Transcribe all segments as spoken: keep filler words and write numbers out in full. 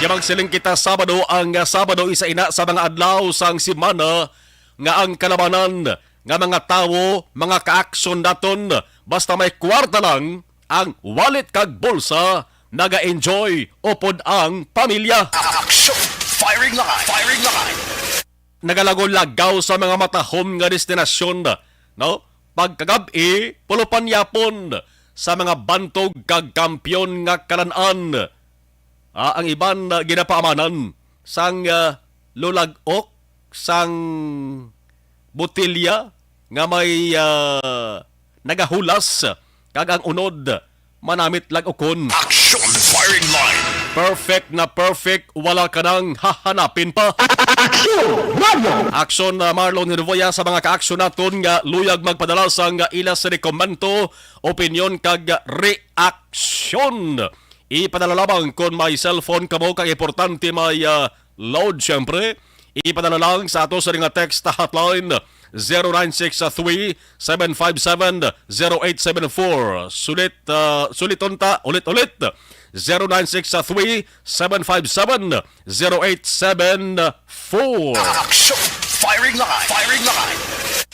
Yamang siling kita Sabado, ang, ah, Sabado isa ina sa mga adlaw sang semana nga ang kalabanan nga mga tawo, mga kaaksyon naton, basta may kwarta lang, ang wallet kag bulsa, naga-enjoy upod ang pamilya. Action! Firing line! Firing line! Nagalagaw-lagaw sa mga matahom nga destinasyon, no? Pagkagab-i, pulupanyapon sa mga bantog kag kampiyon nga kalan-an. Ah, ang iban, ah, ginapaamanan sang, ah, lulag-ok sang botelya nga may, ah, nagahulas, kag ang unod manamit lag ukon. Action firing line. Perfect na perfect, wala ka nang hahanapin pa. Action, Mario! Action, ah, Marlon Herboya, sa mga kaaksyon naton nga luyag magpadala sang ila sa rekomento, opinyon, kag reaksyon. Ipadala lamang kon may cellphone kamo kag importante may, ah, load, syempre. Ipadala lang sa ato sa nga text hotline, zero nine six three, seven five seven, zero eight seven four. Sulit, ah, suliton ta, ulit-ulit. Zero nine six three, seven five seven, zero eight seven four. Action! Firing line! Firing line!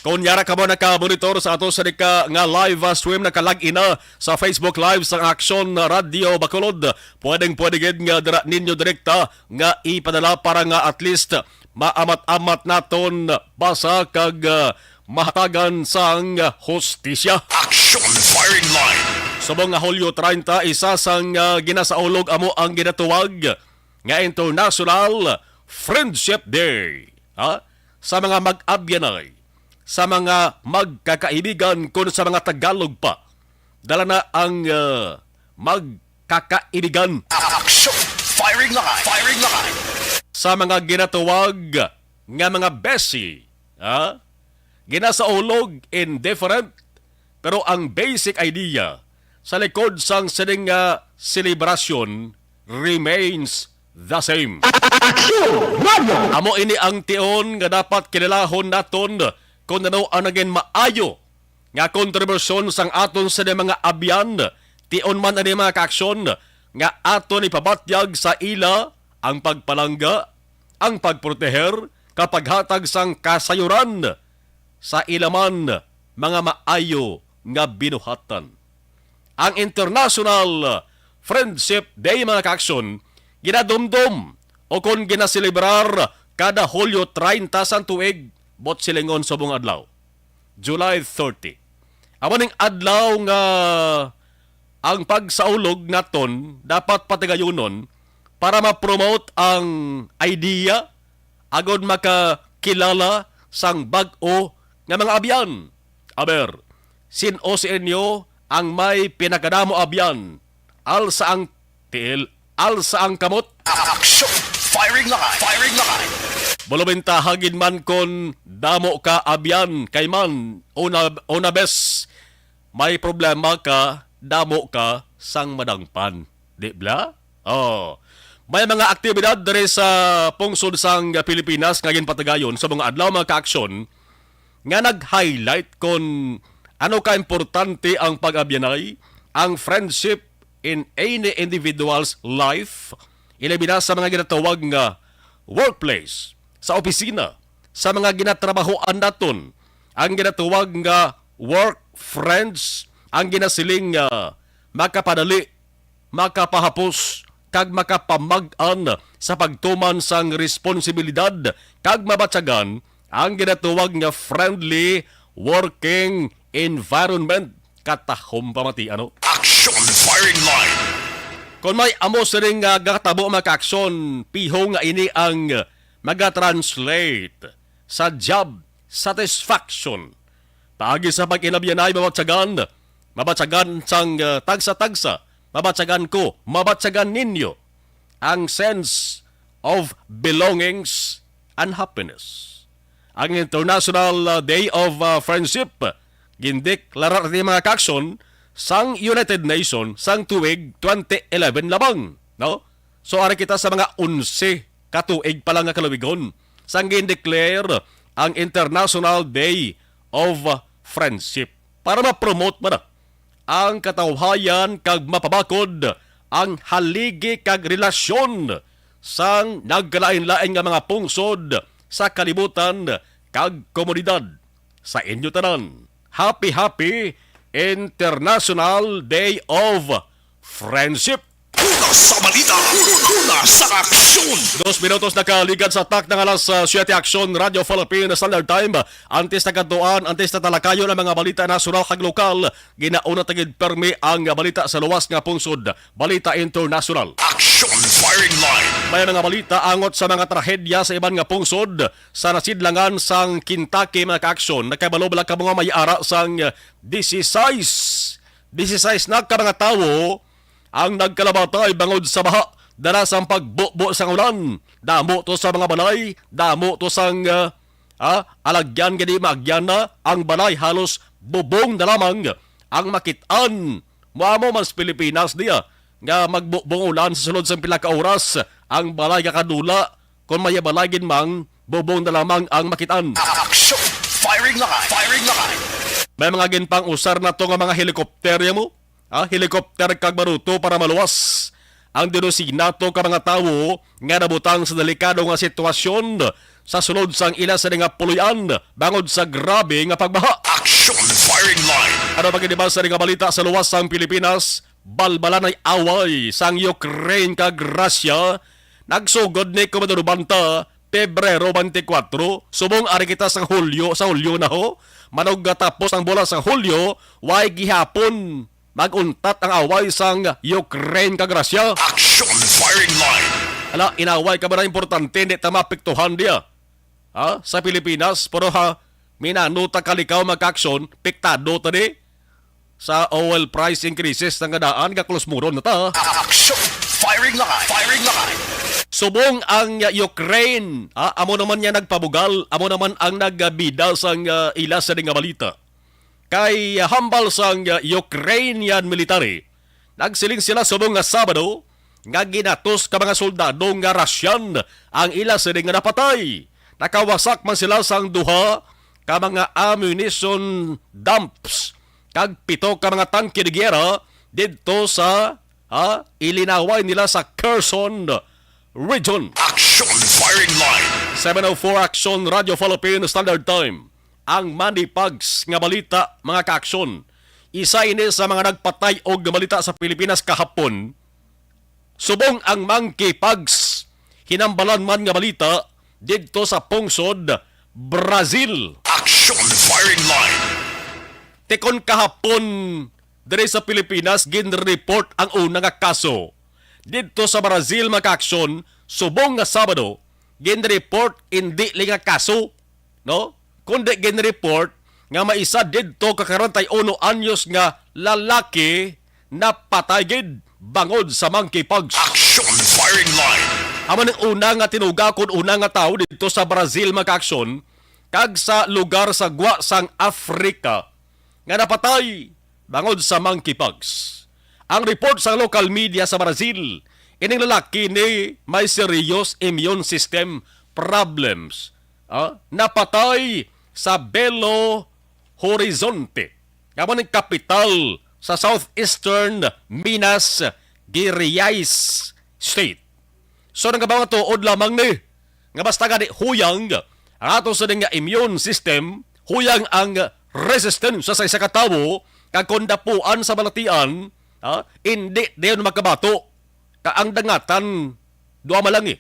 Kon yara kamo nakamonitor sa ato sa dika nga live, ah, stream, nakalag-in na sa Facebook Live sang Action Radio Bacolod, pwedeng pwede gid nga dira ninyo direkta nga ipadala para nga at least maamat-amat naton basa kag, ah, mahatagan sang hustisya. Action firing line. Subong nga Hulyo treinta, isa sang, ah, ginasaulog amo ang ginatuwag nga International Friendship Day, ha? Sa mga mag-abyanay, sa mga magkakaibigan, kun sa mga Tagalog pa, dala na ang, ah, magkakaibigan. Action! Firing line! Firing line! Sa mga ginatuwag nga mga beshi, ha? Ginasaulog in different, pero ang basic idea sa likod sang sining nga selebrasyon remains the same. Action, Mario! Amo ini ang tion nga dapat kililahon naton kon ano ang naging maayo nga kontribusyon sang aton sini mga abyan. Tion man ani, mga kaaksyon, nga aton ipabatyag sa ila ang pagpalangga, ang pagproteher, kag paghatag sang kasayuran sa ila man mga maayo nga binuhatan. Ang International Friendship Day, mga kaaksyon, ginadumdom o kon ginaselebrar kada Hulyo treinta sang tuig, buot silingon subong adlaw, July thirty. Amo ning adlaw nga ang pagsaulog naton dapat patigayunon para ma-promote ang idea agod makakilala sang bag-o nga mga abyan. Aber, sin-o sa inyo ang may pinakadamo abyan? Alsa ang tiil, alsa ang kamot. Action! Firing line! Firing line! Bulobintaha gid man kon damo ka abyan, kay man, una, una bes, may problema ka, damo ka sang madangpan. Di bala? Oh. May mga aktibidad diri sa pungsod sang Pilipinas nga ginpatigayon sa mga adlaw, mga kaaksyon, nga nag-highlight kon ano ka importante ang pag-abyanay, ang friendship in any individual's life, ilabi na sa mga ginatawag nga workplace, sa opisina, sa mga ginatrabahoan naton, ang ginatawag nga work friends, ang ginasiling nga makapadali, makapahapos, kag makapamag-an sa pagtuman sang responsibilidad kag mabatyagan ang ginatuwag nga friendly working environment. Katahom pa mati, ano? Action firing line! Kon may amo sining nga gatabo, mga kaaksyon, piho nga ini ang maga-translate sa job satisfaction. Paagi sa pag-inabyanay, mabatyagan, mabatyagan sang, uh, tagsa-tagsa, mabatyagan ko, mabatyagan ninyo ang sense of belongings and happiness. Ang International, uh, Day of, uh, Friendship, gindeklara ni, mga kaaksyon, sang United Nations sang tuig twenty eleven lamang, no? So, ari kita sa mga onse ka tuig pa lang nga kaluwigon sang gindeclare ang International Day of Friendship para ma-promote man ang katawhayan kag mapabakod ang haligi kag sang nagkalain-lain nga mga pungsod sa kalibutan kag komunidad. Sa inyo tanan, happy, happy International Day of Friendship! Una sa balita, una sa aksyon. Dos minutos na kaligad sa tak ng alas ah, siyete. Aksyon, Radyo Philippine Standard Time. Antes na katuan, antes na talakayon ang mga balita nasyonal kag lokal, ginauna ta gid permi ang balita sa luwas nga pungsod. Balita international. Action firing line. May mga balita angot sa mga trahedya sa iban nga pungsod sa nasidlangan sang Kentucky, mga kaaksyon. Nakabalo bala kamo nga may ara sang disisais, disisais na ka mga tawo ang nagkalabatay bangod sa baha dala sang pagbubo sang ulan. Damo to sa mga balay, damo to sang ah, ah, alagyan nga di maagyan na ang balay, halos bubong na lamang ang makit-an. Muamo man sa Pilipinas niya nga magbubong ulan sa sulod sang pila ka oras, ang balay kakadula. Kon may balay gid mang, bubong na lamang ang makit-an. Action! Firing line! Firing line! May mga ginpang-usar na to nga mga helikopter ya mo. Ah, helikopter kag baruto para maluwas ang dinusig nato ka mga tawo nga nabutang sa delikado nga sitwasyon sa sulod sang ila sa nga puloy-an bangod sa grabe nga pagbaha. Action firing line. Ano pa gid ba sa nga balita sa luwas sang Pilipinas? Balbalanay away sang Ukraine kag Russia nagsugod ni Komandaruban ta Pebrero twenty-four, subong ari kita sa Hulyo, sa Hulyo na ho. Manog gatapos ang bola sa Hulyo, way gihapon mag-untat ang away sang Ukraine kag Russia. Action firing line. Ala, inaway ka ba na importante, hindi ta mapiktuhan diya? Ha? Sa Pilipinas, pero ha, minano ta kalikaw magka-aksyon, piktado ta di sa oil price increases nga daan, gakulos muron na ta. Action firing line. Firing line. Subong ang uh, Ukraine, ah, amo naman niya nagpabugal, amo naman ang nagbida sang uh, ila sa nga balita. Kay uh, hambal sang uh, Ukrainian military, nagsiling sila subong nga Sabado nga ginatos ka mga soldado nga Russian ang ila sini nga napatay. Nakawasak man sila sang duha ka mga ammunition dumps kag pito ka mga tangke de giyera didto sa, ha, ilinaway nila sa Kherson region. Action firing line. Seven oh four Action Radio Philippine Standard Time. Ang money pugs nga balita, mga kaaksyon. Isa ini sa mga nagpatay og nga balita sa Pilipinas kahapon. Subong ang monkeypox, hinambalan man nga balita didto sa pungsod Brazil. Action firing line. Tikon kahapon diri sa Pilipinas, ginreport ang una nga kaso. Didto sa Brazil, mga kaaksyon, subong nga Sabado, ginreport indi lang nga kaso, no? Kundi ginreport nga may isa didto ka kwarenta y uno anyos nga lalaki napatay gid bangod sa monkeypox. Action firing line. Amo ning una nga tinuga kun una nga tawo didto sa Brazil, mga kaaksyon, kag sa lugar sa gwa sang Africa nga napatay bangod sa monkeypox. Ang report sa local media sa Brazil, ining lalaki ni may serious immune system problems. Ah, napatay sa Belo Horizonte, nga amo ning kapital sa southeastern Minas Gerais State. So, nang mga tuod lamang ni nga basta gani huyang ang ato sa nga immune system, huyang ang resistensya sa isa ka tawo, kag kon dapuan sa balatian, ha, indi dayon makabato. Ka ang dangatan, duha malangi.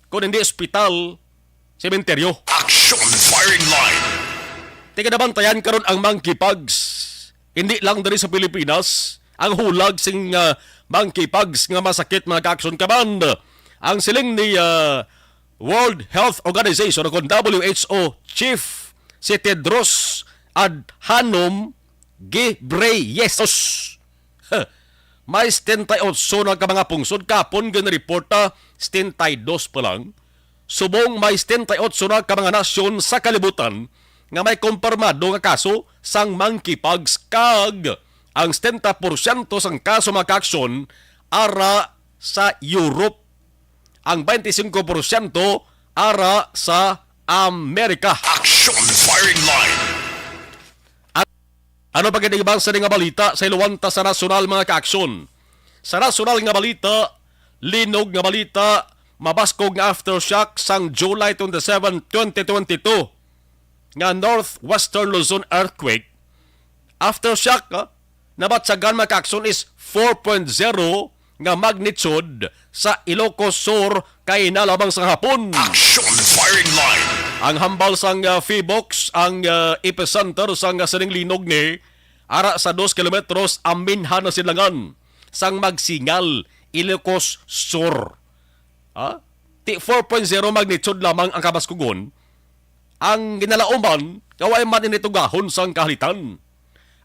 Kon hindi ospital, sementeryo. Action firing line. Tiganabantayan karon ang monkeypox. Hindi lang diri sa Pilipinas ang hulag sing ah, monkeypox nga masakit, mga ka-Action Command. Ang siling ni ah, World Health Organization o kon W H O Chief si Tedros Adhanom Ghebreyesus. May setenta y ocho na ka mga pungsod, kapon ginreporta setenta y dos pa lang. Subong may setenta y ocho na ka mga nasyon sa kalibutan nga may kumpirmado nga kaso sang monkeypox, kag ang setenta porsyento sang kaso, mga ka-Action, ara sa Europe, ang twenty-five porsyento ara sa Amerika. Action firing line. Ano pa gid ang iban sa nga balita sa iluwanta sa nasyonal, mga ka-Action? Sa nasyonal nga balita, linog nga balita, mabaskog nga aftershock sang July twenty-seven, twenty twenty-two nga Northwestern Luzon earthquake. Aftershock, ah, nabatyagan, mga kaakson, is four point zero nga magnitude sa Ilocos Sur kaina lamang sa hapon. Action firing line. Ang hambal sang, ah, PHIVOLCS, ang, ah, epicenter sang, ah, sining linog ni ara sa dos kilometros aminhan na sidlangan sang Magsingal, Ilocos Sur. Ha? Ti four point zero magnitude lamang ang kabaskugon. Ang ginalauman nga way man ini tugahon sang kahalitan.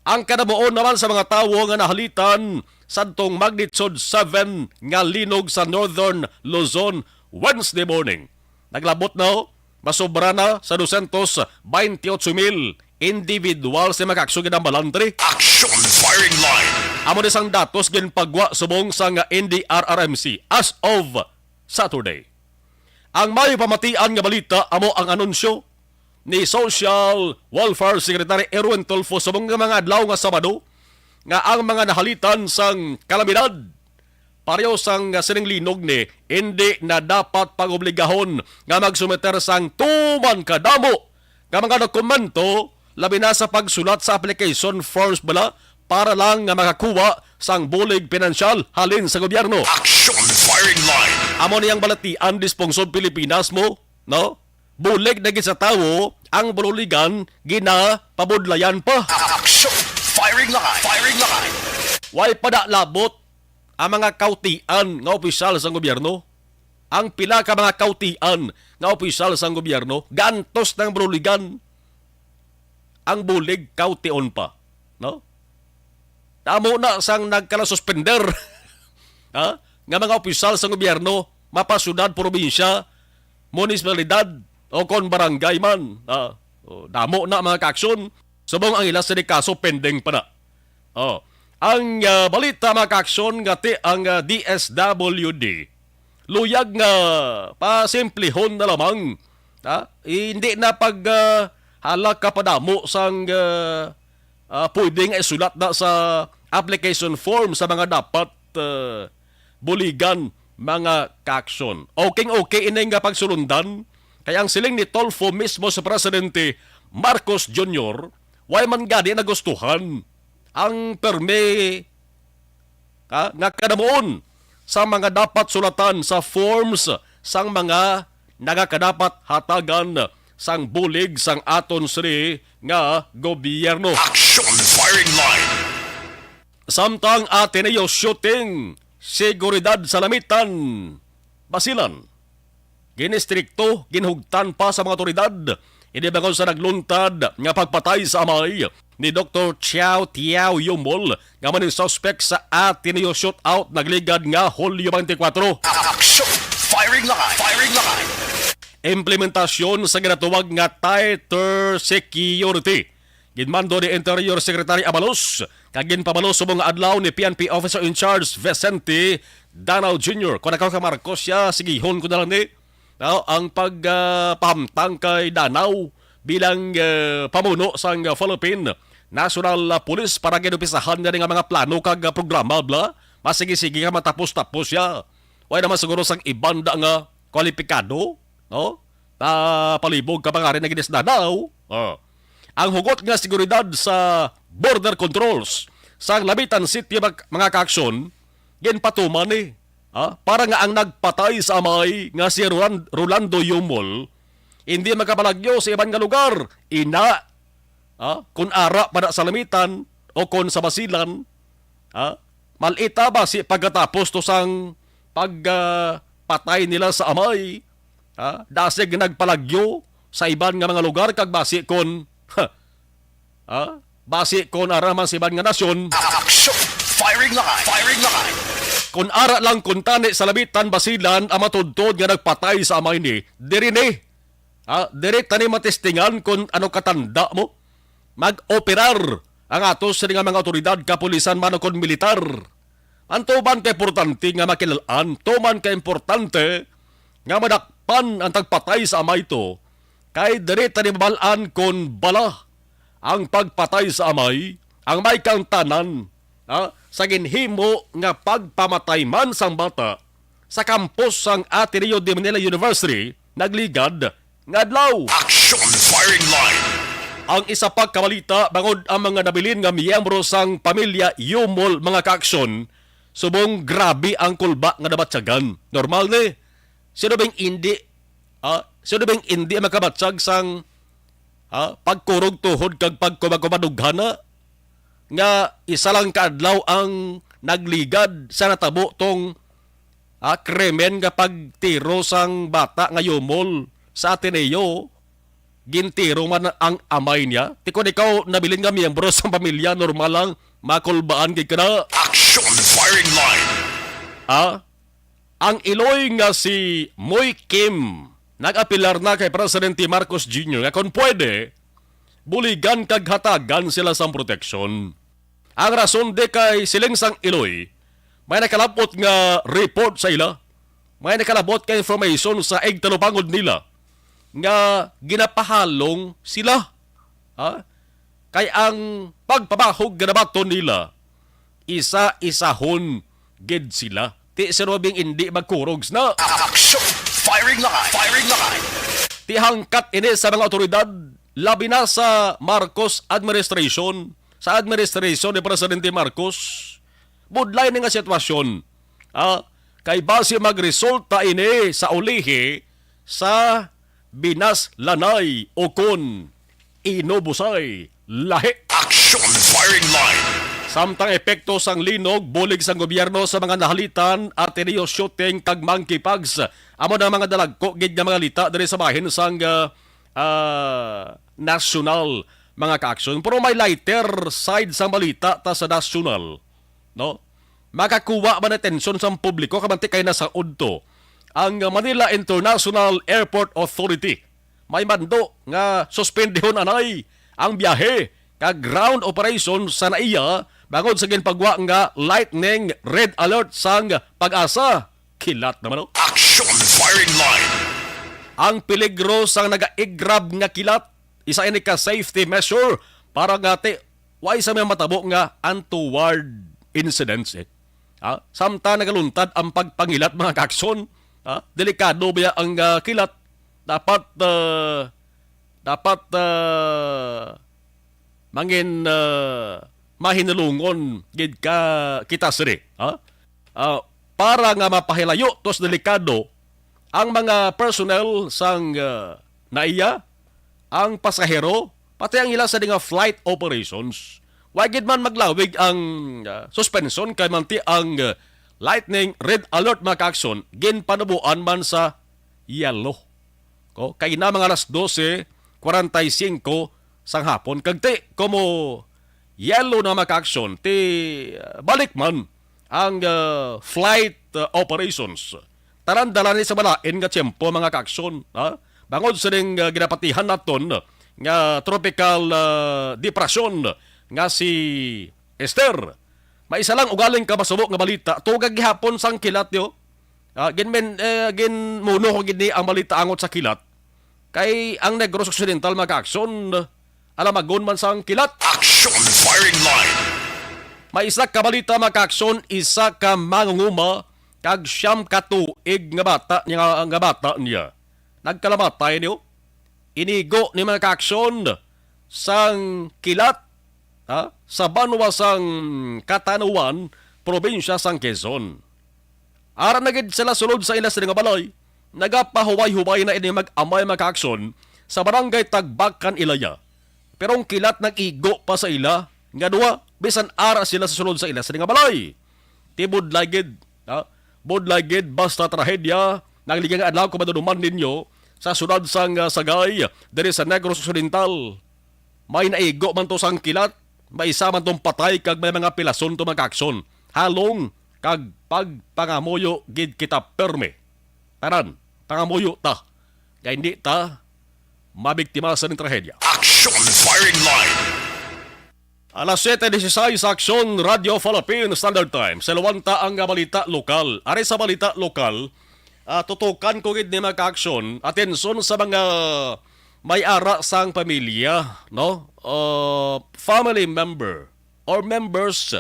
Ang kadamuon naman sa mga tawo nga nahalitan sadtong magnitude seven nga linog sa Northern Luzon Wednesday morning, naglabot na, masobra na sa dosyentos baynte otso mil individual sa mga kaakson ginambalan diri. Action firing line. Amo ni sang datos ginpagwa subong sang N D R R M C as of Saturday. Ang mayo pamatian nga balita amo ang anunsyo ni Social Welfare Secretary Erwin Tulfo subong nga mga adlaw nga Sabado nga ang mga nahalitan sang kalamidad pareho sang sining linog ni, hindi na dapat pag-obligahon nga magsumiter sang tuman kadamo nga mga dokumento, labi na sa pagsulat sa application forms bala, para lang nga makakuha sang bulig pinansyal halin sa gobyerno. Action firing line. Amo ni ang balatian, Disponsod Pilipinas mo, no? Bulig na gid sa tawo ang buligan, ginapabudlayan pa. Action firing line. Firing line. Way pa da labot ang mga kautian nga opisyal sang gobyerno. Ang pila ka mga kautian nga opisyal sang gobyerno, gantos ng buligan. Ang bulig, kaution pa, no? Amo na sang nagkalasuspender, ha? Nga mga opisyal sang gobyerno, mapa syudad, probinsya, munisipalidad, o kon barangay man, ha? O, damo na mga kaaksyon. Subong ang ila sini kaso pending pa na. Oh, ang, ah, balita, mga kaaksyon, nga ti ang, ah, D S W D luyag nga pasimplihon na lamang, ha? Hindi na pag, ah, hala ka padamo sang, ah, ah, pwede nga isulat na sa application form sa mga dapat, ah, buligan, mga kaaksyon. Okay, okay ini nga pagsulundan, kay ang siling ni Tulfo mismo sa Presidente Marcos Junior, way man gani nagustuhan ang permi, ha, nga kadamuon sa mga dapat sulatan sa forms sang mga nagakadapat hatagan sang bulig sang aton sini nga gobyerno. Action firing line. Samtang Ateneo shooting, seguridad sa Lamitan, Basilan. Ginistrikto, ginhugtan pa sa mga otoridad ini bangod sa nagluntad nga pagpatay sa amay ni Doktor Chiao Tiao Yumol, nga amo ning suspek sa Ateneo shootout nagligad nga Hulyo twenty-four. Action! Firing line! Firing line! Implementasyon sa ginatawag nga tighter security. Ginmando ni Interior Secretary Abalos kag ginpabalo subong nga adlaw ni P N P Officer in Charge Vicente Danao Junior. Kung ako ka Marcos siya, sigihon ko na lang ni, no, ang pag, ah, pahamtang kay Danao bilang, ah, pamuno sang, ah, Philippine National, ah, Police para ginupisahan niya nga mga plano kag, ah, programa, bla. Masigi-sige ka, matapos-tapos siya. Way naman siguro sang iban da nga kwalipikado, no? Ta palibog ka pa nga rin na ginisdanaw. Oh. Ang hugot nga seguridad sa border controls sa Lamitan City, mag-, mga kaaksyon, ginpatuman ni, ha? Para nga ang nagpatay sa amay nga si Rolan-, Rolando Yumol hindi makapalagyo sa iban nga lugar. Ina, ha? Kung ara pa na sa Lamitan o kung sa Basilan, ha? Malita ba si pagkatapos to sang pag, ah, patay nila sa amay, ha? Dasig nagpalagyo sa iban nga mga lugar kag basi kon, ha? Basi kon ara man sa iban nga nasyon. Action! Firing line! Firing line! Kon ara lang kuntani sa Lamitan, Basilan ang matudtod nga nagpatay sa amay ni, diri ni, ha? Diri tani matestingan kon ano katanda mo. Mag-operar ang ato sini nga mga awtoridad, kapulisan man o kon militar. Ang tuman ka importante nga makilal-an, tuman ka importante nga madakpan ang tagpatay sa amay to, kay diri ta ni mabal-an kon bala ang pagpatay sa amay, ang may kaangtanan, ha, sa ginhimo nga pagpamatay man sang bata, sa kampus sang Ateneo de Manila University nagligad nga adlaw. Action Firing Line. Ang isa pa ka balita, bangod ang mga nabilin nga miyembro sang pamilya Yumol, mga kaaksyon, subong grabe ang kulba nga nabatyagan. Normal ni. Sino bang indi, ah, sino bang indi makabatyag sang, ah, pagkurog tuhod kag pagkumakumadughan na nga isa lang ka adlaw ang nagligad sa natabo tong, ah, krimen nga pagtiro sang bata nga Yumol sa Ateneo? Gintiro man ang amay niya. Ti kon ikaw nabilin nga miyembro sang pamilya, normal lang makulbaan gid ka na. Action Firing Line. Ah, ang iloy nga si Moy Kim nag-apelar na kay Presidente Marcos Junior nga kon pwede, buligan kag hatagan sila sang proteksyon. Ang rason di kay siling sang iloy, may nakalabot nga report sa ila, may nakalabot nga information sa igtalupangod nila nga ginapahalong sila. Ha? Kay ang pagpabahog nga nabaton nila, isa-isahon gid sila. Ti sino bing indi magkurogs na. Action! Firing line! Firing line! Ti hangkat ini sa mga awtoridad, labi na sa Marcos administration, sa administration ni Presidente Marcos. Budlay ni nga sitwasyon. Ah, kay basi magresulta ini sa ulihi sa binaslanay ukon inubusay lahi. Action Firing Line. Samtang epekto sang linog, bulig sang gobyerno sa mga nahalitan, Ateneo shooting kag monkeypox, amo na mga dalagko gid nga mga balita diri sa bahin sang, ah, ah, nasyonal, mga kaaksyon. Pero may lighter side sang balita ta sa nasyonal, no? Makakuha man atensyon sang publiko, kamanti kay nasaod to ang Manila International Airport Authority. May mando nga suspendihon anay ang biyahe kag ground operation sa NAIA bangod sa ginpagwa nga lightning red alert sang PAGASA. Kilat naman, oh. Action Firing Line. Ang peligro sang nagaigrab nga kilat, isa ini ka safety measure para nga ti way sa may matabo nga untoward incidents, eh. Ha? Samtang nagaluntad ang pagpangilat, mga kaakson, ha? Delikado baya ang, ah, kilat. Dapat, ah, dapat, ah, mangin, ah, mahinulungon gid ka kita sini, ha? Ah, para nga mapahilayo tos delikado ang mga personnel sang, ah, NAIA, ang pasahero, pati ang ila sa mga flight operations. Wa gid man maglawig ang, ah, suspension kay manti ang, ah, lightning red alert, mga kaakson, ginpanuboan man sa yellow. Ko, kay na mga alas dose kwarenta y singko sang hapon. Kag ti, komo yellow na, mga kaakson, ti, ah, balik man ang, ah, flight, ah, operations. Tanan dala ni sa malain nga tiyempo, mga kaakson, ha? Bangod sining, ah, ginapatihan naton nga tropical, ah, depression nga si Esther. May isa lang ugaling ka masubo nga balita, tugag gihapon sang kilat, yo. Ah, ginmen-, eh, ginmuno ko gid ni ang balita angot sa kilat. Kay ang Negros Occidental, mga kaakson, alamagon man sang kilat. Action Firing Line. May isa ka balita, mga kaakson, isa ka mangunguma kag siyam ka tuig nga bata niya, nga bata niya. Nagkalamatay niyo. Inigo ni, mga kaakson, sang kilat, ha, sa banwa sang Catanauan, probinsya sang Quezon. Ara na gid sila sulod sa ila sini nga balay, nagapahuway-huway na ini mag-amay, mga kaakson, sa barangay Tagbakan, Ilaya. Pero ang kilat nag-igo pa sa ila nga duha, bisan ara sila sa sulod sa ila sini nga balay. Ti budlay gid, ha? Budlay gid, basta trahedya, nagligang adlaw ko maduduman ninyo sa siyudad sang, ah, Sagay, diri sa Negros Occidental. May naigo man to sang kilat, may isa man tong patay kag may mga pilason to, mga kaakson. Halong kag pagpangamuyo gid kita perme. Tanan, pangamuyo ta. Kay hindi ta mabiktima sa ning trahedya. Action Firing Line. Alas siyete dieciséis sa Aksyon, Radyo Philippine Standard Time. Sa luwanta ang, ah, balita lokal. Ari sa balita lokal, ah, tutukan ko gid ni, mga kaakson, atensyon sa mga may ara sang pamilya, no? Uh, family member or members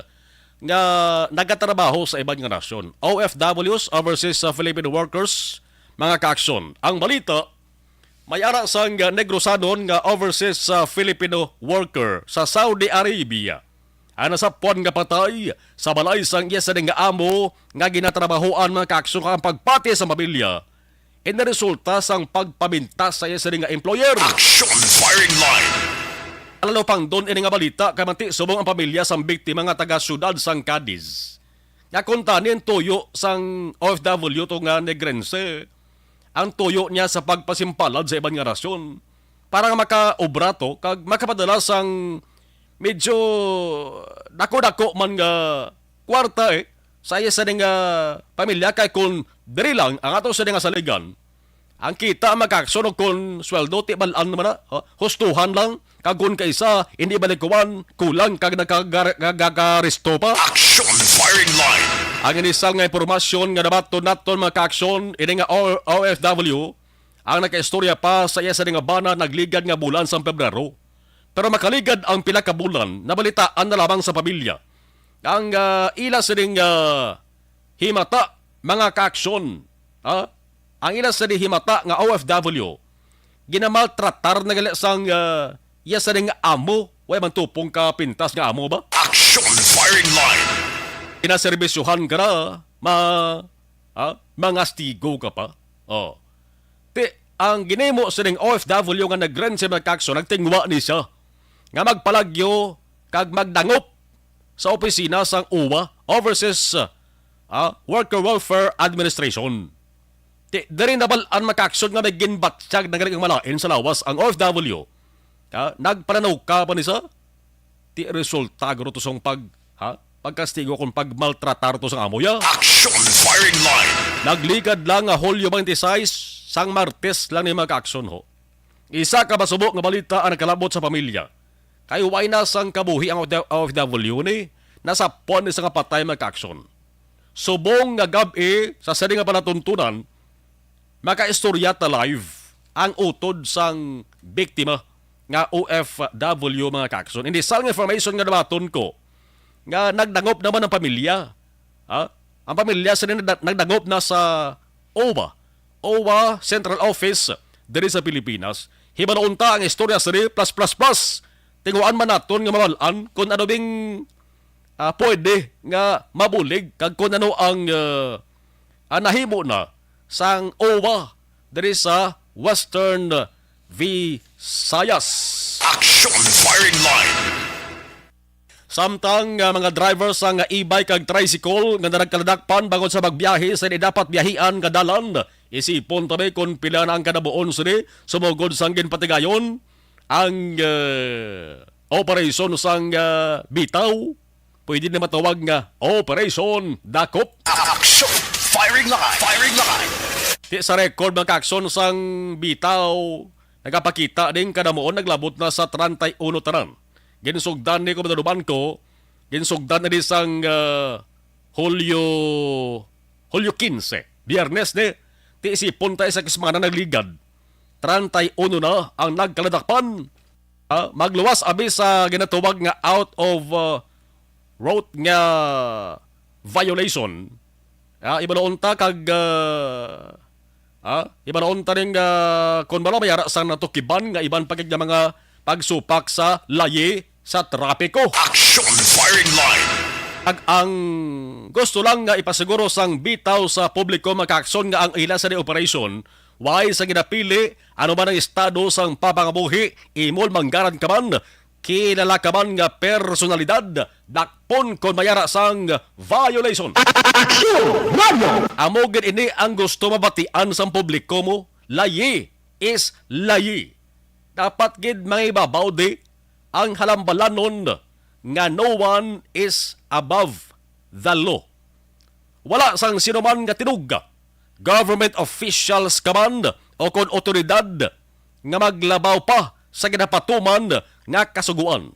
nga nagatrabaho sa iban nga nasyon. O F Ws, overseas, uh, Filipino workers, mga kaaksyon. Ang balita, may ara sang, uh, Negrosanon nga overseas, uh, Filipino worker sa Saudi Arabia ang nasapwan nga patay sa balay sang iya sini nga amo nga ginatrabahoan, mga kaaksyon, ang pagpati sa pamilya ina resulta sang pagpabintas sa iya sini nga employer. Action Firing Line. Lalo pang don ini nga balita kay manti subong ang pamilya sang biktima nga taga siyudad sang Cadiz. Nga kuntani ang tuyo sang O F W to nga Negrense, ang tuyo niya sa pagpasimpalad sa iban nga nasyon para nga makaobra to kag makapadala sang medyo dako-dako man nga kwarta, eh, sa iya sini nga pamilya, kay kung diri lang ang ato sini nga saligan, ang kita, mga kaaksyon, o kung sweldo, ti bal-an naman na, ha? Hustuhan lang, kag kung kaisa, hindi balikuan, kulang kag nagkagar-, nagkagaresto pa. Action Firing Line. Ang inisal nga impormasyon nga nabaton naton, mga kaaksyon, ini nga O-, O F W, ang nakaistorya pa sa iya sini nga bana nagligad nga bulan sang Pebrero. Pero makaligad ang pila ka bulan, nabalitaan na lamang sa pamilya ang, ah, ila sining, ah, himata, mga kaaksyon, ha? Ang ila sini himata nga O F W, ginamaltratar na gali sang, ah, iya sini nga amo. Way man tupong ka pintas nga amo ba? Action Firing Line. Pinaserbisyohan ka na, ma-, ha? Mangastigo ka pa. Oh. Ti, ang ginimo sining O F W nga nag-rent sa mga kaaksyon, nagtingwa ni siya nga magpalagyo kag magdangop sa opisina sang O W A, Overseas, ah, Worker Welfare Administration. Ti, diri nabal-an, mga kaaksyon, nga may ginbatyag na gali ang malain sa lawas ang O F W. Ha? Nagpananuka pa ni sa? Ti resulta guro to sang pag, ha? Pagkastigo kung pagmaltratar to sang amo ya. Action Firing Line. Nagligad lang nga Hulyo twenty-six, sang Martes lang ni, mga kaaksyon, ho. Isa ka masubo nga balita ang nakalabot sa pamilya. Kay way na sang kabuhi ang O F W ni, nasapwan ni sa nga patay, mga kaaksyon. Subong nga gab-i sa sini nga palatuntunan, makaistorya ta live ang utod sang biktima nga O F W, mga kaaksyon. Hindi sang information nga nabaton ko nga nagdangop naman ang pamilya. Ha? Ang pamilya sini nagda-, nagdangop na sa O W A, O W A Central Office diri sa Pilipinas. Hibalo unta ang istorya sini plus plus plus. Tinguan man naton nga mabal-an kung ano bing, ah, pwede nga mabulig kag kung ano ang, ah, ah, nahimo na sang O W A diri sa Western Visayas. Action Firing Line. Samtang, ah, mga driver sang e-bike kag tricycle nga nagkaladakpan bangod sa pagbiyahe sa hindi dapat biyahian nga dalan, isipon tabi kon pila na ang kadabuon sini sumugod sang ginpatigayon ang, ah, operasyon sang, ah, bitaw. Pwede na matawag nga Operation Dakop. Action! Firing line! Firing line! Ti sa record, mga kaaksyon, sang bitaw, nagapakita ding kadamuon naglabot na sa treinta y uno tanan. Ginsugdan ni Commander Dubanco, ginsugdan na di sang, ah, Hulyo, Hulyo quince, Biyernes ni, ti isipon ta isa ka semana nagligad. Treinta y uno na ang nagkaladakpan. Ah, magluwas abi sa ginatawag nga out of, ah, route nga violation. Ah, ibaluon ta kag, ah, ah, ibaluon ta ning, ah, kon bala may ara sang natukiban nga iban pa gid nga mga pagsupak sa layi sa trapiko. Action Firing Line. Ag ang gusto lang nga ipasiguro sang bitaw sa publiko, mga kaaksyon, nga ang ila sa di operasyon, way sa ginapili, ano man ang estado sang papangabuhi, imol manggaran ka man, kilala ka man nga personalidad, dakpon kon may ara sang violation. Action! Mario! Amo gid ini ang gusto mabatian sang publiko mo, layi is layi. Dapat gid mangibabaw di ang halambalanon nga no one is above the law. Wala sang sinuman nga tinuga, government officials ka man o kon otoridad nga maglabaw pa sa ginapatuman nga kasugoan.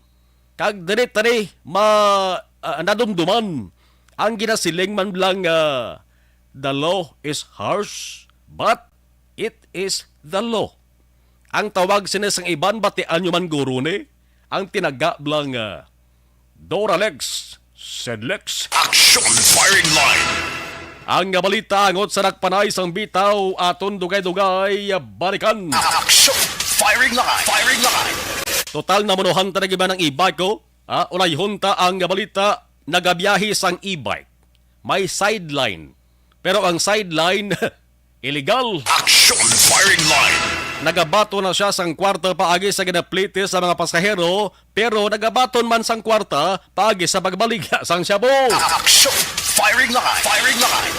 Kag diri tani ma-, ah, nadumduman ang ginasiling man lang nga, "The law is harsh, but it is the law." Ang tawag sini sang iban, batian nyo man guro ni, ang tinaga lang, ah, Doralex Sedlex. Action Firing Line. Ang nga balita angot sa dakpanay sang bitaw aton dugay-dugay balikan. Action Firing Line. Firing Line. Total na munuhan ta na giba ng e-bike ko. Ah, ulayhon ta ang nga balita, nagabiyahe sang e-bike. May sideline. Pero ang sideline, illegal. Action Firing Line. Nagabaton na siya sang kwarta paagi sa ginaplete sa mga pasahero, pero nagabaton man sang kwarta paagi sa pagbaligya sang shabu. Action Firing Line. Firing Line.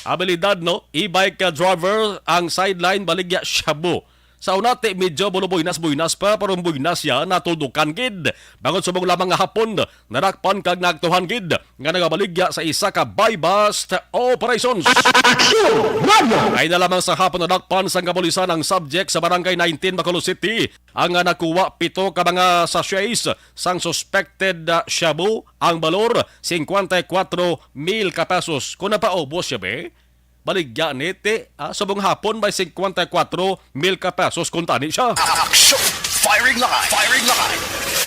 Abilidad, no? E-bike, uh, driver, ang sideline, baligya shabu. Sa una, ti, medyo bulubuynas-buynas pa, pero ang buynas siya natudukan gid. Bangod subong lamang nga hapon, nadakpan kag naaktuhan gid nga nagabaligya sa isa ka buy-bust operations. Aksyon! Radyo! Ay na lamang sa hapon, nadakpan sang kapulisan ang subject sa Barangay nineteen, Bacolod City, ang, ah, nakuha pito ka mga sachets sang suspected, ah, shabu, ang balor, singkwenta y kwatro mil ka pesos. Kung napaubos siya, be, baligya ni ti, ah, subong hapon may singkwenta y kwatro mil ka pesos kuntani siya. Action Firing Line! Firing Line!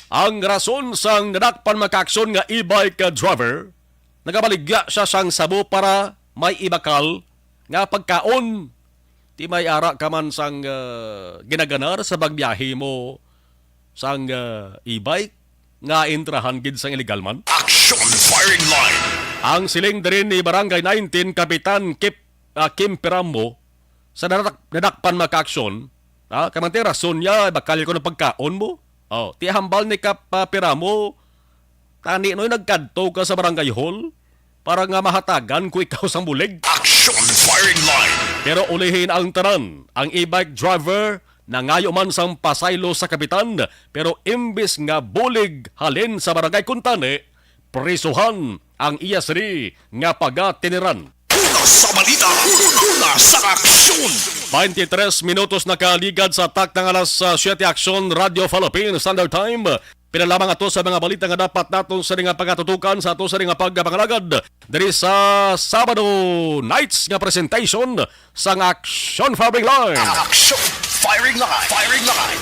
Ang rason sang nadakpan makaaksyon nga e-bike driver, nagabaligya siya sang shabu para may ibakal nga pagkaon. Ti may ara ka man sang, ah, ginaganar sa pagbiyahe mo sang, ah, e-bike nga intrahan gid sang illegal man. Action Firing Line. Ang siling diri ni Barangay nineteen Kapitan Kip, ah, Kim Peramo sa nadak-, nadakpan makaaksyon, ah, kay man ti rason niya, bakal ko ng pagkaon mo. Oh, ti hambal ni Kap, ah, Peramo, tani noy nagkadto ka sa barangay hall para nga mahatagan ko ikaw sang bulig. Action Firing Line. Pero ulihin ang tanan, ang e-bike driver nangayo man sang pasaylo sa kapitan, pero imbis nga bulig halin sa barangay kuntani, prisuhan ang iya sini nga pagatiniran. Una sa balita, una sa aksyon. Twenty-three minutos nakaligad sa takna nga alas, ah, siete, Aksyon Radyo Philippines Standard Time. Pila lamang ato sa mga balita nga dapat naton sa nga pagatutukan sa ato sa nga pagpangalagad diri sa Sabado nights nga presentation sang Action Firing Line. Action Firing Line. Firing Line.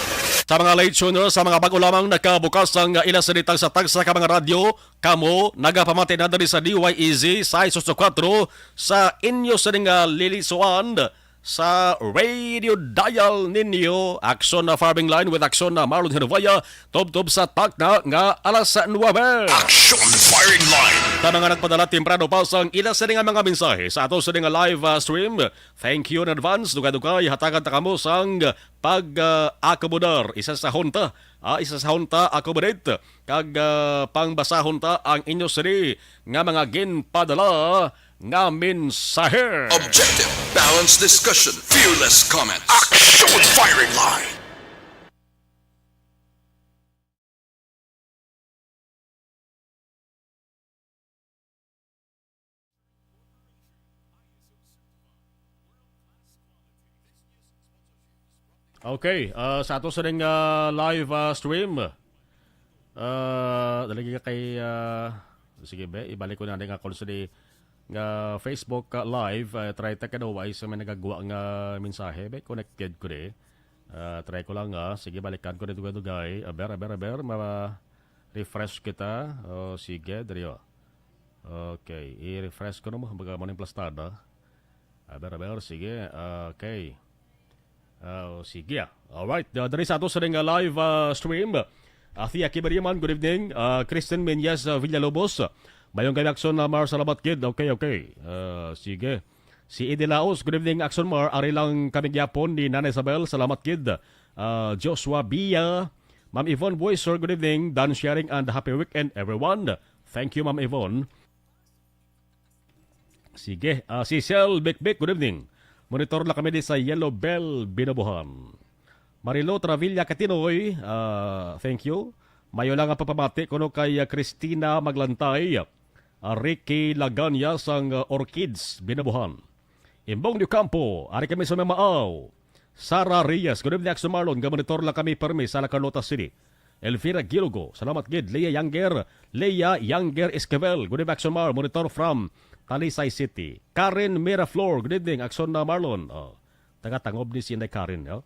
Sa mga late tuner, sa mga bago lamang nakabukas ang ila sa tagsa-tagsa ka mga radyo, kamo nagapamati na diri sa D Y E Z sais ocho kuwatro sa inyo sa nga lilisuan sa radio dial ninyo. Action na Firing Line with Action na Marlon Hervaya, tubtob sa takna nga alas nuwebe. Action Firing Line. Sa mga nagpadala temprano pa sang ila sa nga mga mensahe sa ato sa nga live, ah, stream, thank you in advance. Dugay-dugay, hatagan ta kamo sang pag, ah, akomodar. Isa sa hunta, ah, isa sa hunta, accommodate. Kag, ah, pangbasahon ta ang inyo sini nga mga ginpadala nga mensahe. Objective, balanced discussion, fearless comment. Action Firing Line. Okay, ah, sa ato sa ning, ah, live, ah, stream. Ah, dali ka kay, ah, sige, be, ibalik ko na ning akon sa di nga Facebook, ah, live. Ah, try ta kadaw ay sa may nagagwa nga mensahe, be, connected ko di. Ah, try ko lang, ah. Sige, balikan ko dito, dugay. Aber, aber, aber, ma-refresh kita. Oh, sige, dali, oh. Okay, i-refresh ko na mo, baga mo ning plastada. Aber, aber, sige. Okay. Ah, sige, ah. Alright, ah, diri sa ato sa ning, ah, live, ah, stream. Ah, Thea Kibariman, good evening. Ah, Kristen Menyes, ah, Villalobos. Mayong gayud, Action, ah, Mar, salamat gid. Okay, okay. Ah, sige. Si Eddie Laos, good evening, Action Mar. Ari lang kami gyapon ni Nana Isabel, salamat gid. Ah, Joshua Bia, Ma'am Yvonne Boyser, good evening. Dan sharing and happy weekend, everyone. Thank you, Ma'am Yvonne. Sige, ah, si Sel Bikbik, good evening. Monitor na kami di sa Yellow Bell, Binabuhan. Marilo Travilla Katinoy, ah, thank you. Mayo lang ang pagpamati kuno kay, ah, Christina Maglantay, ah, Ricky Laganya sang, ah, Orchids, Binabuhan. Imbong New Campo, ari kami sa Mamaaw. Sarah Reyes, good evening, Action Marlon. Gamonitor lang kami permi sa La Carlota City. Elvira Gilogo, salamat gid. Leah Younger, Leah Younger Esquivel, good evening, Action Mar, monitor from Talisay City. Karen Miraflor, good evening, Action na Marlon. Oh, taga Tangob ni si Inday Karen, oh.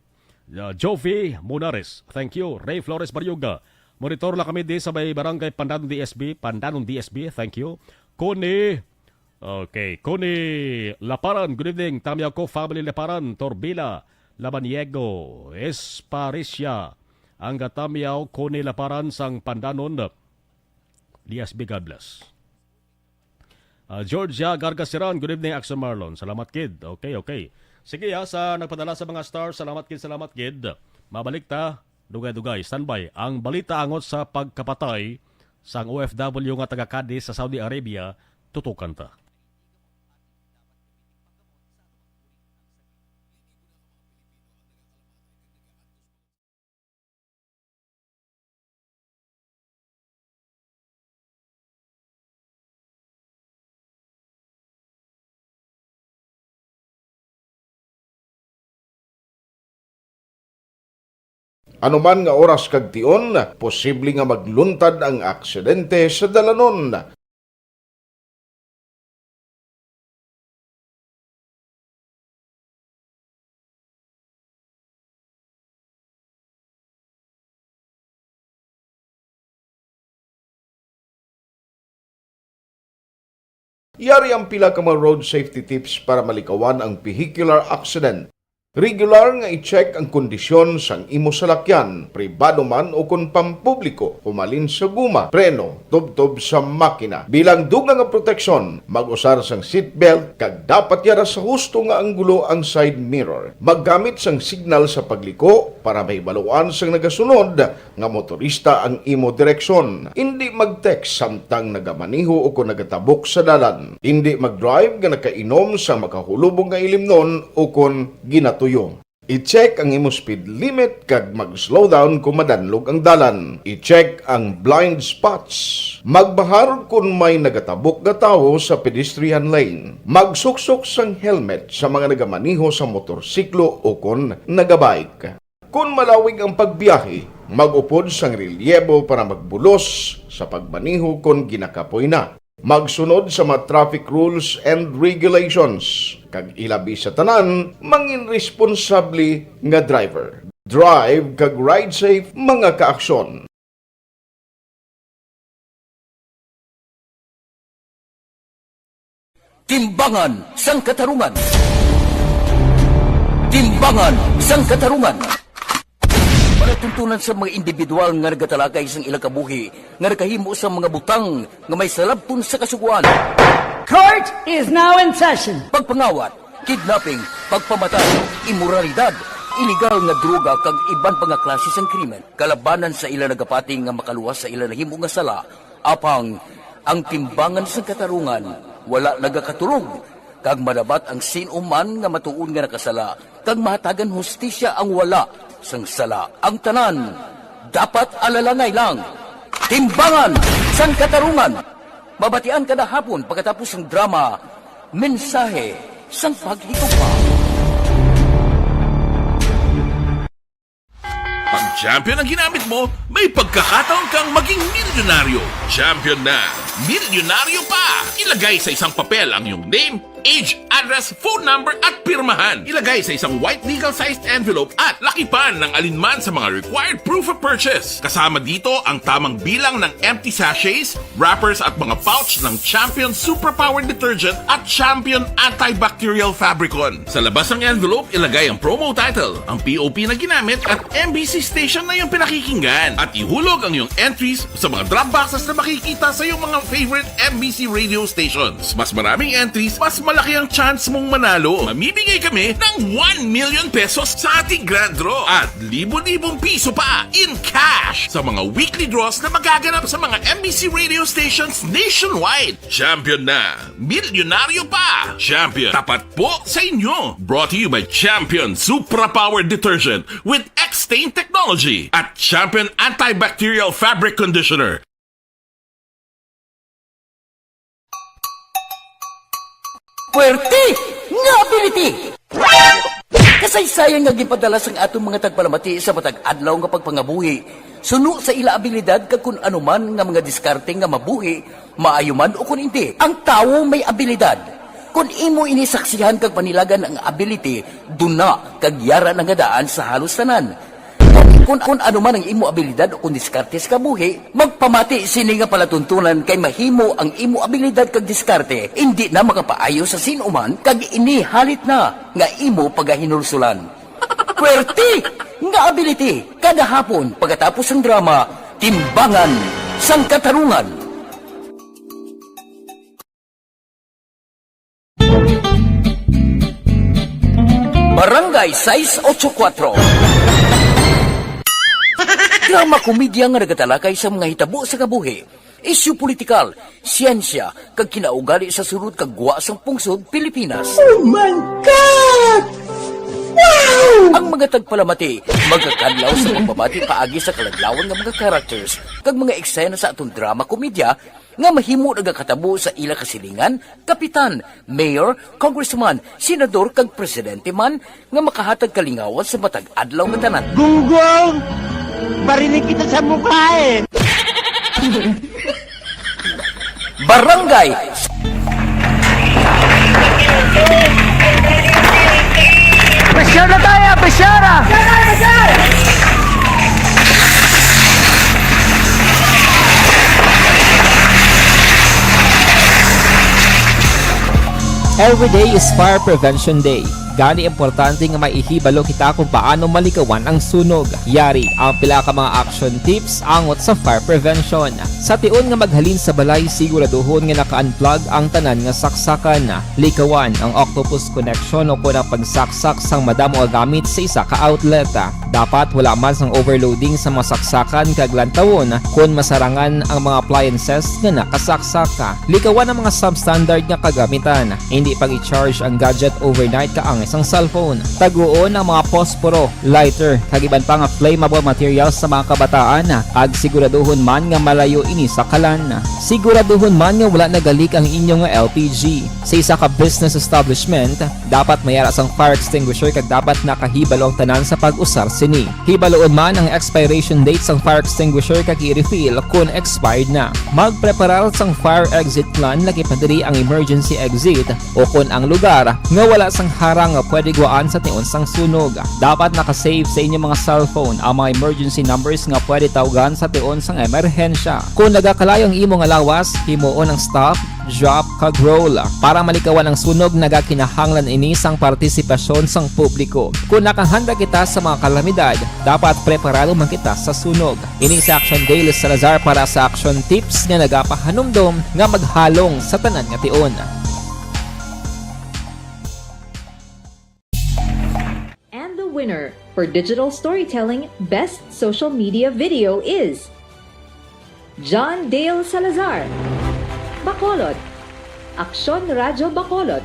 Uh, Jovi Munares, thank you. Ray Flores Baryoga, Monitor lang kami di sa may barangay Pandanon D S B. Pandanon D S B, thank you. Kuni, okay, Kuni Laparan, good evening. Tamyaw ko, family Laparan, Torbila, Labaniego, Esparisia. Ang gatamyaw, Kuni Laparan, sang Pandanon D S B, God bless. Ah, Georgia Gargasiran, good evening, Action Marlon. Salamat, kid. Okay, okay. Sige, ha, sa nagpadala sa mga stars, salamat, kid, salamat, kid. Mabalik ta, dugay-dugay, standby. Ang balita angot sa pagkapatay sang O F W nga taga Cadiz sa Saudi Arabia, tutukan ta. Ano man nga oras kag tion, posible nga magluntad ang aksidente sa dalanon. Yari ang pila ka mga road safety tips para malikawan ang vehicular accident. Regular nga i-check ang kondisyon sang imo salakyan, pribado man o kon pampubliko, humalin sa guma, preno, tubtob sa makina. Bilang dugang nga proteksyon, mag-usar sang seatbelt kag dapat yara sa husto nga anggulo ang side mirror. Maggamit sang signal sa pagliko para mahibaluan sang nagasunod nga motorista ang imo direksyon. Indi mag-text samtang nagamaneho o kon nagatabok sa dalan. Indi mag-drive nga nakainom sa makahulubong nga ilimnon o kon ginatuyo. I-check ang imo speed limit kag mag-slow down kon madanlog ang dalan. I-check ang blind spots. Magbahar kon may nagatabok nga tawo sa pedestrian lane. Magsuksok sang helmet sa mga nagamaneho sa motorsiklo o kon nagabike. Kon malawig ang pagbiyahe, mag-upod sang relyebo para magbulos sa pagmaneho kon ginakapoy na. Magsunod sa mga traffic rules and regulations, kag ilabi sa tanan, mangin responsable nga driver. Drive kag ride safe, mga kaaksyon. Timbangan sang Katarungan. Timbangan sang Katarungan. Palatuntunan sa mga individual nga nagatalakay sang ilang kabuhi nga nakahimo sang mga butang nga may salabton sa kasugoan. Court is now in session. Pagpangawat, kidnapping, pagpamatay, imoralidad, iligal nga droga kag iban pa nga klase sang krimen kalabanan sa ila nagapati nga makaluwas sa ila nahimo nga sala, apang ang timbangan sang katarungan wala nagakatulog, kag madabat ang sin-o man nga matuod nga nakasala kag mahatagan hustisya ang wala sang sala. Ang tanan dapat alalangay lang. Timbangan sang Katarungan. Mabatian kada hapon pagkatapos sang drama, Mensahe sang Paghigugma. Pag champion ang ginamit mo, may pagkakataon kang maging milyonaryo. Champion na, milyonaryo pa! Ilagay sa isang papel ang iyong name, age, address, phone number, at pirmahan. Ilagay sa isang white legal-sized envelope at lakipan ng alinman sa mga required proof of purchase. Kasama dito ang tamang bilang ng empty sachets, wrappers, at mga pouch ng Champion Superpower Detergent at Champion Antibacterial Fabricon. Sa labas ng envelope, ilagay ang promo title, ang P O P na ginamit, at M B C station na iyong pinakikinggan. At ihulog ang iyong entries sa mga drop boxes na makikita sa iyong mga favorite M B C radio stations. Mas maraming entries, mas malaki ang chance mong manalo. Mamimigay kami ng one million pesos sa ating grand draw at libo-libong piso pa in cash sa mga weekly draws na magaganap sa mga M B C radio stations nationwide. Champion na! Milyonaryo pa! Champion, tapat po sa inyo! Brought to you by Champion Supra Power Detergent with X-Stain Technology at Champion Antibacterial Fabric Conditioner. Puwerte nga ability! Kasaysayan nga ginpadala sang aton mga tagpalamati sa matag adlaw nga pagpangabuhi, suno sa ila abilidad kag kun ano man nga mga diskarte nga mabuhi, maayo man o kun indi. Ang tawo may abilidad. Kun imo ini saksihan kag panilagan ang ability, duna kag yara na nga daan sa halos tanan. Kon Kung, kung ano man ang imo abilidad o kung diskarte sa kabuhi, magpamati sini nga palatuntunan, kay mahimo ang imo abilidad kag diskarte indi na makapaayo sa sin-o man, kag ini halit na nga imo pagahinulsulan. Pwerte nga ability, kada hapon pagkatapos sang drama, Timbangan sang Katarungan. Barangay sais ocho kuwatro. Drama komedya nga nagatalakay sa mga hitabo sa kabuhi, isyu politikal, siyensya, kag kinaugali sa sulod kag gwa sang pungsod Pilipinas. Oh my God! Wow! Ang mga tagpalamati magakadlaw sa pagbabati paagi sa kaladlawan nga mga characters kag mga eksena sa aton drama komedya nga mahimo nagakatabo sa ila kasilingan, kapitan, mayor, congressman, senador, kag presidente man nga makahatag kalingawan sa matag adlaw nga tanan. Gunggong! Barinig kita sa mukha eh! Barangay Pressure na tayo! Pressure na! Every day is Fire Prevention Day. Gani, importante nga maihibalo kita kung paano malikawan ang sunog. Yari ang pila ka mga action tips angot sa fire prevention. Sa tion nga maghalin sa balay, siguraduhon nga naka-unplug ang tanan nga saksakan. Likawan ang octopus connection o kon ang pagsaksak sang madamo nga gamit sa isa ka outlet. Dapat wala man sang overloading sa mga saksakan kag lantawon kon masarangan ang mga appliances nga nakasaksak. Likawan ang mga substandard nga kagamitan. Hindi pag-i-charge ang gadget overnight kaangay sang cellphone. Taguon ang mga posporo, lighter, kag iban pa nga flammable materials sa mga kabataan, kag siguraduhon man nga malayo ini sa kalan. Siguraduhon man nga wala nagalik ang inyo nga L P G. Sa isa ka business establishment, dapat may ara sang fire extinguisher kag dapat nakahibalo ang tanan sa pag-usar sini. Hibaluon man ang expiration date sang fire extinguisher kag i-refill kon expired na. Magpreparar sang fire exit plan, lakip na diri ang emergency exit o kon ang lugar nga wala sang harang nga pwede gwaan sa tion sang sunog. Dapat naka-save sa inyo mga cellphone ang mga emergency numbers nga pwede tawgan sa tion sang emerhensya. Kon nagakalayo ang imo nga lawas, himuon ang stop, drop, kag roll. Para malikawan ang sunog, nagakinahanglan ini sang partisipasyon sang publiko. Kon nakahanda kita sa mga kalamidad, dapat preparado man kita sa sunog. Ini si Action Dale Salazar para sa Action Tips nga nagapahanumdom nga maghalong sa tanan nga tion. And the winner for Digital Storytelling Best Social Media Video is John Dale Salazar, Bacolod, Aksyon Radyo Bacolod,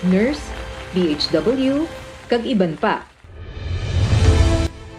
Nurse, D H W, kag iban pa.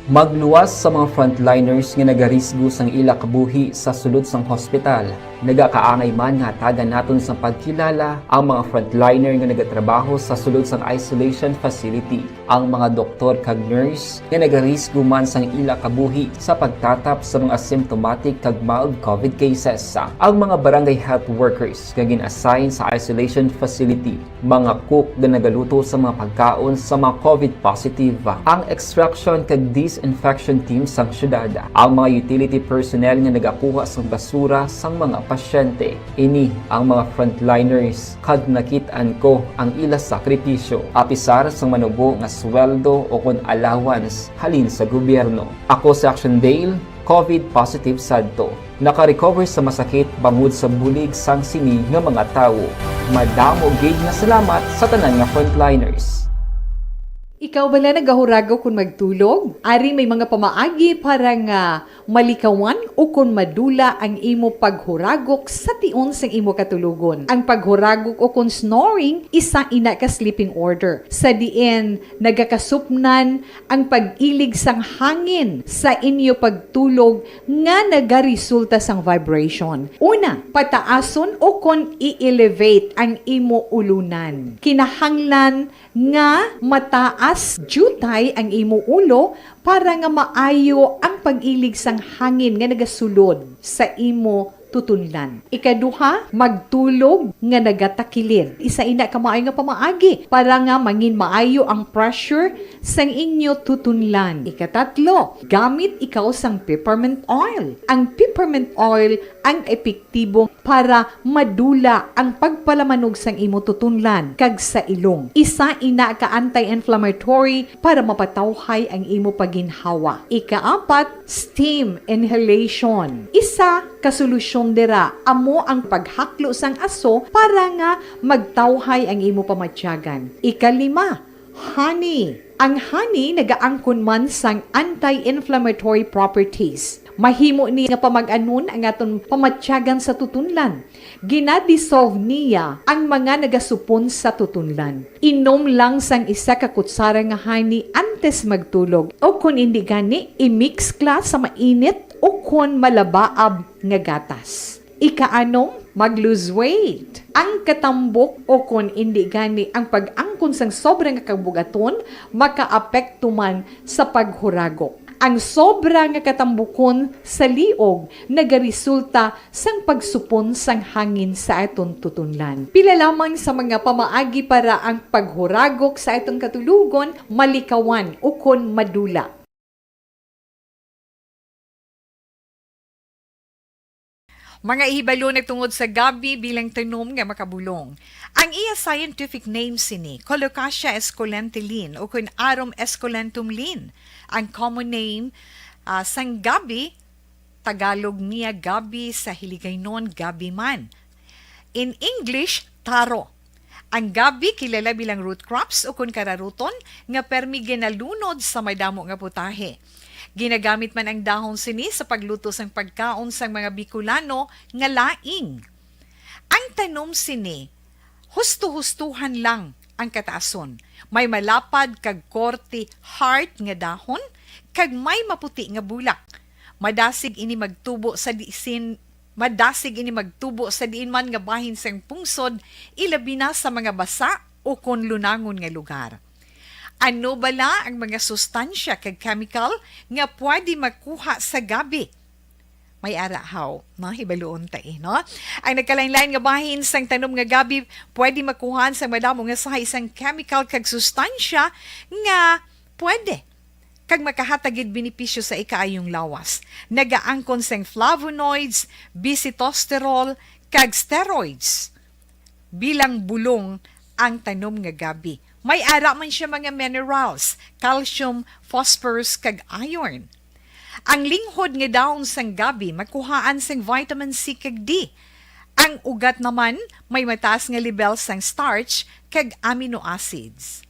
Magluwas sa mga frontliners nga nagarisgo sang ila kabuhi sa sulod sang hospital. Nagakaangay man nga hatagan naton sang pagkilala ang mga frontliner nga nagatrabaho sa sulod sang isolation facility, ang mga doktor kag nurse nga nagarisgo man sang ila kabuhi sa pagtatap sa mga asymptomatic kag mild covid cases, ang mga barangay health workers nga gin-assign sa isolation facility, mga cook nga nagaluto sa mga pagkaon sa mga covid positive, ang extraction kag disinfection team sang syudad, ang mga utility personnel nga nagakuha sang basura sang mga pasyente. Ini ang mga frontliners, kag nakit-an ko ang ila sakripisyo, apisar sang manubo nga sweldo o kon allowance halin sa gobyerno. Ako si Action Dale, covid positive sadto. Naka-recover sa masakit bangod sa bulig sang sini nga mga tawo. Madamo gid nga salamat sa tanan nga frontliners. Ikaw bala nagahuragok kon magtulog? Ari may mga pamaagi para nga malikawan o kon madula ang imo paghuragok sa tion sang imo katulogon. Ang paghuragok o kon snoring, isa ina ka sleeping order, sa diin nagakasupnan ang pag-ilig sang hangin sa inyo pagtulog nga nagaresulta sang vibration. Una, pataason o kon i-elevate ang imo ulunan. Kinahanglan nga mataas diutay ang imo ulo para nga maayo ang pag-ilig sang hangin nga nagasulod sa imo tutunlan. Ikaduha, magtulog nga nagatakilid. Isa ina ka maayo nga pamaagi para nga mangin maayo ang pressure sang inyo tutunlan. Ikatatlo, gamit ikaw sang peppermint oil. Ang peppermint oil ang epektibo para madula ang pagpalamanog sang imo tutunlan kag sa ilong. Isa ina ka anti-inflammatory para mapatawhay ang imo paginhawa. Ikaapat, steam inhalation. Isa ka solusyon dira amo ang paghaklo sang aso para nga magtawhay ang imo pamatyagan. Ikalima, honey. Ang honey nagaangkon man sang anti-inflammatory properties. Mahimo ni nga pamag-anon ang aton pamatyagan sa tutunlan. Ginadissolve niya ang mga nagasupon sa tutunlan. Inom lang sang isa ka kutsara nga honey antes magtulog, o kon indi gani, i-mix kla sa mainit o kon malabaab nga gatas. Ikaanom, mag-lose weight. Ang katambok o kon indi gani ang pag-angkon sang sobra nga kabugaton makaapekto man sa paghuragok. Ang sobra nga katambukon sa liog nagaresulta sang pagsupon sang hangin sa aton tutunlan. Pila lamang sa mga pamaagi para ang paghuragok sa aton katulogon malikawan ukon madula. Mga ihibalo nagtungod sa gabi bilang tanom nga makabulong. Ang iya scientific name sini, Colocasia esculenta Lin, ukon Arum esculentum Lin. Ang common name, ah, sang gabi, Tagalog niya gabi, sa Hiligaynon gabi man. In English, taro. Ang gabi kilala bilang root crops ukon kararuton nga permi ginalunod sa madamo nga putahe. Ginagamit man ang dahon sini sa pagluto sang pagkaon sang mga Bicolano nga laing. Ang tanom sini, husto-hustuhan lang ang kataason. May malapad kag korte heart nga dahon, kag may maputi nga bulak. Madasig ini magtubo sa disin, madasig ini magtubo sa diin man nga bahin sang pungsod, ilabi na sa mga basa o kon lunangon nga lugar. Ano bala ang mga sustansya kag chemical nga pwede makuha sa gabi? May ara haw, no? Hibaluon ta, eh, no? Ang nagkalain-lain nga bahin sang tanom nga gabi pwede makuhaan sang madamo nga sahi sang chemical kag sustansya nga pwede kag makahatag gid benepisyo sa ikaayong lawas. Nagaangkon sang flavonoids, bisitosterol, kag steroids. Bilang bulong ang tanom nga gabi. May ara man siya mga minerals, calcium, phosphorus, kag iron. Ang linghod nga dahon sang gabi makuhaan sang vitamin C kag D. Ang ugat naman may mataas nga lebel sang starch kag amino acids.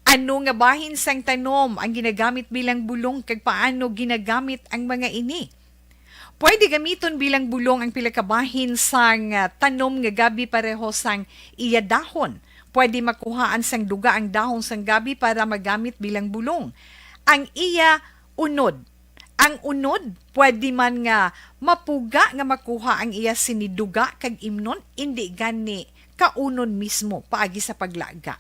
Ano nga bahin sang tanom ang ginagamit bilang bulong, kag paano ginagamit ang mga ini? Pwede gamiton bilang bulong ang pila ka bahin sang, ah, tanom nga gabi pareho sang iya dahon. Pwede makuhaan sang duga ang dahon sang gabi para magamit bilang bulong. Ang iya unod. Ang unod, pwede man nga mapuga nga makuha ang iya sini duga kag imnon, indi gani kaunon mismo paagi sa paglaga.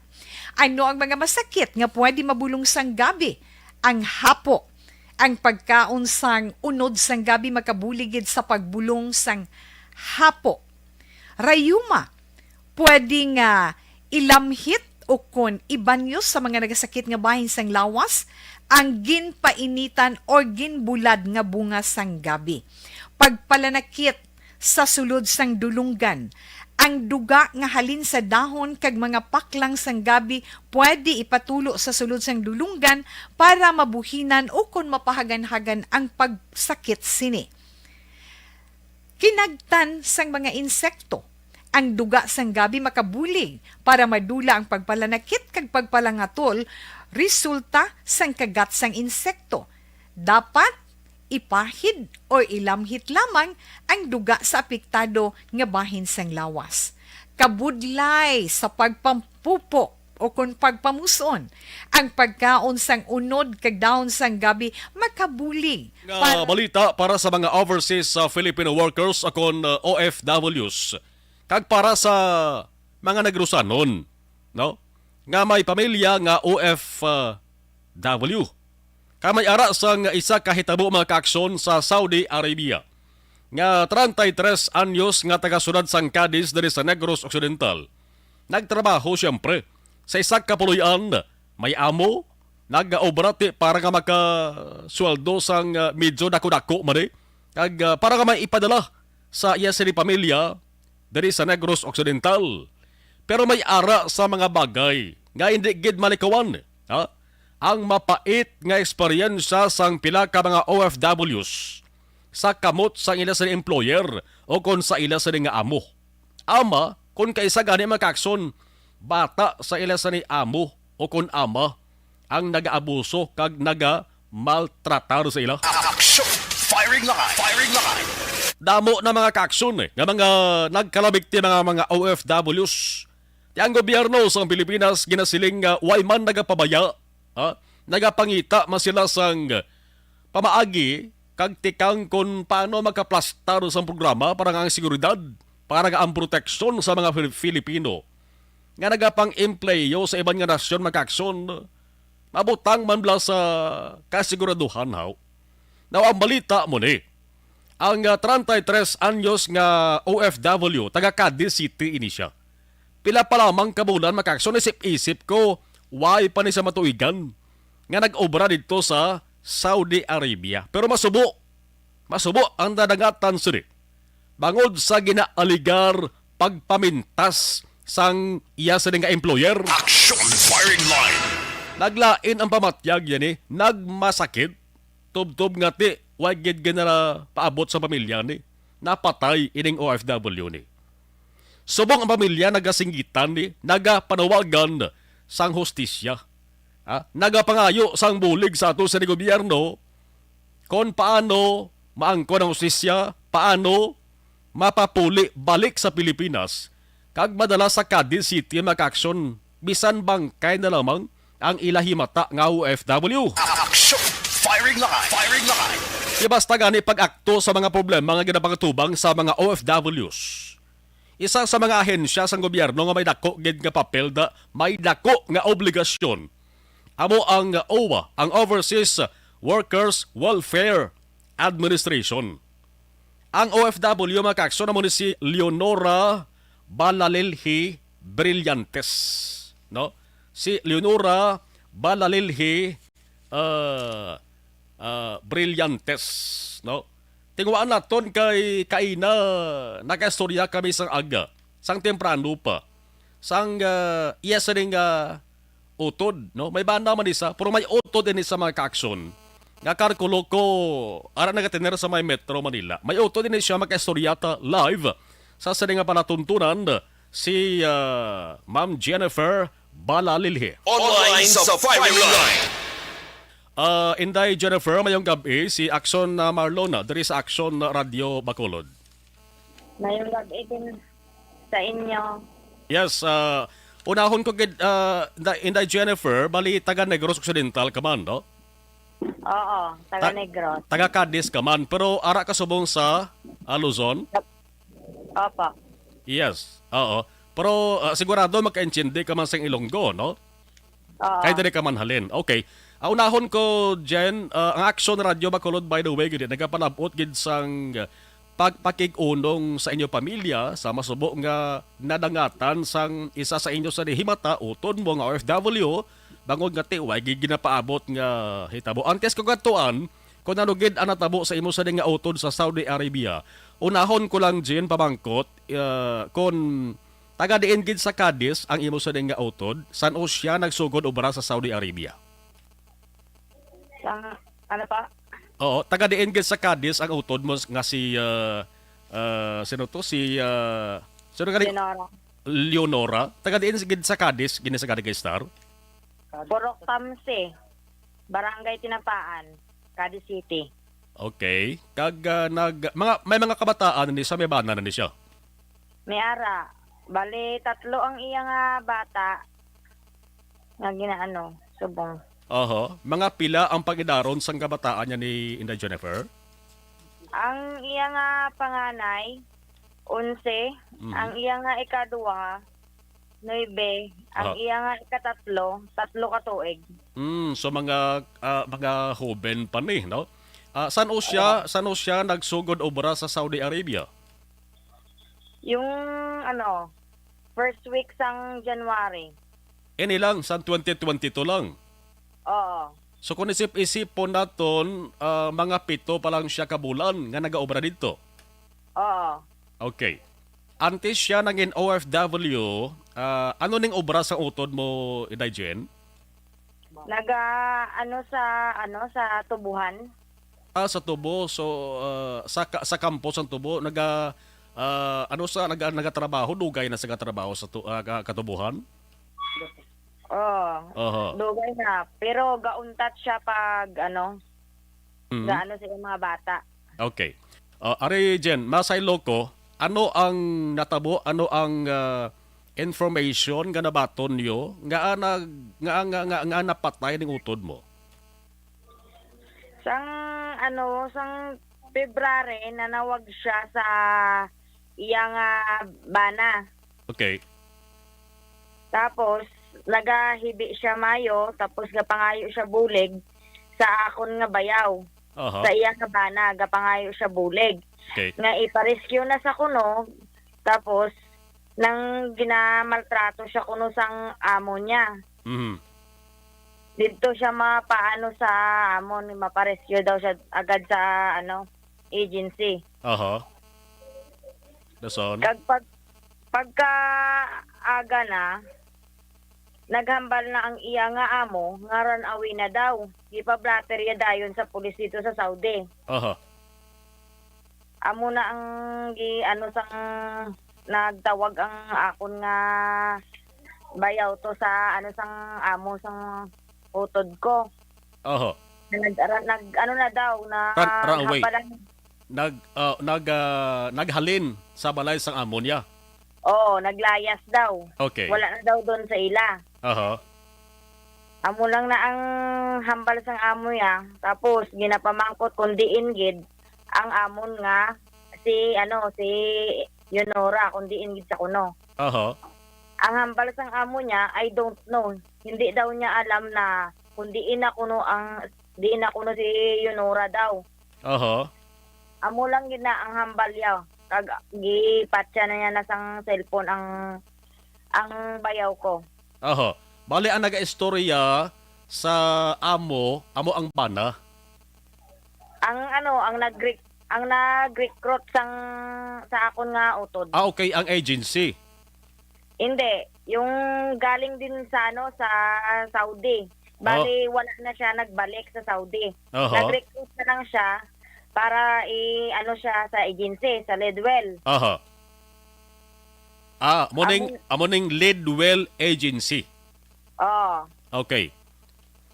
Ano ang mga masakit nga pwede mabulong sang gabi? Ang hapo. Ang pagkaon sang unod sang gabi makabulig gid sa pagbulong sang hapo. Rayuma, pwede nga ilamhit o kon ibanyo sa mga nagasakit nga bahin sang lawas ang ginpainitan o ginbulad nga bunga sang gabi. Pagpalanakit sa sulod sang dulunggan. Ang duga nga halin sa dahon kag mga paklang sang gabi pwede ipatulo sa sulod sang dulunggan para mabuhinan o kon mapahaganhagan ang pagsakit sini. Kinagtan sang mga insekto. Ang duga sang gabi makabulig para madula ang pagpalanakit kag pagpalangatol resulta sang kagat sang insekto. Dapat ipahid o ilamhit lamang ang duga sa apektado nga bahin sang lawas. Kabudlay sa pagpampupo o kon pagpamus-on, ang pagkaon sang unod kag dahon sang gabi makabulig. Nga para balita para sa mga overseas, uh, Filipino workers o kon, uh, O F Ws, kag para sa mga Negrosanon, no, nga may pamilya nga O F W, kag may ara sang isa ka hitabo, mga kaaksyon, sa Saudi Arabia. nga treinta y tres anyos nga taga-siyudad sang Cadiz diri sa Negros Occidental. Nagtrabaho, siyempre, sa isa ka puloy-an, may amo, nag-obra ti para nga makasweldo sang, ah, medyo dako-dako man, eh, kag, ah, para nga may ipadala sa iya sini pamilya diri sa Negros Occidental. Pero may ara sa mga bagay nga hindi gid malikawan, ha? Ang mapait nga eksperyensya sang pila ka mga O F Ws sa kamot sang ila sini employer o kon sa ila sini nga amo. Ama, kon kaisa gani, mga kaakson, bata sa ila sini amo o kon ama ang nagaabuso kag nagamaltratar sa ila. Action! Firing line! Firing line! Damo na, mga kaakson, eh, nga mga nagkalabigti, mga, mga O F Ws. Ti ang gobyerno sa Pilipinas ginasiling nga way man nagapabaya, ha? Nagapangita man sila sang pamaagi kag tikang kon paano makaplastar sang programa para nga ang seguridad, para nga ang proteksyon sa mga Fili-, Filipino nga nagapang-empleyo sa iban nga nasyon, mga kaakson, mabutang man bala sa kasiguraduhan, haw. Now, ang balita mo ni, ang, ah, treinta y tres anyos nga O F W, taga Cadiz City ini siya. Pila pa lamang ka bulan, mga kaakson, isip-isip ko, why pa ni sa matuigan nga nag-obra didto sa Saudi Arabia. Pero masubo, masubo ang nadangatan sini bangod sa ginaaligar pagpamintas sang iya sini nga employer. Action! Firing line! Naglain ang pamatyag yan, eh. Nagmasakit. Tubtob nga ti, wa gid ginala paabot sa pamilya ni. Napatay ining O F W ni. Subong ang pamilya nagasinggitan ni, nagapanawagan sang hustisya. Ha? Nagapangayo sang bulig sa ato sa gobyerno kon paano maangkon ang hustisya, paano mapapuli balik sa Pilipinas kag madala sa Cadiz City, mga kaakson, bisan bangkay na lamang ang ila himata nga O F W. Action! Firing line! Firing line! Di basta gani pag-akto sa mga problema nga ginapangatubang sa mga O F Ws. Isa sa mga ahensya sang gobyerno nga may dako gid nga papel da, may dako nga obligasyon, amo ang OWWA, ang Overseas Workers Welfare Administration. Ang O F W, mga kaakson, amo ni si Leonora Balalilhi Brillantes, no? Si Leonora Balalilhi, ah, ah, Brillantes, no? Tinguhaan naton kay kaina nakaistorya kami sang aga, sang temprano pa, sang, ah, iya sining, ah, utod, no? May bana man isa, pero may utod ini sa mga kaakson. Nga kalkulo ko, ara nagatener sa may Metro Manila. May utod ini siya, makaistorya ta live sa sini nga palatuntunan, si, ah, Ma'am Jennifer Balalilhi. Online sa firing line. Ah, Inday Jennifer, mayong gab-i, si Action, ah, Marlon, ah, diri sa Action Radyo Bacolod. Mayong gab-i din sa inyo. Yes, ah, unahon ko gid, ah, Inday, Inday Jennifer, bali taga Negros Occidental ka man, no? Oo, taga Ta-, Negros. Taga Cadiz ka man, pero ara ka subong sa, ah, Luzon? Opo. Yes, oo. Pero, ah, sigurado makaintindi ka man sing Ilonggo, no? Oo. Kay diri ka man halin. Okay. Ah, unahon ko, Jen, ah, ang Action Radyo Bacolod, by the way, gid, nagapalabot gid sang pagpakig-unong sa inyo pamilya sa masubo nga nadangatan sang isa sa inyo sa nihimata, utod mo nga O F W, bangod nga ti, way gid ginapaabot nga hitabo. Antes ko kadtuan, kung ano gid ang natabo sa imo sa nga utod sa Saudi Arabia, unahon ko lang, Jen, pamangkot, ah, kung taga diin gid sa Cadiz ang imo sa nga utod, san-o sia nagsugod obra sa Saudi Arabia? Sa, ano pa? Oo, taga diin gid sa Cadiz ang utod mo nga si, ah, ah, sino to? Si, ah, sino gani? Leonora. Leonora. Taga diin gid sa Cadiz, gini sa Cadiz Star? Purok Tamsi, Barangay Tinapaan, Cadiz City. Okay. Kag, ah, nag-, mga, may mga kabataan ni siya, may bana na ni siya? May ara. Bali, tatlo ang iya nga bata nga ginaano, subong. Oho. Mga pila ang pag-idaron sang kabataan niya ni Inday Jennifer? Ang iya nga panganay, onse. Mhm. Ang iya nga ikaduha, nuebe. Ang Aha. iya nga ikatatlo, tatlo ka tuig. Mm, so mga, ah, mga hoben pa ni, no? Ah, san-o siya, Oo. san-o siya nagsugod obra sa Saudi Arabia? Yung, ano, first week sang January. Ini lang, sa twenty twenty-two lang? Oo. So, kung isip-isipon naton, ah, mga pito pa lang siya ka bulan nga nagaobra didto? Oo. Okay. Antes siya nangin O F W, ah, ano ning obra sa utod mo, Inday Jen? Naga, ano, sa, ano, sa tubuhan. Ah, sa tubo. So, ah, sa ka-, sa kampo sa tubo, naga, ah, ano sa, naga-, nagatrabaho, dugay na sa gatrabaho sa tu-, ah, ka-, katubuhan? Oo. Oho. Dugay na. Pero gauntat siya pag, ano, Mm. gaano sa iyang mga bata. Okay. Ah, Ari Jen, masaylo ko, ano ang natabo, ano ang, ah, information nga nabaton niyo nga nag-, nga, nga, nga, nga napatay ning utod mo? Sang, ano, sang February, nanawag siya sa iya nga bana. Okay. Tapos, nagahibi siya mayo, tapos gapangayo siya bulig sa akon nga bayaw. Aha. Sa iya nga bana, gapangayo siya bulig. Okay. Nga ipa-rescue na sa kuno, tapos nang ginamaltrato siya kuno sang amo niya. Mhm. Didto siya mapaano sa amo ni, maparescue daw siya agad sa, ano, agency. Aha. Dason? Kag pag-, pagka aga na, naghambal na ang iya nga amo nga run away na daw. Gipa-blotter ya dayon sa pulis dito sa Saudi. Aha. Amo na ang gi-, ano, sang nagtawag ang akon nga bayaw to sa, ano, sang amo sang utod ko. Oho. Nag-, nag-, ano na daw, na Run, run away. hapalan. Nag-, ah, nag-, ah, naghalin sa balay sang amo niya. Oo, naglayas daw. Okay. Wala na daw doon sa ila. Aha. Amo lang na ang hambal sang amo niya. Tapos, ginapamangkot kung diin gid ang amon nga si, ano, si Yunora, kung diin gid sa kuno. Aha. Ang hambal sang amo niya, "I don't know." Hindi daw niya alam na kung diin na kuno ang, diin na kuno si Yunora daw. Aha. Amo lang gid na ang hambal niya. Kag gipatya na niya na sang cellphone ang, ang bayaw ko. Aha. Bali, ang nagaistorya sa amo, amo ang bana? Ang, ano, ang nag-rec-, ang nag-recruit sang, sa akon nga utod. Ah, okay, ang agency. Hindi, yung galing din sa, ano, sa Saudi. Bali, Oh. wala na siya nagbalik sa Saudi. Aha. Nag-recruit na lang siya para i-, ano siya sa agency, sa Lidwell. Aha. Ah, amo ning, Amo amo ning Lidwell Agency. Oo. Okay.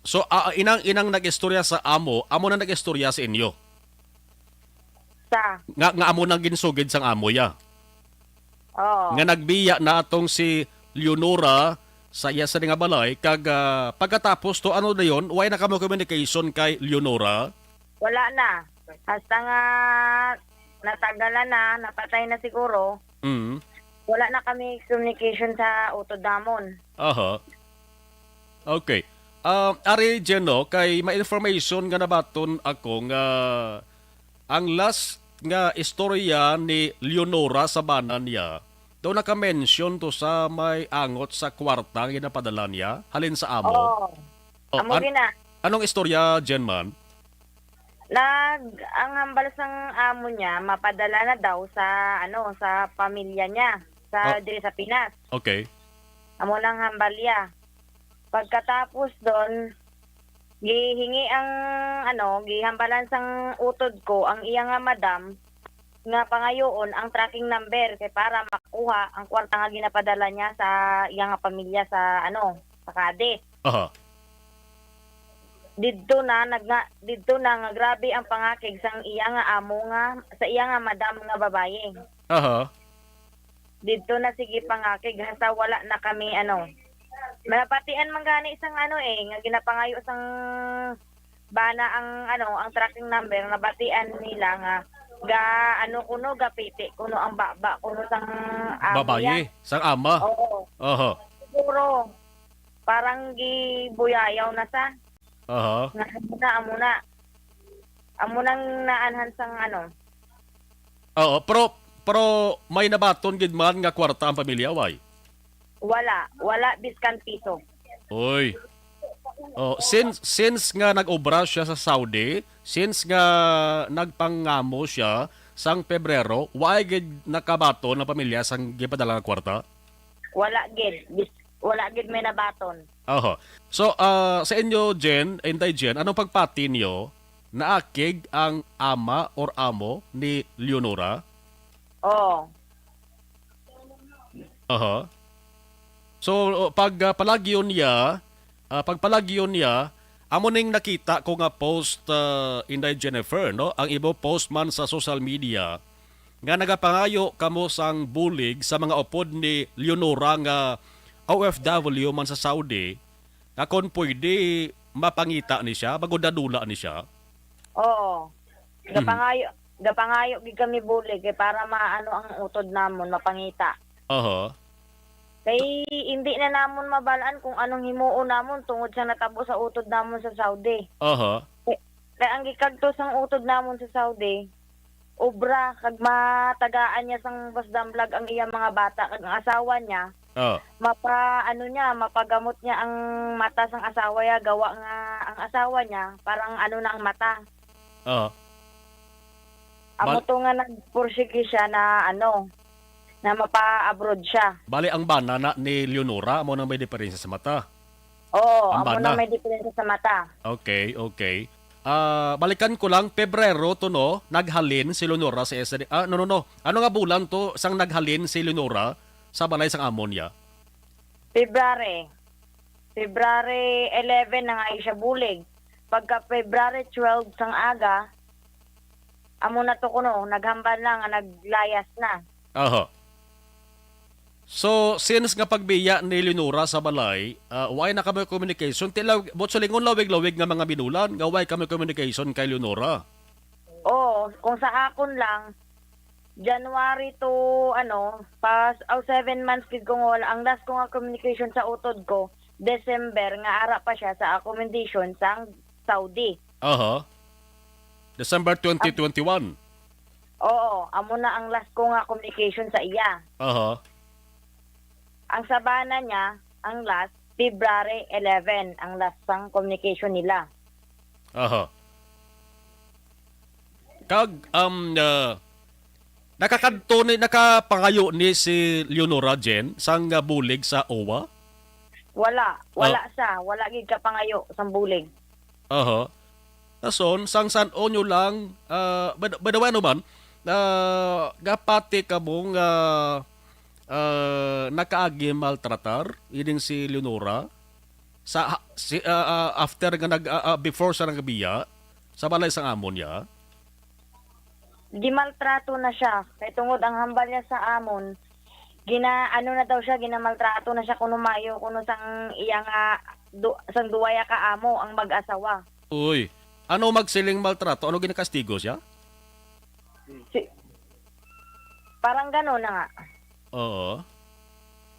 So, ah, inang, inang nag-istorya sa amo, amo na nag-istorya sa inyo? Sa? Nga, nga amo nang ginsugid sang amo ya. Oo. Nga nagbiya na atong si Leonora sa iya sa nga balay, kag, ah, pagkatapos to, ano na yon? Wala na kamo communication kay Leonora? Wala na. Hasta nga natagalan na, napatay na siguro. Mm. Wala na kami communication sa utod namon. Aha. Okay. Ah, Ari Jen, no, kay may information nga nabaton ako nga ang last nga istorya ni Leonora sa bana niya, daw naka-mention to sa may angot sa kwarta nga ginapadala niya halin sa amo. Oo. Oh, Amo an-, gina. Anong istorya, Jen, man? Nag-, ang hambal sang amo niya, mapadala na daw sa, ano, sa pamilya niya, sa Oh. diri sa Pinas. Okay. Amo nang hambal niya. Pagkatapos doon, gihingi ang, ano, gihambalan sang utod ko ang iya nga madam nga pangayoon ang tracking number kay para makuha ang kwarta nga ginapadala niya sa iya nga pamilya sa, ano, sa Cadiz. Aha. Didto na, nag-, nga, didto na nga grabe ang pangakig sang iya nga amo nga, sa iya nga madam nga babayi. Aha. Didto na sige pangakig hasta wala na kami, ano. Nabatian man gani sang, ano, eh, nga ginapangayo sang bana ang, ano, ang tracking number, nabatian nila nga ga, ano kuno, gapiti kuno ang baba kuno sang amo Babayi, niya. Sang ama. Oo. Aha. Siguro, parang gibuyayaw na sa. Aha. Nga amo na, amo na. Amo nang naanhan sang ano. Oo, pero, pero may nabaton gid man nga kwarta ang pamilya, way? Wala, wala biskan piso. Uy. Oh, since, since nga nag-obra siya sa Saudi, since nga nagpangamo siya sang Pebrero, way gid nakabaton ang pamilya sang gipadala nga kwarta? Wala gid. Bis-, wala gid may nabaton. Oho. So, ah, sa inyo, Jen, Inday Jen, anong pagpati niyo? Naakig ang ama or amo ni Leonora? Oo. Aha. So, pag, ah, palagyo niya, ah, pag palagyo niya, amo ning nakita ko nga post, ah, Inday Jennifer, no? Ang imo post man sa social media nga nagapangayo kamo sang bulig sa mga upod ni Leonora nga O F W man sa Saudi, nga kon pwede mapangita ni siya, bago dadula ni siya. Oo. Mhm. Gapangayo, gapangayo gid kami bulig, eh, para maano ang utod namon, mapangita. Aha. Kay hindi na namon mabalaan kung anong himuon namon tungod sa natabo sa utod namon sa Saudi. Aha. Kay, kay ang gikagto sang utod namon sa Saudi, obra, kag matagaan niya sang basdam vlog ang iyang mga bata, kag ang asawa niya, Ah. mapa-, ano niya, mapagamot niya ang mata sang asawa niya, gawa nga ang asawa niya, parang ano na ang mata. Ah. Amo Bal- to nga nagpursige siya na, ano, na mapa-abroad siya. Bali, ang bana na ni Leonora, amo nang may diferensya sa mata? Oo, Ang amo bana. nang may diferensya sa mata. Okay, okay. Ah, balikan ko lang, Pebrero to, no? Naghalin si Leonora sa S D. Ah, no, no, no. Ano nga bulan to sang naghalin si Leonora sa balay sang amo niya? February. February eleven na nga siya bulig. Pagka February twelve sang aga, amo na to kuno, naghambal na nga naglayas na. Aha. So, since nga pagbiya ni Leonora sa balay, ah, way na kamo communication? Tila, buot silingon, lawig-lawig nga mga binulan nga way kamo communication kay Leonora. Oo, kung sa akon lang, January to, ano, pas-, oh, seven months gid ko nga wala. Ang last ko nga communication sa utod ko, December, nga ara pa siya sa accommodation sa Saudi. Aha. December twenty twenty-one. Oo, amo na ang last ko nga communication sa iya. Aha. Ang sa bana niya, ang last, February eleven, ang last sang communication nila. Aha. Kag, um, uh, nakakadto ni, nakapangayo ni si Leonora, Jen, sang, uh, bulig sa owa? Wala. Oh. Wala siya. Wala gid kapangayo sang bulig. Aha. Dason, sang san-o nyo lang, ah, by the, by the way, ano man, ah, gapati ka mo nga, ah, nakaagi maltratar ining si Leonora sa, si, ah, ah, after nga nag, ah, ah, before sa nagbiya sa balay sang amo niya? Gimaltrato na siya kay tungod ang hambal niya sa amon, gina-, ano na daw siya, ginamaltrato na siya kuno mayo kuno sang iya nga du-, sang duwa ya ka amo ang mag-asawa. Uy, ano magsiling maltrato? Ano ginakastigo siya? Si-, parang gano'n na nga. Oo.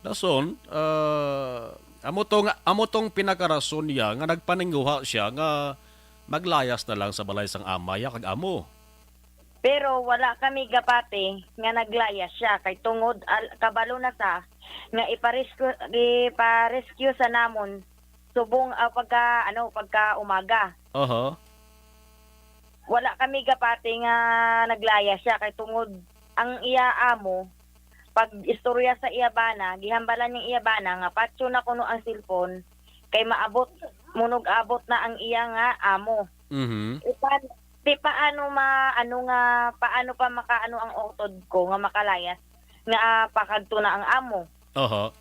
Dason, ah, amo to nga, amo tong pinakarason niya nga nagpaninguha siya nga maglayas na lang sa balay sang amay ya kag amo. Pero wala kami gapati nga naglayas siya kay tungod al-, kabalo na sa nga ipa-rescue, ipa-rescue sa namon subong, ah, pagka, ano, pagka umaga. Aha. Wala kami gapati nga naglayas siya kay tungod ang iya amo, pag istorya sa iya bana, gihambalan ning iya bana nga patyon na kuno ang cellphone kay maabot, munog-abot na ang iya nga amo. Mhm. Ipan-, di paano ma-, ano nga, paano pa makaano ang utod ko nga makalayas nga, ah, pakadto na ang amo? Aha.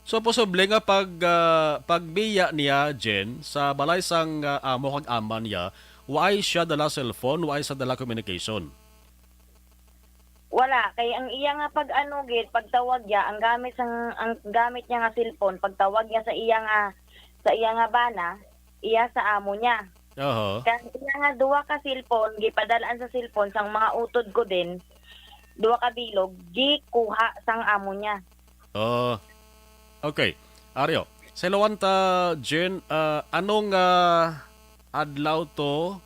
So, posible nga pag, ah, pagbiya niya, Jen, sa balay sang, ah, amo kag ama niya, waay siya dala cellphone, waay siya dala communication? Wala, kay ang iya nga pag-ano gid, pagtawag niya, ang gamit sang, ang gamit niya nga cellphone, pagtawag niya sa iya nga, sa iya nga bana, iya sa amo niya. Aha. Kay ang iya nga duha ka cellphone, gipadal-an sa cellphone sang mga utod ko din, duha ka bilog, gikuha sang amo niya. Oh. Okay. Aryo, sa ilawan ta, Jen, ah, anong, ah, adlaw to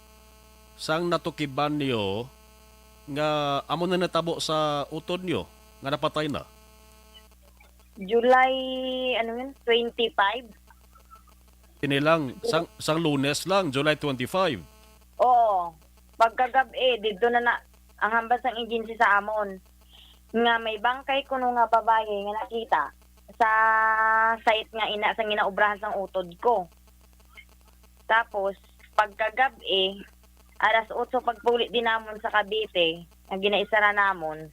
sang natukiban niyo nga amo na natabo sa utod niyo nga napatay na? July, ano yun, twenty-five. Sini lang, sang, sang Lunes lang, July twenty-five. Oo. Pagkagab-i, didto na na ang hambal sang agency sa amon nga may bangkay kuno nga babayi nga nakita sa site nga ina, sa ginaobrahan sang utod ko. Tapos, pagkagab-i, alas otso pagpuli din namon sa Cavite, nga ginaisara namon,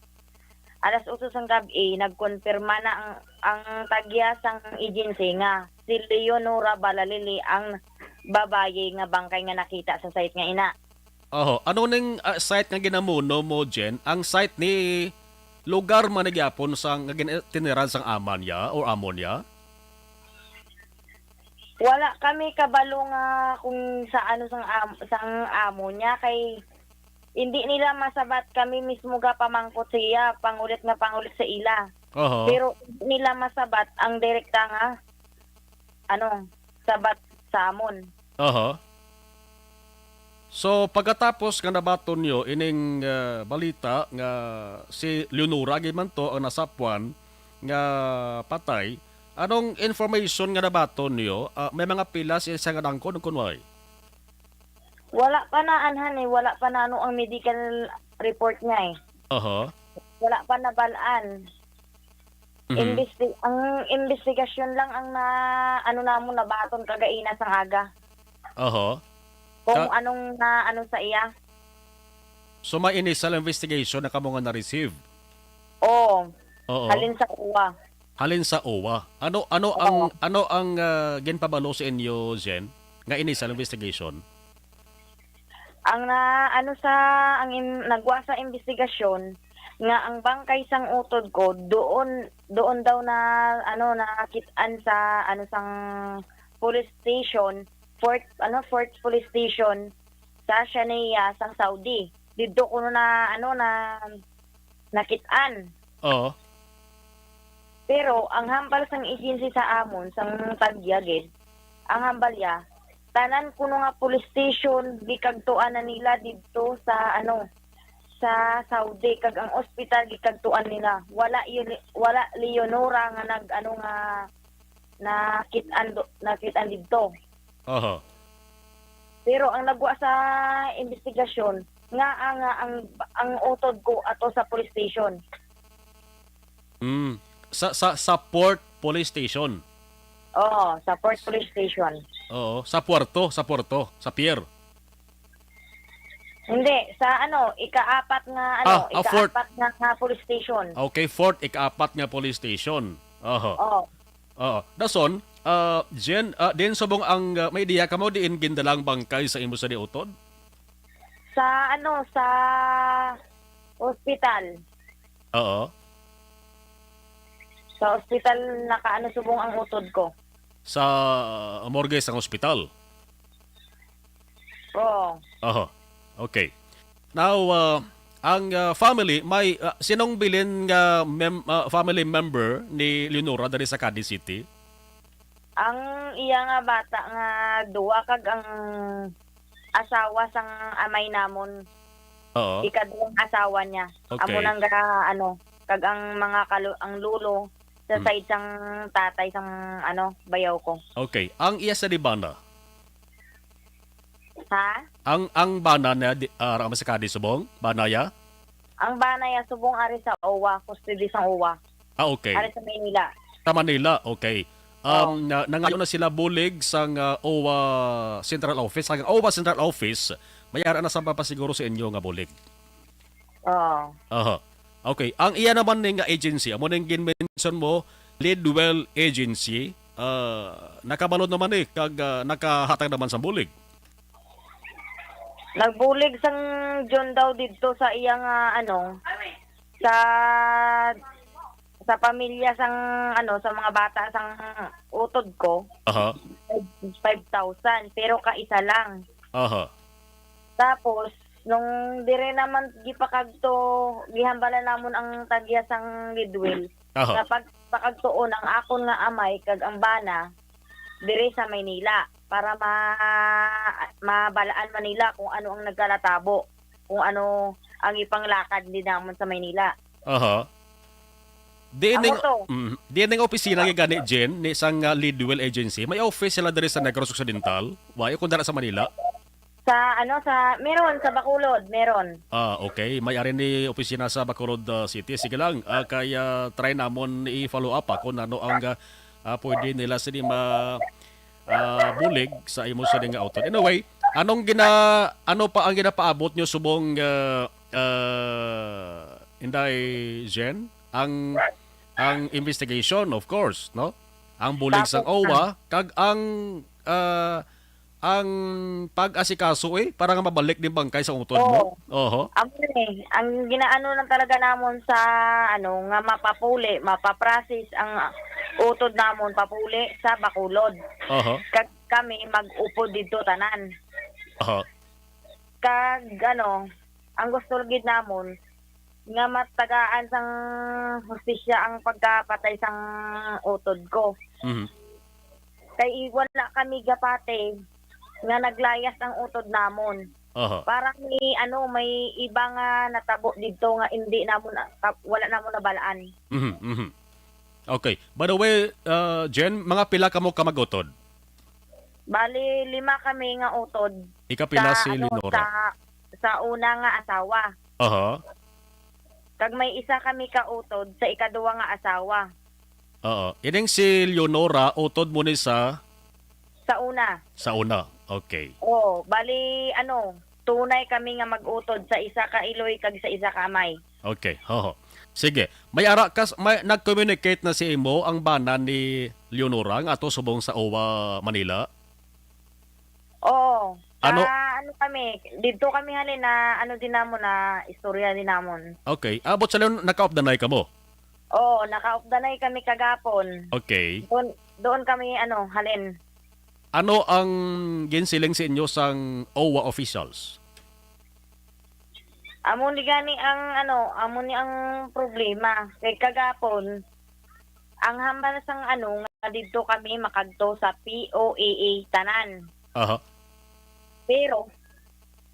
alas otso sang gab-i, nagkonfirma na ang, ang tagya sang agency nga si Leonora Balalili ang babayi nga bangkay nga nakita sa site nga ina. Oho. Ano ning, ah, site nga ginamuno mo, Jen? Ang site ni lugar man ni gyapon sa nga gin-, tiniran sang ama niya or amo niya? Wala kami kabalo nga kung sa ano sang am-, sang amo niya, kay hindi nila masabat, kami mismo gapamangkot siya, pangulit nga pangulit sa ila. Oho. Pero hindi nila masabat ang direkta nga, ano, sabat sa amon. Oho. So, pagkatapos nga nabaton niyo ining, ah, balita nga si Leonora gid man to ang nasapwan nga patay, anong information nga nabaton niyo? Ah, may mga pilas siya nga nangkon, kun way? Wala pa na, anhan, eh. Wala pa na, ano, ang medical report niya, eh. Oho. Wala pa nabal-an. Mhm. Imbesti-, ang investigasyon lang ang na, ano, namon nabaton kagaina sang aga. Oho. Kung Ka- anong na, ano sa iya. So, may initial investigation na kamo nga na-receive? Oo. Oo. Halin sa uwa. Halin sa uwa. Ano, ano ang, Oo. ano ang, ah, ginpabalo sa inyo, Jen, nga initial investigation? Ang na, ano, sa, ang im-, nagwa sa investigasyon nga ang bangkay sang utod ko doon, doon daw na, ano, nakit-an sa, ano, sang police station, Fort, ano, Fort Police Station sa Shanea, sang Saudi. Didto kuno na, ano, na nakit-an. Oo. Pero ang hambal sang agency sa amon, sang tagya gid, ang hambal ya, tanan kuno nga police station gikagtuan na nila didto sa, ano, sa Saudi, kag ang ospital gikagtuan nila. Wala yun, wala Leonora nga nag, ano, nga nakit-an do-, nakit-an didto. Aha. Pero ang nagwa sa investigasyon nga ang, ang, ang utod ko ato sa police station. Mm. Sa, sa, sa Port Police Station? Oo, sa Port Police Station. Oo, sa puerto, sa puerto, sa pier. Hindi, sa ano, ikaapat nga, ano, Ah, ah, Fort. ikaapat nga, nga police station. Okay, Fort, ikaapat nga police station. Oho. Oo. Oo. Dason, ah, Jen, ah, din subong ang, ah, may idea kamo diin gindala ang bangkay sa imo sa niutod? Sa ano, sa ospital. Oo. Sa ospital nakaano subong ang utod ko. Sa, ah, morgue sang ospital? Oo. Oho. Okay. Now, ah, ang, ah, family, may, ah, sinong bilin nga mem-, ah, family member ni Leonora diri sa Cadiz City? Ang iya nga bata nga duwa kag ang asawa sang amay namon. Oo. Ikaduhang asawa niya. Okay. Amo nang ga-, ano, kag ang mga kalu-, ang lolo sa Hmm. side sang tatay sang, ano, bayaw ko. Okay. Ang iya sa di bana? Ha? Ang, ang bana niya, di, ah, ara man sa Cadiz subong? Bana ya? Ang bana ya subong ari sa owa, custody sang owa. Ah, okay. Ari sa Manila. Sa Manila, okay. Um, Oh. na, nangayo na sila bulig sang, ah, owa Central Office. Ang owa Central Office, may ara na sa papasiguro sa inyo nga bulig. Oo. Aha. Okay. Ang iya naman ni nga agency, amo ning gin-mention mo, Leadwell Agency, ah, nakabalod naman ni kag, ah, nakahatag naman sa bulig. Nagbulig sang John daw didto sa iya nga, ano, sa, sa pamilya sang, ano, sa mga bata sang utod ko. Aha. Five thousand, pero kaisa lang. Aha. Tapos, nung dire naman gipakagto, gihambalan namon ang tagya sang Lidwell, Aha. nga pagpakagtuon ang akon nga amay kag ang bana dire sa Maynila. para ma-, mabalaan man nila kung ano ang nagkalatabo, kung ano ang ipanglakad din namon sa Maynila. Aha. Di Amo ining, to. Mm, di ining opisina nga gani, Jen, ni sang, ah, Leadwell Agency, may office sila diri sa Negros Occidental? Wa, kung dara sa Manila? Sa, ano, sa, meron, sa Bacolod, meron. Ah, okay. May ari ni opisina sa Bacolod, ah, City. Sige lang, ah, kay, ah, try namon i-follow up, ah, kung ano ang, ah, ah, pwede nila sini ma-, ah, bulig sa imo sini nga utod. Anyway, anong gina-, ano pa ang ginapaabot nyo subong, ah, ah, Inday Jen? Ang, ang investigation, of course, no? Ang bulig sang Tapos na. owa, kag ang, ah, ang pag-asikaso, eh, para nga mabalik ni bangkay sa utod mo? Oo. Oho. Amo ni, ang ginaano lang talaga namon sa, ano, nga mapapuli, mapaprocess ang utod namon, papuli sa Bacolod. Oho. Kag kami mag-upod didto tanan. Oho. Kag, ano, ang gusto gid namon, nga matagaan sang hustisya ang pagkapatay sang utod ko. Mhm. Kay wala kami gapati nga naglayas ang utod namon. Aha. Parang may, ano, may iba nga natabo didto nga hindi namon, ah, ta-, wala namon nabalaan. Mhm, mhm. Okay. By the way, uh, Jen, mga pila kamo ka mag-utod? Bali, lima kami nga utod. Ikapila sa, si ano, Leonora? Sa, sa una nga asawa. Aha. Kag may isa kami ka utod sa ikaduwa nga asawa. Oo. Ining si Leonora, utod mo ni sa Sa una. Sa una. Okay. Oo, bali, ano, tunay kami nga mag-utod sa isa ka iloy kag sa isa ka amay. Okay. Oho. Sige. May ara kas-, may nag-communicate na si imo ang bana ni Leonora nga ato subong sa owa Manila? Oo. Ano? Sa ano kami, didto kami halin na ano din namon, na istorya din namon. Okay. Abot sa Leon-, nakaupdanay kamo? Oo, nakaupdanay kami kagapon. Okay. Doon, doon kami, ano, halin. Ano ang ginsiling sa inyo sang owa officials? Amo ni gani ang, ano, amo ni ang problema. Kay kagapon, ang hambal sang, ano, nga didto kami makadto sa P O A A tanan. Aha. Pero,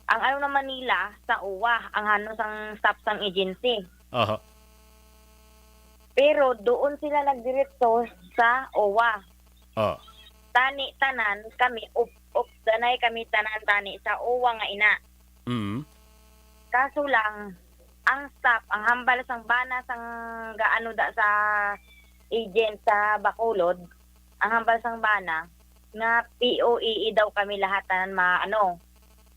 ang ano naman nila sa owa, ang ano sang staff sang agency. Aha. Pero doon sila nagdiretso sa owa. Ah. Tani tanan kami, up-, updanay kami tanan tani sa owa nga ina. Mm. Kaso lang, ang staff, ang hambal sang bana sang gaano da sa agent sa Bacolod, ang hambal sang bana nga P O A A daw kami lahat tanan ma-, ano,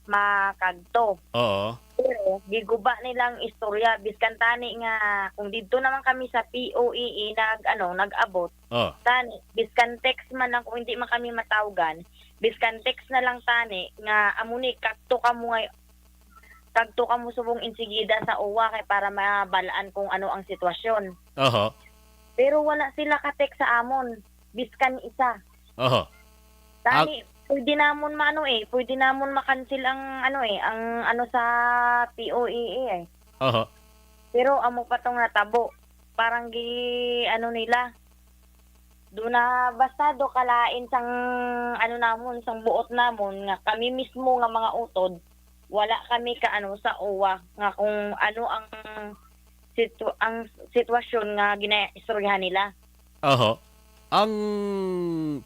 makagto. Oo. Pero giguba nila ang istorya, biskan tani nga kung didto naman kami sa P O A A nag-, ano, nag-abot, Oh. tani, biskan text man lang kung hindi man kami matawgan, biskan text na lang tani nga amo ni, kadto kamo ngay-, kadto kamo subong insigida sa owa kay para mabalaan kung ano ang sitwasyon. Oho. Pero wala sila ka-text sa amon, biskan isa. Oho. Tani, pwede namon maano eh, pwede namon ma-cancel ang ano eh, ang ano sa P O A A eh. Oho. Pero amo pa tong natabo. Parang gi-, ano nila, do na basta do kalain sang ano namon, sang buot namon nga kami mismo nga mga utod, wala kami ka ano sa owa nga kung ano ang situ-, ang sitwasyon nga ginaistoryahan nila. Oho. Ang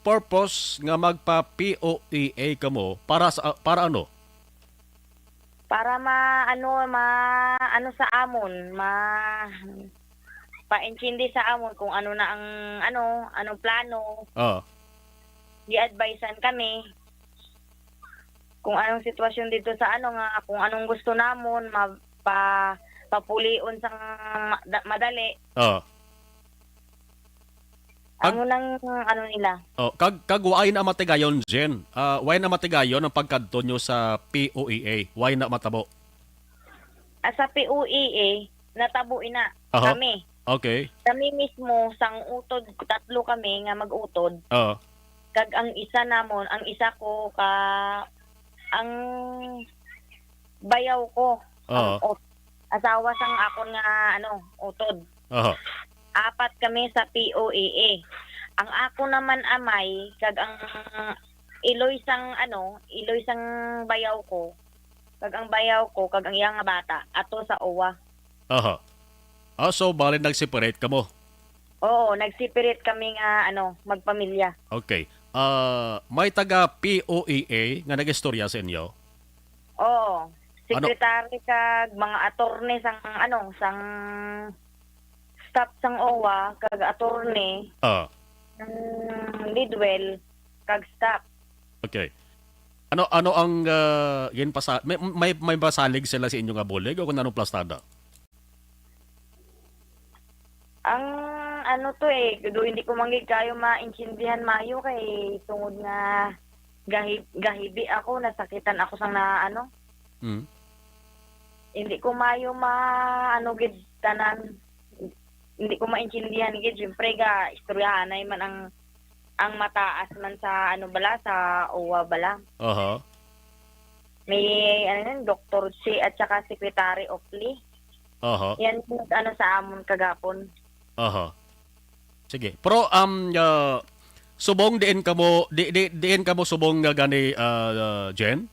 purpose nga magpa P O A A kamo para sa, para ano? Para ma-, ano, ma-, ano sa amon, ma-, paintindi sa amon kung ano na ang, ano, anong plano. Oo. Gi-advisean kami kung anong sitwasyon dito sa ano nga, kung anong gusto namon, ma-, pa-, papulion sang ma-, da-, madali. Oo. Kag Amo nang ano nila. Oh, kag, kag waay na matigayon, Jen. Ah, waay na matigayon ang pagkadto nyo sa P O A A. Waay na matabo. Ah, sa P O A A, natabo ina. Aha. Kami. Okay. Kami mismo, sang utod, tatlo kami nga mag-utod. Oo. Kag ang isa namon, ang isa ko ka, ang bayaw ko, ang Oo. ut-, asawa sang akon nga, ano, utod. Aha. Apat kami sa P O A A. Ang ako naman amay, kag ang iloy sang, ano, iloy sang bayaw ko, kag ang bayaw ko, kag ang iya nga bata, ato sa uwa. Aha. Ah, so, bali nag-separate kamo? Oo, nag-separate kami nga, ano, magpamilya. Okay. Ah, may taga P O E A nga nag-istorya sa inyo? Oo. Ano? Secretary kag mga attorney sang, ano, sang staff sang uwa, kag attorney, Ah. sang Lidwell, kag staff. Okay. Ano, ano ang, ah, ginpasa-, may, may, may masalig sila sa inyo nga bulig o kung anong plastada? Ang ano to eh, do hindi ko man gid kayo maintindihan mayo kay tungod nga gahi-, gahibi ako, nasakitan ako sang na ano. Mm. Hindi ko mayo ma-, ano gid tanan. Hindi ko maintindihan gid. Siyempre, ga istoryahanay man ang, ang mataas man sa ano bala, sa uwa bala. Aha. May, ano yun, Doktor Chi at saka Secretary Opli. Aha. Yan, ano sa amon kagapon. Aha. Sige. Pero, um, ah, subong diin kamo, di, di, diin kamo subong nga gani, ah, ah, Jen?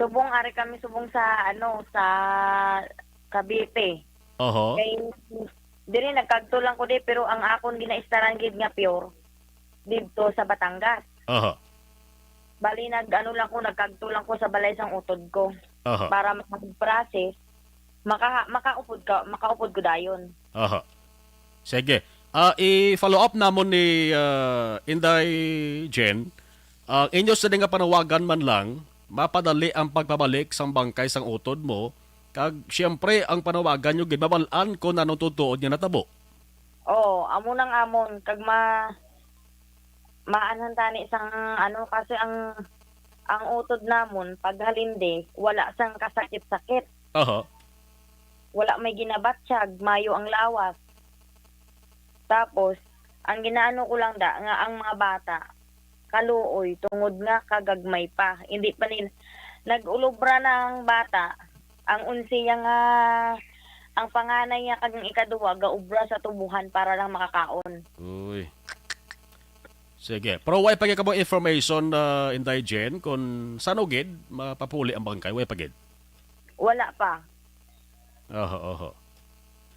Subong, ari kami subong sa, ano, sa Cavite. Aha. Kay, diri, nagkagto lang ko di, pero ang akon ginaistaran gid nga pure didto sa Batangas. Aha. Bali, nag-ano lang ko, nagkagto lang ko sa balay sang utod ko. Aha. Para makapag-process, maka-, makaupod ka, makaupod ko dayon. Aha. Sige. Ah, i-follow up namon ni, ah, Inday Jen. Ang inyo sini nga panawagan man lang, mapadali ang pagpabalik sang bangkay sang utod mo, kag siyempre ang panawagan nyo gid mabal-an kung anong tutuod nga natabo. Oo, amo nang amon, kag ma-, maanhan tani sang ano, kasi ang, ang utod namon paghalin di, wala sang kasakit-sakit. Aha. Wala may ginabatsyag, mayo ang lawas. Tapos, ang ginaano ko lang da, nga ang mga bata, kaluoy, tungod nga kagagmay pa. Hindi pa nila, nag-ulobra na ang bata, ang unsiya nga, ang panganay niya kag ang ikaduwa, gaubra sa tubuhan para lang makakaon. Uy. Sige. Pero way pa gid kamo information, ah, Inday Jen, kung saan gid mapapuli ang bangkay? Way pa gid? Wala pa. Oho, oho.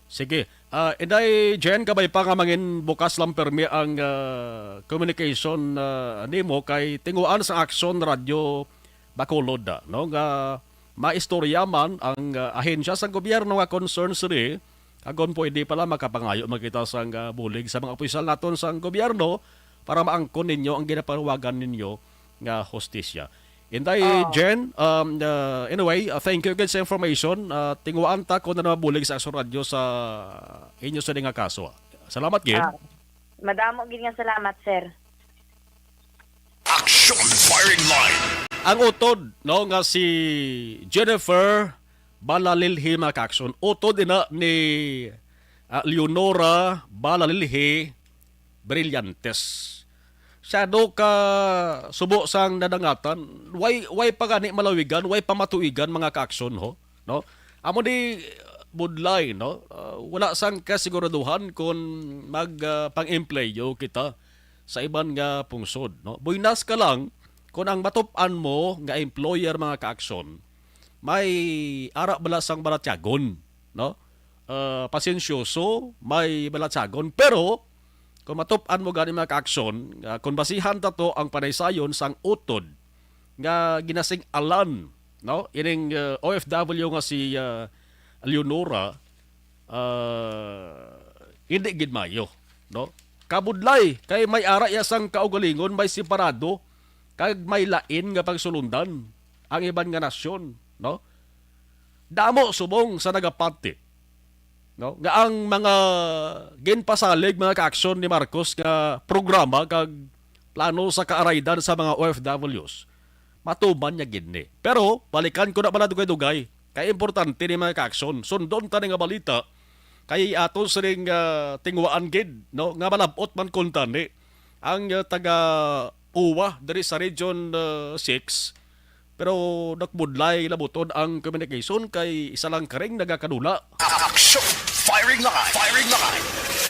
Sige. Ah, Inday Jen, kabay pa nga mangin bukas lang permi ang, ah, communication, ah, nimo kay tinguhaan sa Aksyon Radyo Bacolod, ah, no, nga maistorya man ang, ah, ahensya sa gobyerno nga concern sini, kag kon pwede pala makapangayo man kita sang, ah, bulig sa mga opisyal naton sang gobyerno para maangkon ninyo ang ginapanawagan ninyo nga hustisya. Inday Oh. Jen, um, uh, anyway, uh, thank you again sa information. Uh, tinguhaan ta kung ano mabulig sa Aksyon Radyo sa inyo sini nga kaso. Salamat gid. Ah, madamo gid nga salamat, sir. Action Firing Line. Ang utod, no, nga si Jennifer Balalilhi, mga ka-aksyon. Utod ina ni, ah, Leonora Balalilhi Brillantes. Siya do ka subo sang nadangatan, way, way pa gani malawigan, way pa matuigan, mga ka-aksyon, ho, no? Amo ni budlay, no? Ah, wala sang kasiguraduhan kung mag, ah, pang-empleyo kita sa iban nga pungsod, no? Buinas ka lang kung ang matup-an mo nga employer, mga ka-aksyon, may ara bala sang balatyagon, no? Ah, pasensyoso, may balatyagon, pero kung matup-an mo gani, mga ka-aksyon, ah, kung basihan ta to ang panaysayon sang utod nga ginasing-alan, no? Ining, ah, O F W nga si, ah, Leonora, ah, hindi gid mayo, no? Kabudlay, kay may ara iya sang kaugalingon, may separado, kag may lain nga pagsulundan ang iban nga nasyon, no? Damo subong sa nagapati, no, nga ang mga ginpasalig, mga ka-aksyon, ni Marcos nga programa kag plano sa kaaraydan sa mga O F Ws, matuman niya gid ni. Pero balikan ko na pala dugay-dugay, kay importante ni, mga ka-aksyon. Sundon ta ni nga balita, kay ato sining, ah, tinguhaan gid, no, nga malab-ot man kuntani ang, ah, taga uwa diri sa Region, ah, six, Pero nakbudlay na buton ang communication kay isa lang karing nagakadula. Action! Firing line! Firing line!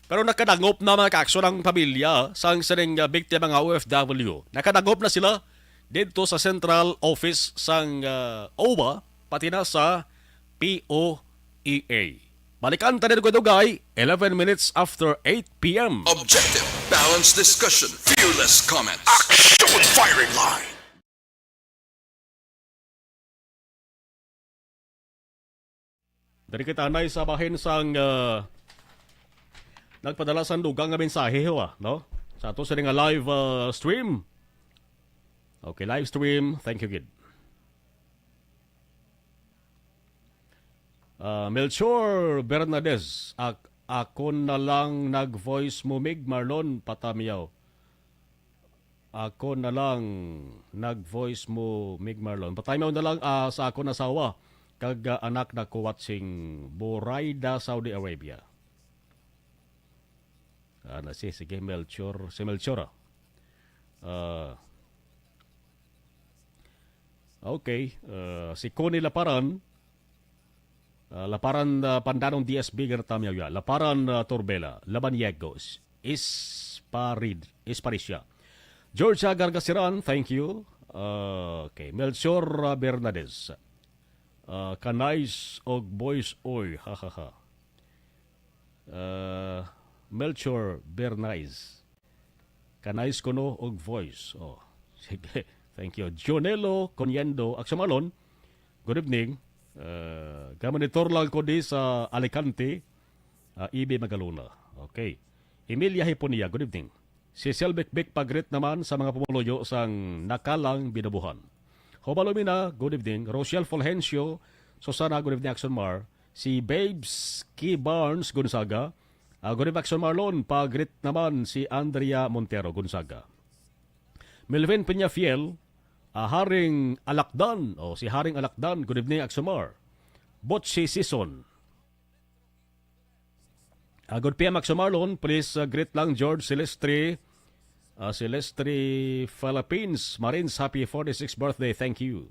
Pero nakadangop na, mga kaaksyon, ang pamilya sang sining, ah, biktima nga O F W. Nakadangop na sila didto sa central office sang, ah, O W A, pati na sa P O E A. Balikan ta didto, dugay, eleven minutes after eight p m. Objective, balanced discussion, fearless comments. Action! Firing line! Diri kita anay sa bahin sang, ah, nagpadala sang dugang nga mensahe, ho, ah, no? Sa ato sini nga live, ah, stream. Okay, live stream. Thank you, gid. Ah, Melchor Bernadez, ak-, ako na lang nag-voice mo, Mig Marlon, patamiyaw. Ako na lang nag-voice mo, Mig Marlon. Pataymaw na lang, ah, sa akon asawa kag, ah, anak na ko watching Buraida, Saudi Arabia. Ah, na si, sige, Melchor, si Melchor, ah. Ah, okay, ah, si Connie Laparan, ah, Laparan, ah, Pandanong D S B, Gartamyaw, ya. Laparan, ah, Torbela, Labanyegos, Isparid, Isparisya. Georgia Gargasiran, thank you. Ah, okay. Melchor, ah, Bernadez. Ah, kanais og boys, oy. Ha, ha, ha. Ah, Melchor Bernais. Kanais kuno og voice. Oh, sige. Thank you. Jonelo Coniendo, Aksyon Marlon, good evening. Uh, gamonitor lang ko di sa Alicante, uh, Ibi Magalona. Okay. Emilia Hiponia, good evening. Si Selbik Bik pagrit naman sa mga pumuluyo sang Nakalang Binubuhan. Hobalumina, good evening. Rochelle Fulgencio, Susana, good evening, Action Mar. Si Babes Key Barnes Gonzaga, ah, good evening, Action Marlon. Pagrit naman si Andrea Montero Gonzaga. Melvin Peñafiel, ah, Haring Alakdan. O, si Haring Alakdan, good evening, Action Mar. Botsi Sison. Ah, good P M, Action Marlon. Please, ah, greet lang George Silestre. Ah, Silestre Philippines Marines, happy forty-sixth birthday. Thank you.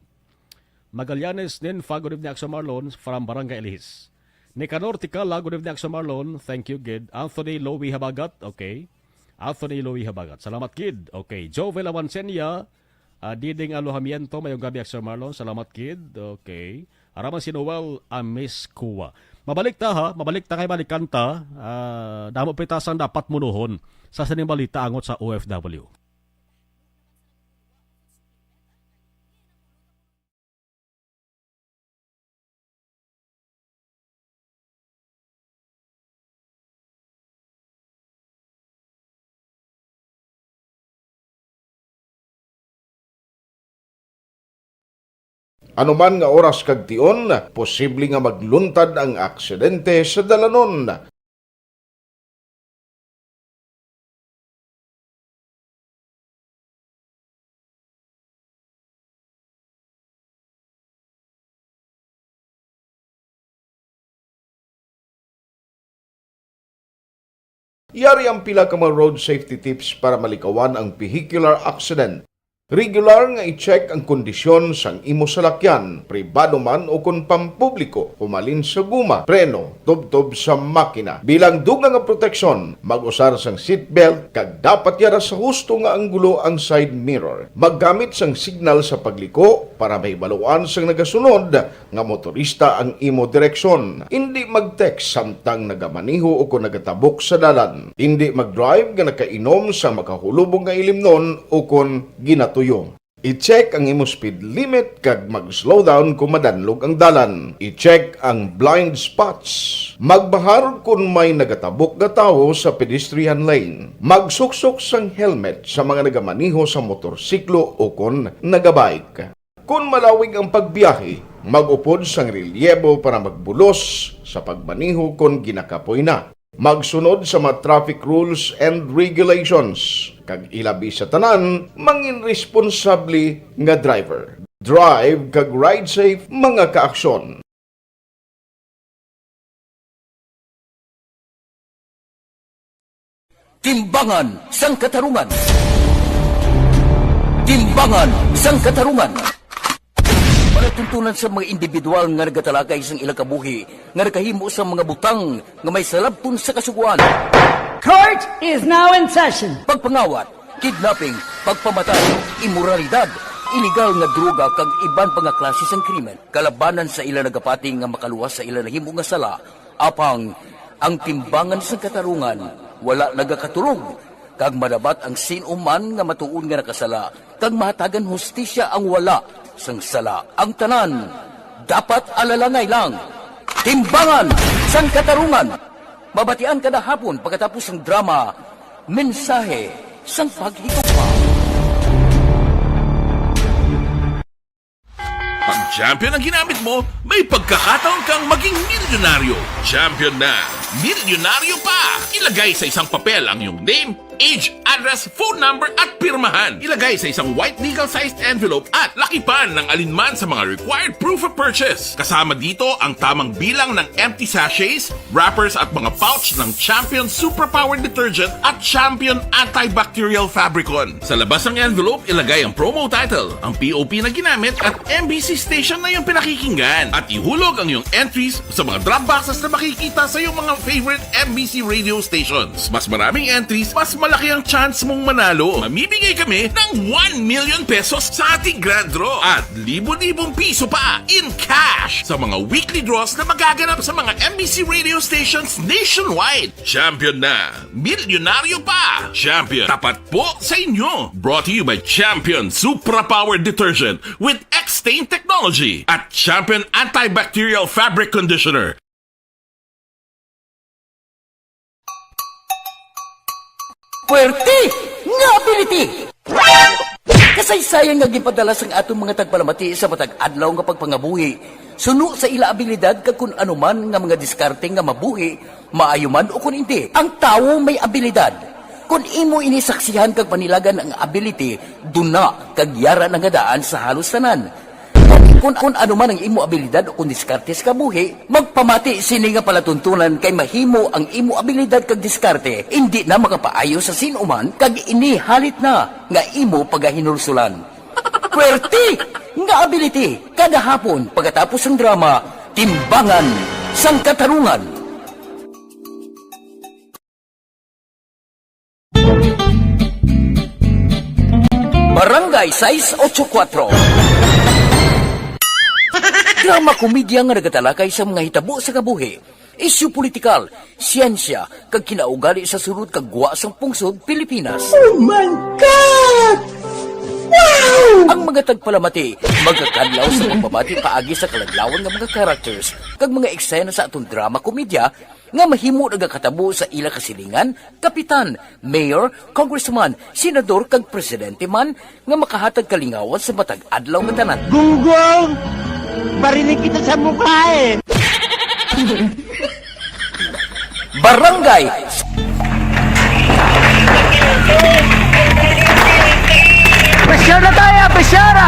Magallanes Ninfa, good evening, Action Marlon, from Barangay Elihis. Nicanor Ticala, good evening, Action Marlon. Thank you, gid. Anthony Lowy Habagat, okay. Anthony Lowy Habagat, salamat, gid. Okay. Jovel Avancenia, ah, Diding Alojamiento, mayong gabi, Action Marlon. Salamat, gid. Okay. Araman si Noel Amiscua. Mabalik ta, ha? Mabalik ta kay balikan ta. Ah, damo pa ta sang dapat munuhon sa sining balita angot sa O F W. Ano man nga oras kag tion, posible nga magluntad ang aksidente sa dalanon. Yari ang pila ka mga road safety tips para malikawan ang vehicular accident. Regular nga i-check ang kondisyon sang imo salakyan, pribado man o kon pampubliko, humalin sa guma, preno, tubtob sa makina. Bilang dugang nga proteksyon, mag-usar sang seatbelt kag dapat yara sa husto nga anggulo ang side mirror. Maggamit sang signal sa pagliko para mahibaluan sang nagasunod nga motorista ang imo direksyon. Indi mag-text samtang nagamaneho o kon nagatabok sa dalan. Indi mag-drive nga nakainom sa makahulubong nga ilimnon o kon ginatuyo. I-check ang imo speed limit kag mag-slow down kon madanlog ang dalan. I-check ang blind spots. Magbahar kon may nagatabok nga tawo sa pedestrian lane. Magsuksok sang helmet sa mga nagamaneho sa motorsiklo o kon nagabike. Kon malawig ang pagbiyahe, mag-upod sang relyebo para magbulos sa pagmaneho kon ginakapoy na. Magsunod sa mga traffic rules and regulations, kag ilabi sa tanan, mangin responsable nga driver. Drive kag ride safe, mga kaaksyon. Timbangan sang Katarungan. Timbangan sang Katarungan. Tuntunan sa mga individual nga nagatalakay sang ilang kabuhi nga nakahimo sa mga butang nga may salabton sa kasugoan. Court is now in session. Pagpangawat, kidnapping, pagpamatay, imoralidad, iligal nga droga kag iban pa nga klase sang krimen kalabanan sa ila nagapati nga makaluwas sa ila nahimo nga sala. Apang ang timbangan sang katarungan wala nagakatulog, kag madabat ang sin-o man nga matuod nga nakasala, kag mahatagan hustisya ang wala sang sala. Ang tanan dapat alalangay lang. Timbangan sang katarungan. Mabatian kada hapon pagkatapos sang drama, Mensahe sang Paghigugma. Pag Champion ang ginamit mo, may pagkakataon kang maging milyonaryo. Champion na, milyonaryo pa! Ilagay sa isang papel ang iyong name, age, address, phone number, at pirmahan. Ilagay sa isang white legal-sized envelope at lakipan ng alinman sa mga required proof of purchase. Kasama dito ang tamang bilang ng empty sachets, wrappers at mga pouch ng Champion Superpower Detergent at Champion Antibacterial Fabricon. Sa labas ng envelope, ilagay ang promo title, ang P O P na ginamit at M B C station na iyong pinakikinggan. At ihulog ang iyong entries sa mga drop boxes na makikita sa iyong mga favorite M B C radio stations. Mas maraming entries, mas malaki ang chance mong manalo. Mamimigay kami ng one million pesos sa ating grand draw at libo-libong piso pa in cash sa mga weekly draws na magaganap sa mga M B C radio stations nationwide. Champion na! Milyonaryo pa! Champion, tapat po sa inyo! Brought to you by Champion Supra Power Detergent with X-Stain Technology at Champion Antibacterial Fabric Conditioner. Puwerte nga ability! Kasaysayan nga ginpadala sang aton mga tagpalamati sa matag adlaw nga pagpangabuhi, suno sa ila abilidad kag kun ano man nga mga diskarte nga mabuhi, maayo man ukon indi. Ang tawo may abilidad. Kon imo ini saksihan kag panilagan ang ability, duna kag yara na nga daan sa halos tanan. Kon, kon ano man ang imo abilidad o kon diskarte sa kabuhi, magpamati sini nga palatuntunan kay mahimo ang imo abilidad kag diskarte indi na makapaayo sa sin-o man kag ini halit na nga imo pagahinulsulan. Puwerte nga ability kada hapon pagkatapos sang drama, Timbangan sang Katarungan. Barangay sais ocho kuwatro. Drama komedya nga nagatalakay sa mga hitabo sa kabuhi, isyu politikal, siyensya, kag kinaugali sa sulod kag gwa sang pungsod Pilipinas. Oh my God! Wow! Ang mga tagpalamati magakadlaw sa pagbabati paagi sa kaladlawan nga mga characters kag mga eksena sa aton drama komedya nga mahimo nagakatabo sa ila kasilingan, kapitan, mayor, congressman, senador, kag presidente man nga makahatag kalingawan sa matag adlaw nga tanan. Gunggong! Barinig kita sa mukha eh! Barangay. Presyara tayo! Presyara!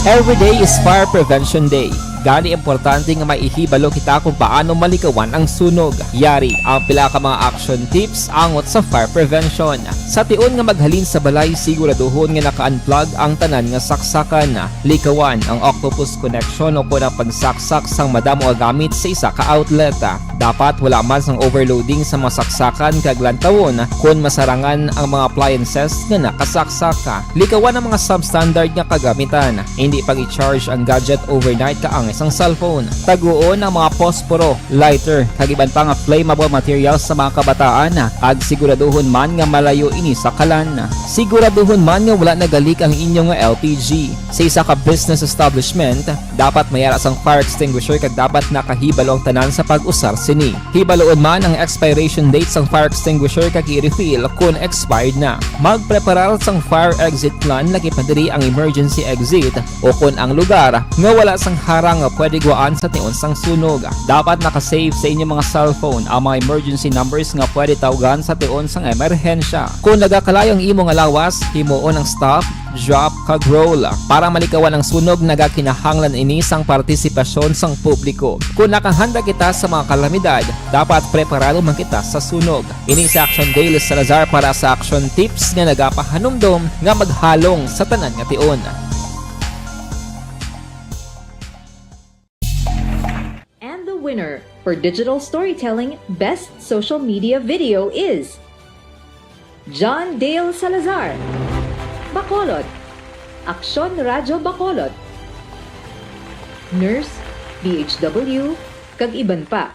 Every day is Fire Prevention Day. Gani, importante nga maihibalo kita kung paano malikawan ang sunog. Yari ang pila ka mga action tips angot sa fire prevention. Sa tion nga maghalin sa balay, siguraduhon nga naka-unplug ang tanan nga saksakan. Likawan ang octopus connection o kon ang pagsaksak sang madamo nga gamit sa isa ka outlet. Dapat wala man sang overloading sa mga saksakan kag lantawon kon masarangan ang mga appliances nga nakasaksak. Likawan ang mga substandard nga kagamitan. Indi pag-i-charge ang gadget overnight kaangay sang cellphone. Taguon ang mga posporo, lighter, kag iban pa nga flammable materials sa mga kabataan, kag siguraduhon man nga malayo ini sa kalan. Siguraduhon man nga wala nagalik ang inyo nga L P G. Sa isa ka business establishment, dapat may ara sang fire extinguisher kag dapat nakahibalo ang tanan sa pag-usar sini. Hibaluon man ang expiration date sang fire extinguisher kag i-refill kon expired na. Magpreparar sang fire exit plan, lakip na diri ang emergency exit o kon ang lugar nga wala sang harang nga pwede guwaan sa tion sang sunog. Dapat naka-save sa inyo mga cellphone ang mga emergency numbers nga pwede tawgan sa tion sang emerhensya. Kung nagakalayo ang imo nga lawas, himuon ang stop, drop, kag roll. Para malikawan ang sunog, nagakinahanglan ini sang partisipasyon sang publiko. Kung nakahanda kita sa mga kalamidad, dapat preparado man kita sa sunog. Ini si Action Dale Salazar para sa Action Tips nga nagapahanumdom nga maghalong sa tanan nga tion. And the winner for digital storytelling best social media video is John Dale Salazar, Bacolod, Aksyon Radyo Bacolod, Nurse, D H W, kag iban pa.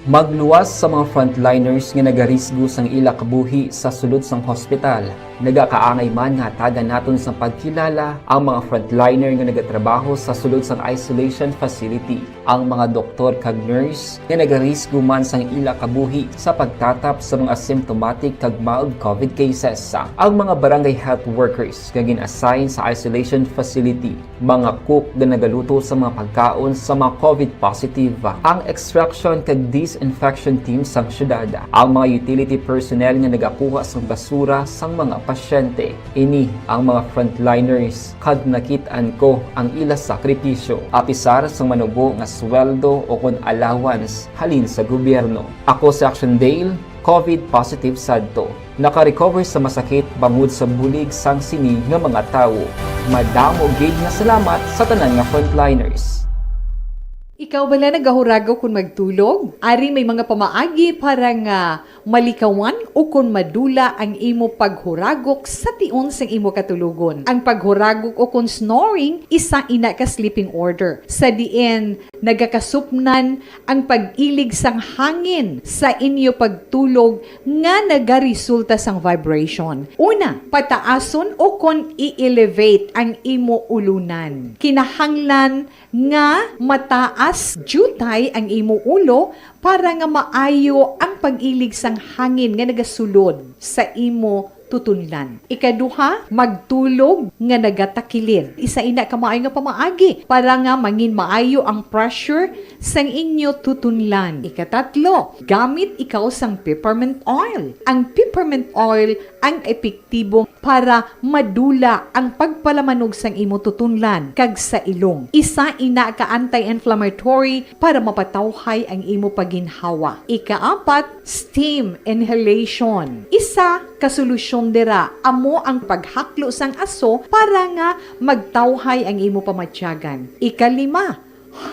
Magluwas sa mga frontliners nga nagarisgo sang ila kabuhi sa sulod sang hospital. Nagakaangay man nga hatagan naton sang pagkilala ang mga frontliner nga nagatrabaho sa sulod sang isolation facility, ang mga doktor kag nurse nga nagarisgo man sang ila kabuhi sa pagtatap sa mga asymptomatic kag mild COVID cases, ang mga barangay health workers nga gin-assign sa isolation facility, mga cook nga nagaluto sa mga pagkaon sa mga COVID positive, ang extraction kag disinfection team sang syudad, ang mga utility personnel nga nagakuha sang basura sang mga pasyente. Ini ang mga frontliners, kag nakit-an ko ang ila sakripisyo, apisar sang manubo nga sweldo o kon allowance halin sa gobyerno. Ako si Action Dale, COVID positive sadto. Naka-recover sa masakit bangod sa bulig sang sini nga mga tawo. Madamo gid nga salamat sa tanan nga frontliners. Ikaw bala nagahuragok kon magtulog? Ari may mga pamaagi para nga malikawan o kon madula ang imo paghuragok sa tion sang imo katulogon. Ang paghuragok o kon snoring, isa ina ka sleeping order, sa diin nagakasupnan ang pag-ilig sang hangin sa inyo pagtulog nga nagaresulta sang vibration. Una, pataason o kon i-elevate ang imo ulunan. Kinahanglan nga mataas diutay ang imo ulo para nga maayo ang pag-ilig sang hangin nga nagasulod sa imo tutunlan. Ikaduha, magtulog nga nagatakilid. Isa ina ka maayo nga pamaagi para nga mangin maayo ang pressure sang inyo tutunlan. Ikatatlo, gamit ikaw sang peppermint oil. Ang peppermint oil ang epektibo para madula ang pagpalamanog sang imo tutunlan kag sa ilong. Isa ina ka anti-inflammatory para mapatawhay ang imo paginhawa. Ikaapat, steam inhalation. Isa ka solusyon dira amo ang paghaklo sang aso para nga magtawhay ang imo pamatyagan. Ikalima,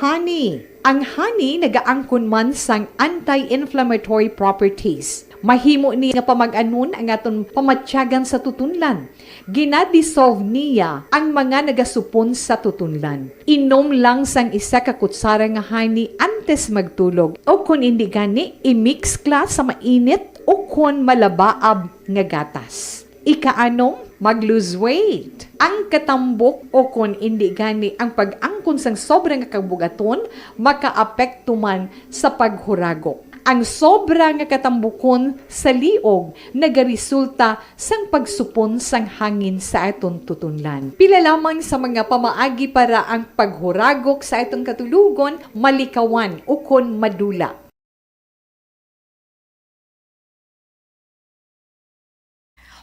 honey. Ang honey nagaangkon man sang anti-inflammatory properties. Mahimo ni nga pamag-anon ang aton pamatyagan sa tutunlan. Gina-dissolve niya ang mga nagasupon sa tutunlan. Inom lang sang isa ka kutsara nga honey antes magtulog, o kon indi gani, i-mix kla sa mainit o kon malabaab nga gatas. Ikaanom, mag-lose weight. Ang katambok o kon indi gani ang pag-angkon sang sobra nga kabugaton makaapekto man sa paghuragok. Ang sobra nga katambukon sa liog nagaresulta sang pagsupon sang hangin sa aton tutunlan. Pila lamang sa mga pamaagi para ang paghuragok sa aton katulogon malikawan ukon madula.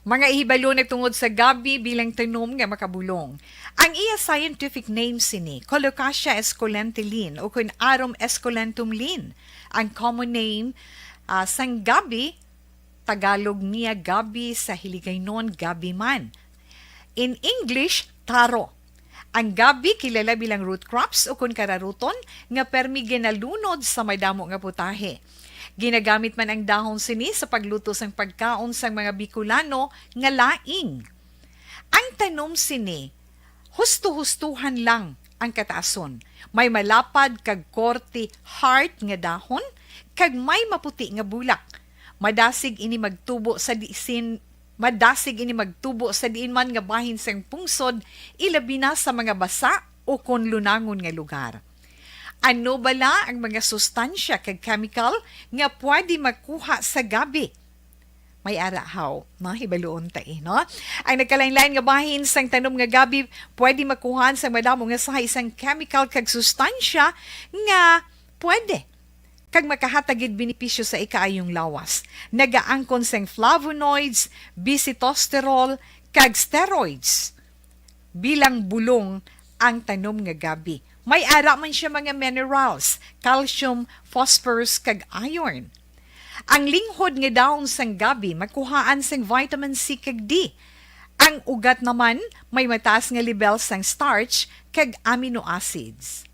Mga ihibalo nagtungod sa gabi bilang tanom nga makabulong. Ang iya scientific name sini, Colocasia esculenta Linn, ukon Arum esculentum Linn. Ang common name, ah, sang gabi, Tagalog niya gabi, sa Hiligaynon gabi man. In English, taro. Ang gabi kilala bilang root crops ukon kararuton nga permi ginalunod sa madamo nga putahe. Ginagamit man ang dahon sini sa pagluto sang pagkaon sang mga Bicolano nga laing. Ang tanom sini, husto-hustohan lang ang kataason. May malapad kag korte heart nga dahon kag may maputi nga bulak. Madasig ini magtubo sa disin Madasig ini magtubo sa diin man nga bahin sang pungsod, ilabi na sa mga basa o kon lunangon nga lugar. Ano bala ang mga sustansya kag chemical nga pwede makuha sa gabi? May ara haw, no? Hibaluon ta, eh, no? Ang nagkalain-lain nga bahin sang tanom nga gabi pwede makuhaan sang madamo nga sahay sang chemical kag sustansya nga pwede kag makahatag gid benepisyo sa ikaayong lawas. Nagaangkon sang flavonoids, bisitosterol, kag steroids bilang bulong ang tanom nga gabi. May ara man siya mga minerals, calcium, phosphorus, kag iron. Ang linghod nga dahon sang gabi makuhaan sang vitamin C kag D. Ang ugat naman may mataas nga lebel sang starch kag amino acids.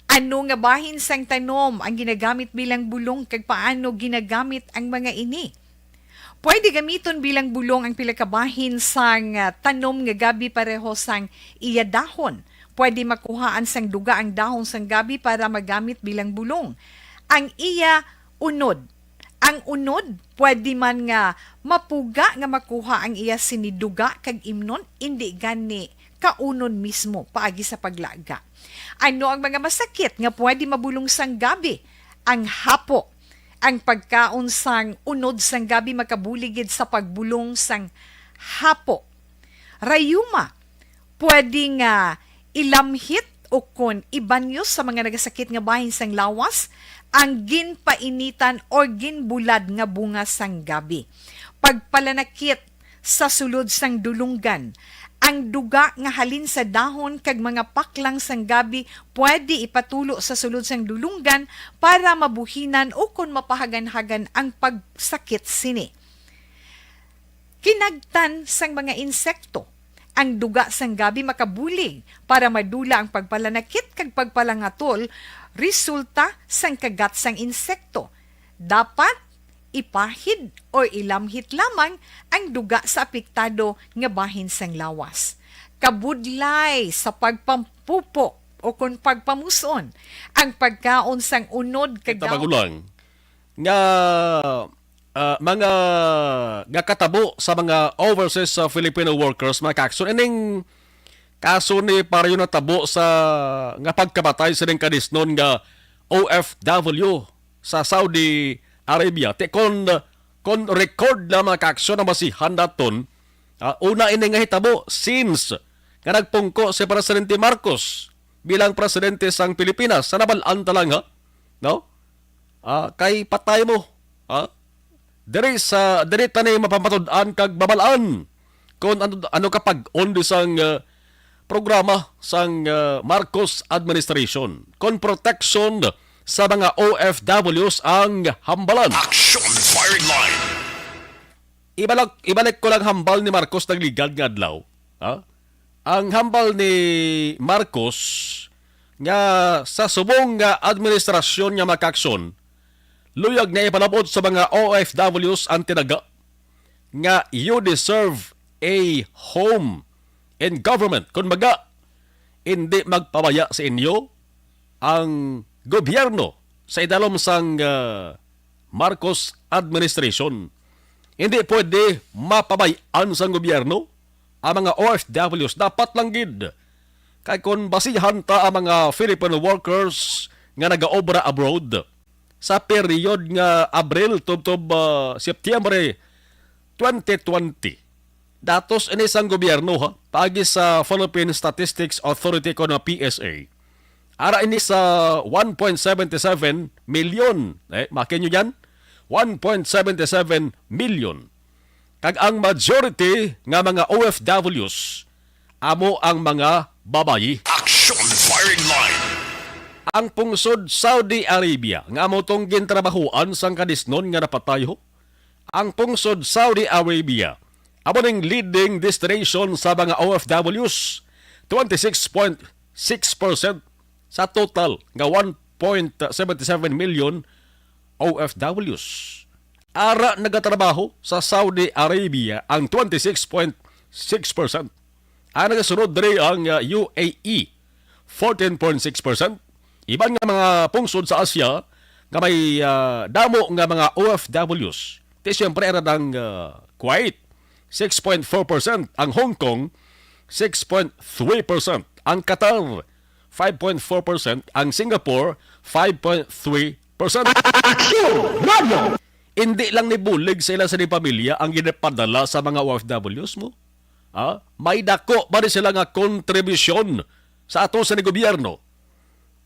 Ano nga bahin sang tanom ang ginagamit bilang bulong, kag paano ginagamit ang mga ini? Pwede gamiton bilang bulong ang pila ka bahin sang, ah, tanom nga gabi, pareho sang iya dahon. Pwede makuhaan sang duga ang dahon sang gabi para magamit bilang bulong. Ang iya unod. Ang unod pwede man nga mapuga nga makuha ang iya sini duga kag imnon, indi gani kaunon mismo paagi sa paglaga. Ano ang mga masakit nga pwede mabulong sang gabi? Ang hapo. Ang pagkaon sang unod sang gabi makabulig gid sa pagbulong sang hapo. Rayuma, pwede nga ilamhit o kon ibanyo sa mga nagasakit nga bahin sang lawas ang ginpainitan or ginbulad nga bunga sang gabi. Pagpalanakit sa sulod sang dulunggan. Ang duga nga halin sa dahon kag mga paklang sang gabi pwede ipatulo sa sulod sang dulunggan para mabuhinan o kon mapahaganhagan ang pagsakit sini. Kinagtan sang mga insekto. Ang duga sang gabi makabulig para madula ang pagpalanakit kag pagpalangatol resulta sang kagat sang insekto. Dapat ipahid o ilamhit lamang ang duga sa apektado nga bahin sang lawas. Kabudlay sa pagpampupo o kon pagpamuson ang pagkaon sang unod kag Kita magulang nga, ah, mga nga katabo sa mga overseas, ah, Filipino workers, mga kakson. Ining kaso ni Pareho natabo sa nga pagkamatay sining kadisnon nga O F W sa Saudi Arabia. Ti kon, kon record na, mga kakson, na masihan naton, ah, una ini nga hitabo since nga nagpungko si Presidente Marcos bilang presidente sang Pilipinas. Sa nabal-an ta lang, ha? No? Ah, kay patay mo, ha? Diri sa, diri ta ni mapamatud-an kag mabal-an kon ano, ano ka pag-on di sang, ah, programa sang, ah, Marcos administration kon protection sa mga O F Ws ang hambalan. Action Firing Line. Ibalik, ibalik ko lang hambal ni Marcos nagligad nga adlaw. Ha? Ang hambal ni Marcos nga sa subong nga administrasyon nga makakson, luyag na ipalabot sa mga O F Ws ang tinaga nga you deserve a home in government. Kun baga, hindi magpabaya sa inyo ang gobyerno sa idalom sang, ah, Marcos administration. Hindi pwede mapabay-an sang gobyerno ang mga O F Ws. Dapat lang gid. Kay kon basihan ta ang mga Filipino workers nga nagaobra abroad sa period nga Abril tubtob, ah, Setyembre twenty twenty, datos ini sang gobyerno, ha, paagi sa Philippine Statistics Authority, kon P S A. Ara ini sa one point seven seven million. Eh, makin nyo yan? One point seven seven million. Kag ang majority nga mga O F Ws amo ang mga babayi. Action Firing Line. Ang pungsod Saudi Arabia nga amo tong gintrabahoan sang kadisnon nga napatay, ho. Ang pungsod Saudi Arabia amo ning leading destination sa mga O F Ws, twenty-six point six percent sa total nga one point seven seven million O F Ws. Ara nagatrabaho sa Saudi Arabia ang twenty-six point six percent. Ang nagasunod diri ang, ah, U A E, fourteen point six percent. Iban nga mga pungsod sa Asia nga may, ah, damo nga mga O F Ws. Ti siyempre, ara ang, ah, Kuwait, six point four percent. Ang Hong Kong, six point three percent. Ang Qatar, five point four percent. Ang Singapore, five point three percent. Action Radio! Hindi lang ni bulig sa ila sa ni pamilya ang ginapadala sa mga O F Ws mo. Ha? May dako ba ni sila nga kontribusyon sa ato sa ni gobyerno?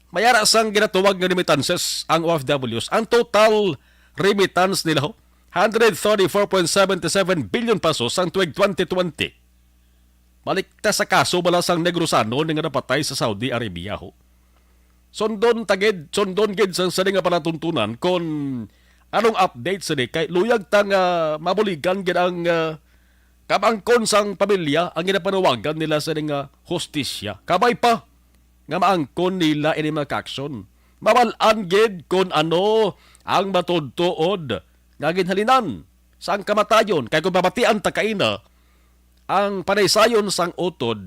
May ara sang ginatawag nga remittances ang O F Ws. Ang total remittance nila, ho, one hundred thirty-four point seven seven billion pesos sang tuig twenty twenty. Balik ta sa kaso bala sang Negrosano nga napatay sa Saudi Arabia, ho. Sundon ta gid, sundon gid sang sini nga palatuntunan kon anong update sini, kay luyag ta nga mabuligan gid ang, ah, kamangkon sang pamilya ang ginapanawagan nila sini nga hustisya. Kabay pa nga maangkon nila ini mga kaaksyon. Mabal-an gid kon ano ang matuod-tuod nga ginhalinan sang kamatayon, kay kung babatian ta kaina, ang panaysayon sang utod,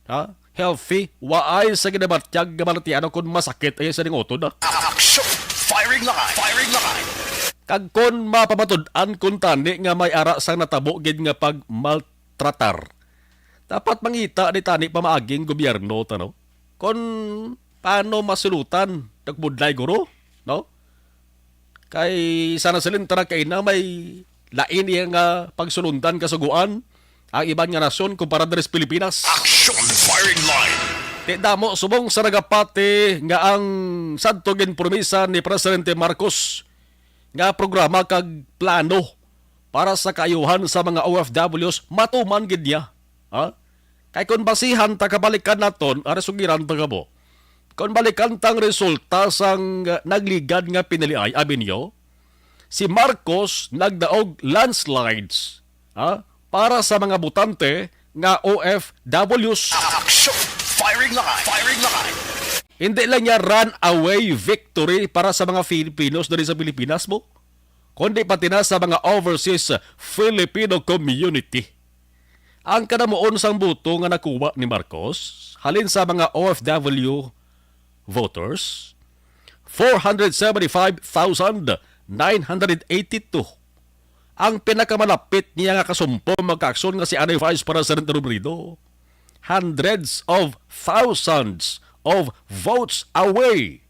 ha? Healthy, waay sa ginabatyag nga balatian kon masakit ay sa ning utod, ha? Action! Firing line! Firing line! Kag kon mapamatud-an kuntani nga may ara sang natabo gid nga pagmaltratar, dapat mangita ni tani pamaaging gobyerno, tano? Kon paano masulutan, nagbudlay guro, no? Kay sana silin tara kay na may lain iya nga pagsulundan kasuguan ang iban nga nasyon kumpara diri sa Pilipinas. Action firing line. Ti damo subong sa nagapati nga ang sadto ginpromisa ni Presidente Marcos nga programa kag plano para sa kaayuhan sa mga O F Ws matuman gid niya. Ha? Kay kon basihan ta, kabalikan naton, ari sugiran ta kamo. Kon balikan tang resulta sang, uh, nagligad nga piniliay, abi niyo, si Marcos nagdaog landslides, ha? Para sa mga botante nga O F Ws. Action! Firing line! Firing line! Hindi lang niya runaway victory para sa mga Filipinos diri sa Pilipinas mo, kundi pati na sa mga overseas Filipino community. Ang kadamuon sang boto nga nakuha ni Marcos halin sa mga O F W voters, four hundred seventy-five thousand nine hundred eighty-two. Ang pinakamalapit niya nga kasumpong magkaaksyon nga si anay Vice President Robredo, hundreds of thousands of votes away.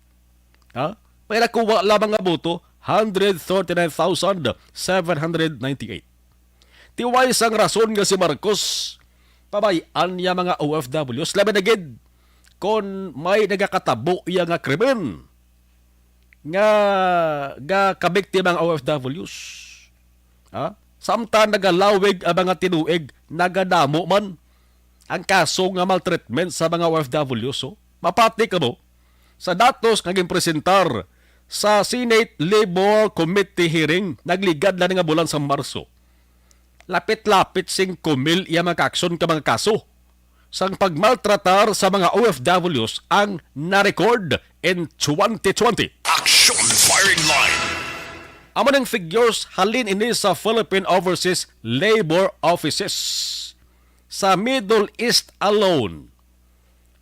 Ha? May nakuha lamang nga boto, hundred thirty-nine thousand seven hundred ninety-eight. Tiway sang rason nga si Marcos pabay-an niya mga O F Ws, labi na gid kon may nagakatabo iya nga krimen nga gakabiktima ang O F Ws. Ha? Samtang nagalawig ang mga tinuig, nagadamo man ang kaso nga maltreatment sa mga O F Ws, oh. Mapati kamo, sa datos nga ginpresentar sa Senate Labor Committee hearing, nagligad na nga bulan sa Marso, lapit-lapit singko mil iya mga kaaksyon ka mga kaso sang pagmaltratar sa mga O F Ws ang na-record in twenty twenty. Action firing line. Amo ning figures halin ini sa Philippine Overseas Labor Offices. Sa Middle East alone,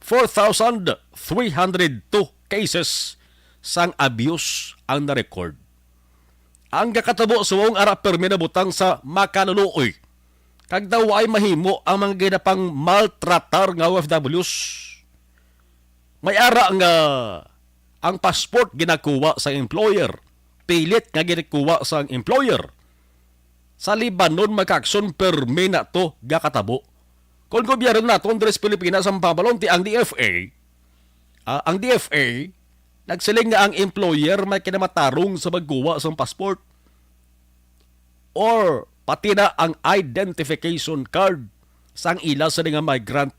four thousand three hundred two cases sang abuse ang na-record. Ang gakatabo subong ara permi nabutang sa makaluluoy, kag daw ay mahimo ang mga ginapangmaltratar nga O F Ws. May ara nga ang passport ginakuha sa employer, pilit nga ginakuha sa employer. Sa Lebanon, magkaaksyon permi na to gakatabo. Kung gobyerno naton diri sa Pilipinas ang pabalon, ti ang D F A, ah, ang D F A nagsiling nga ang employer may kinamatarong sa pagkuha sang passport or pati na ang identification card sang ila sa mga migrant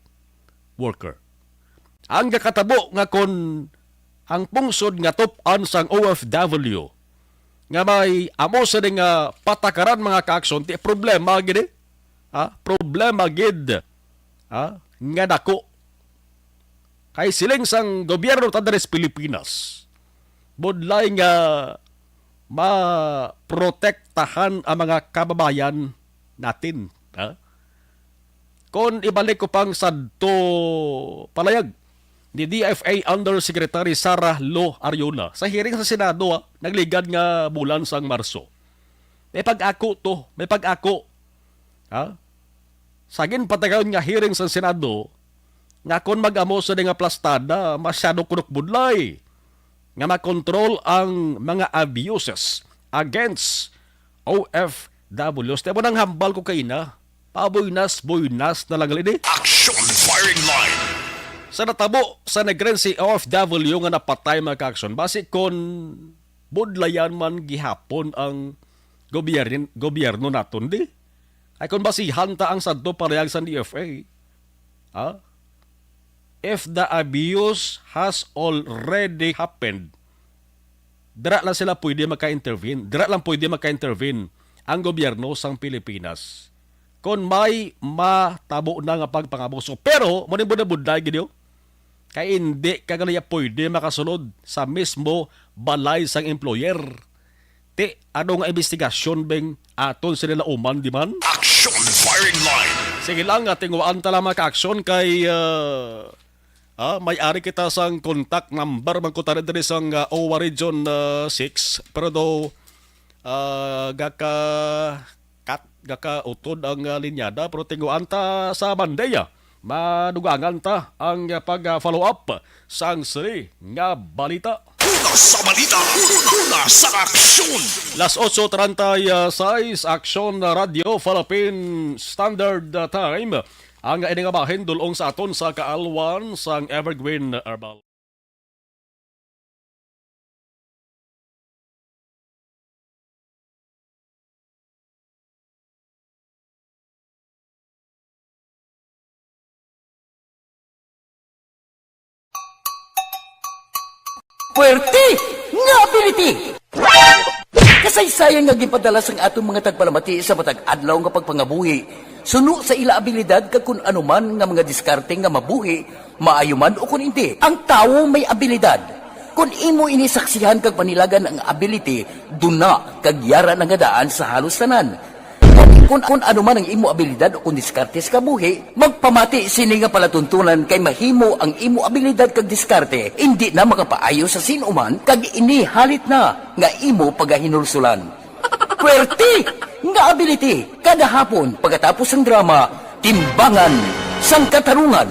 worker. Ang gakatabo nga kon ang pungsod nga tup-an sang O F W nga may amo sini nga patakaran mga kaaksyon, ti problema gid, eh. Ha? Problema gid, ha? Nga dako. Kay siling sang gobyerno ta diri sa Pilipinas, budlay nga maprotektahan ang mga kababayan natin, ha? Kon ibalik ko pang sadto palayag ni D F A Undersecretary Sara Lo Arjona sa hearing sa Senado, ha, nagligad nga bulan sang Marso. May pag-ako to, may pag-ako. Ha? Sa ginpatayon nga hearing sa Senado, nga kon mag-amo sa nga plastada, masyado kunok budlay nga makontrol ang mga abuses against O F Ws. Kaya mo nang hambal ko kaina, pa-buenas-buenas na lang gali ni. Action Firing Line. Sa natabo sa Negrense O F W nga napatay, mga ka-aksyon, basi kon budlayan man gihapon ang gobyerno, gobyerno naton, di? Ay kon basihan ta ang sadto parehag sa D F A. Ha? If the abuse has already happened, dira lang sila pwede maka-intervene. Dira lang pwede maka-intervene ang gobyerno sang Pilipinas kon may matabo na nga pagpangabuso. Pero, mo ni budlay-budlay gid, oh. Kay hindi ka gali pwede makasulod sa mismo balay sang employer. Ti, ano nga investigasyon beng aton sila nauman, di man? Action Firing Line. Sige lang, nga tinguhaan ta lang, mga ka-aksyon, kay, ah, ah, may ari kita sang contact number, man ko tari diri sang, ah, O W A Region, ah, six. Pero do, ah, gaka-cut, gaka-utod ang, ah, linyada, pero tinguhaan ta sa Monday, ah. Madugangan ta ang, ah, pag-follow up sang sini nga balita. Una sa balita, una sa aksyon. Las otso treinta y seis, Aksyon Radyo Philippine Standard Time. Ang ini nga bahin dul-ong sa aton sa kaalwan sang Evergreen Herbal. Puwerte nga ability! Kasaysayan nga ginpadala sang aton mga tagpalamati sa matag adlaw nga pagpangabuhi, suno sa ila abilidad kag kun ano man nga mga diskarte nga mabuhi, maayo man o kun indi. Ang tawo may abilidad. Kun imo ini saksihan kag panilagan ang ability, duna kag yara na nga daan sa halos tanan. Kun, kun ano man ang imo abilidad o kun diskarte sa kabuhi, magpamati sini nga palatuntunan kay mahimo ang imo abilidad kag diskarte indi na makapaayo sa sin-o man kag ini halit na nga imo pagahinulsulan. Puwerte nga ability kada hapon pagkatapos sang drama, Timbangan sang Katarungan.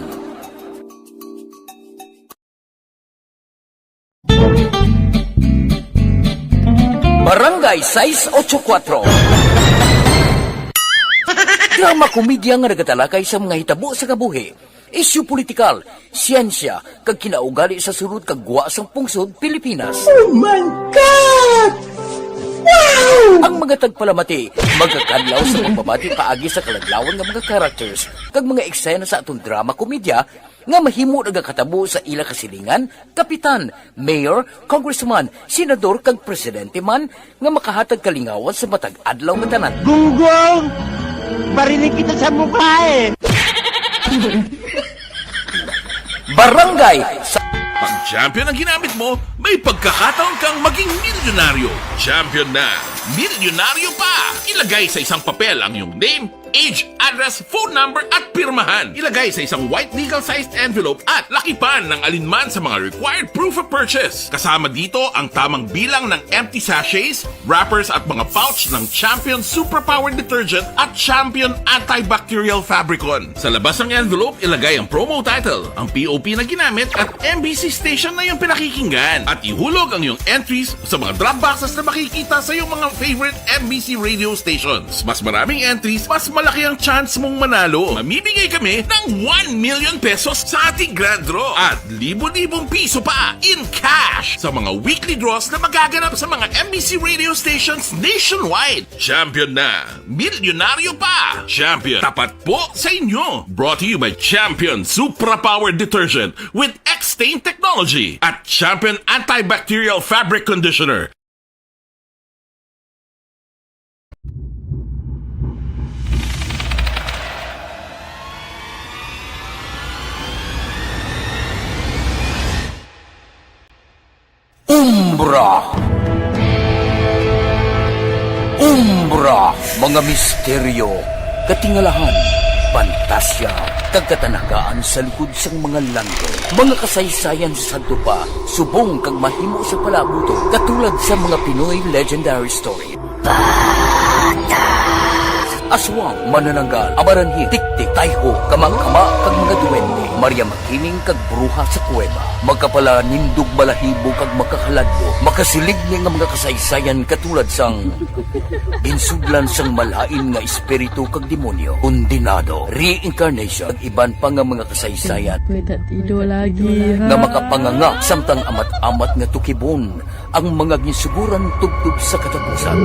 Barangay sais otso kuwatro. Drama komedya nga nagatalakay sa mga hitabo sa kabuhi, isyu politikal, siyensya, kag kinaugali sa sulod kag gwa sang pungsod Pilipinas. Oh my God! Wow! Ang mga tagpalamati magakadlaw sa pagpamati paagi sa kaladlawan nga mga characters kag mga eksena sa aton drama komedya nga mahimo nagakatabo sa ila kasilingan, kapitan, mayor, congressman, senador, kag presidente man nga makahatag kalingawan sa matag adlaw nga tanan. Gunggong! Barinig kita sa mukha eh! Barangay sa Pag champion ang ginamit mo, may pagkakataon kang maging milyonaryo. Champion na! Milyonaryo pa! Ilagay sa isang papel ang iyong name, age, address, phone number, at pirmahan. Ilagay sa isang white legal-sized envelope at lakipan ng alinman sa mga required proof of purchase. Kasama dito ang tamang bilang ng empty sachets, wrappers, at mga pouch ng Champion Superpower Detergent at Champion Antibacterial Fabricon. Sa labas ng envelope, ilagay ang promo title, ang P O P na ginamit, at M B C station na iyong pinakikinggan. At ihulog ang iyong entries sa mga drop boxes na makikita sa iyong mga favorite M B C radio stations. Mas maraming entries, mas malaki ang chance mong manalo. Mamimigay kami ng one million pesos sa ating grand draw at libo-libong piso pa in cash sa mga weekly draws na magaganap sa mga M B C radio stations nationwide. Champion na! Milyonaryo pa! Champion, tapat po sa inyo! Brought to you by Champion Supra Power Detergent with X-Stain Technology at Champion Antibacterial Fabric Conditioner. Umbra. Umbra, mga misteryo, katingalahan, pantasya, kag katanagaan sa likod sang mga langgam. Mga kasaysayan sa sadto pa, subong kag mahimo sa palabuton, katulad sa mga Pinoy legendary story. Bata. Aswang, manananggal, amaranhi, tiktik, tayho, kama-kama, kag mga duwende, Maria Makiling, kag bruha sa kuweba. Makapalanindog balahibo kag makahaladlo, makasiligni nga mga kasaysayan katulad sang ginsudlan sang malain nga espiritu kag demonyo, kondenado, reincarnation, kag iban pa nga mga kasaysayan May tatido lagi, ha? nga makapanganga samtang amat-amat nga tukibon ang mga ginsuguran tubtob sa katapusan.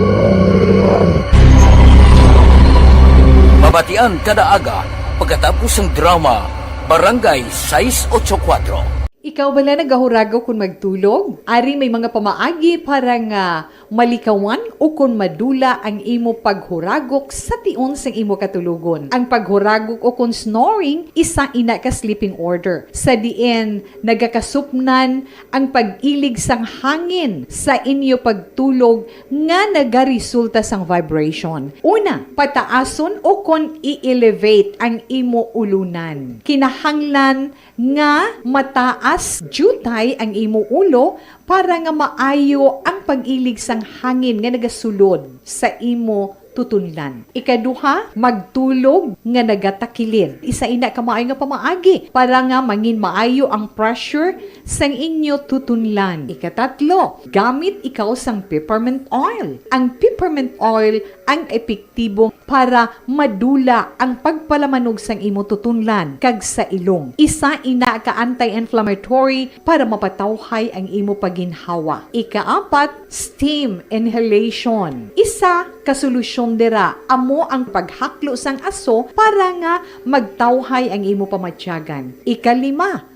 Mabatian kada aga pagkatapos sang drama Barangay sais ocho kuwatro. Ikaw bala nagahuragok kon magtulog? Ari may mga pamaagi para nga malikawan ukon madula ang imo paghuragok sa tion sang imo katulogon. Ang paghuragok ukon snoring isa ina ka sleeping order, sa diin nagakasupnan ang pag-ilig sang hangin sa inyo pagtulog nga nagaresulta sang vibration. Una, pataason ukon i-elevate ang imo ulunan. Kinahanglan nga mataas diutay ang imo ulo para nga maayo ang pag-ilig sang hangin nga nagasulod sa imo tutunlan. Ikaduha, magtulog nga nagatakilid. Isa ina ka maayo nga pamaagi para nga mangin maayo ang pressure sang inyo tutunlan. Ikatatlo, gamit ikaw sang peppermint oil. Ang peppermint oil ang epektibo para madula ang pagpalamanog sang imo tutunlan kag sa ilong. Isa ina ka anti-inflammatory para mapatawhay ang imo pagginhawa. Ikaapat, steam inhalation. Isa ka solusyon dira amo ang paghaklo sang aso para nga magtawhay ang imo pamatyagan. Ikalima,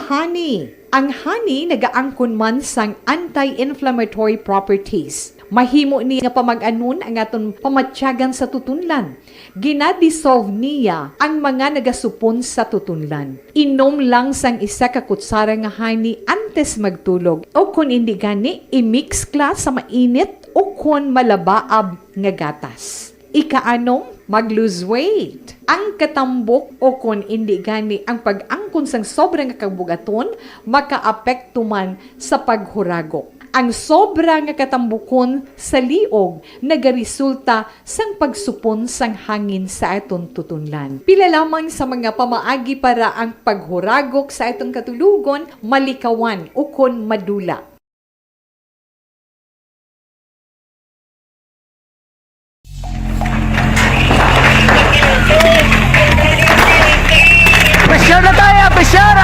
honey. Ang honey nagaangkon man sang anti-inflammatory properties. Mahimo ni nga pamag-anon ang aton pamatyagan sa tutunlan. Ginadissolve niya ang mga nagasupon sa tutunlan. Inom lang sang isa ka kutsara nga honey antes magtulog, o kon indi gani, i-mix kla sa mainit o kon malabaab nga gatas. Ikaanom, mag-lose weight. Ang katambok o kon indi gani ang pag-angkon sang sobra nga kabugaton makaapekto man sa paghuragok. Ang sobra nga katambukon sa liog nagaresulta sang pagsupon sang hangin sa aton tutunlan. Pila lamang sa mga pamaagi para ang paghuragok sa aton katulogon malikawan ukon madula. Pressure na tayo, pressure!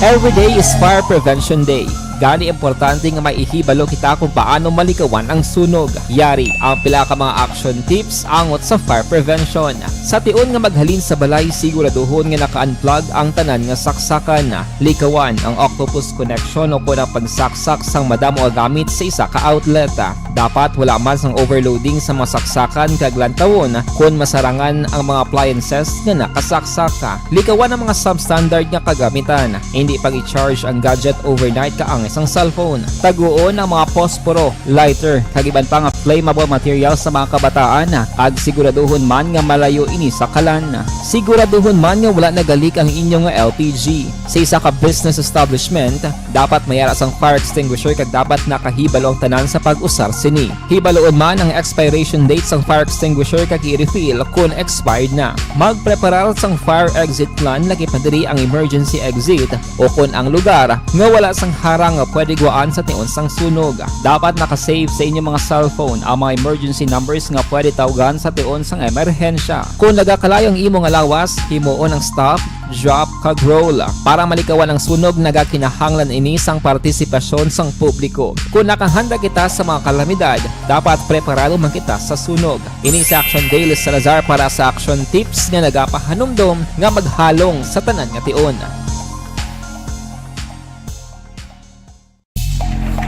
Every day is Fire Prevention Day. Gani, importante nga may ihibalo kita kung paano malikawan ang sunog. Yari ang pila ka mga action tips angot sa fire prevention. Sa tion nga maghalin sa balay, siguraduhon nga naka-unplug ang tanan nga saksakan. Likawan ang octopus connection o kon ang pagsaksak sang madamo nga gamit sa isa ka outlet. Dapat wala man sang overloading sa mga saksakan kag lantawon kon masarangan ang mga appliances nga nakasaksak. Likawan ang mga substandard nga kagamitan. Indi pag-i-charge ang gadget overnight kaangay sang cellphone. Taguon ang mga posporo, lighter, kag iban pa nga flammable material sa mga kabataan, kag siguraduhon man nga malayo ini sa kalan. Siguraduhon man nga wala nagalik ang inyo nga L P G. Sa isa ka business establishment, dapat may ara sang fire extinguisher kag dapat nakahibalo ang tanan sa pag-usar sini. Hibaluon man ang expiration date sang fire extinguisher kag i-refill kon expired na. Magpreparar sang fire exit plan, lakip na diri ang emergency exit o kon ang lugar nga wala sang harang nga pwede guwaan sa tion sang sunog. Dapat naka-save sa inyo mga cellphone ang mga emergency numbers nga pwede tawgan sa tion sang emerhensya. Kon nagakalayo ang imo nga lawas, himuon ang stop, drop, kag roll. Para malikawan ang sunog, nagakinahanglan ini sang partisipasyon sang publiko. Kon nakahanda kita sa mga kalamidad, dapat preparado man kita sa sunog. Ini si Action Day Salazar para sa Action Tips nga nagapahanumdom nga maghalong sa tanan nga tion.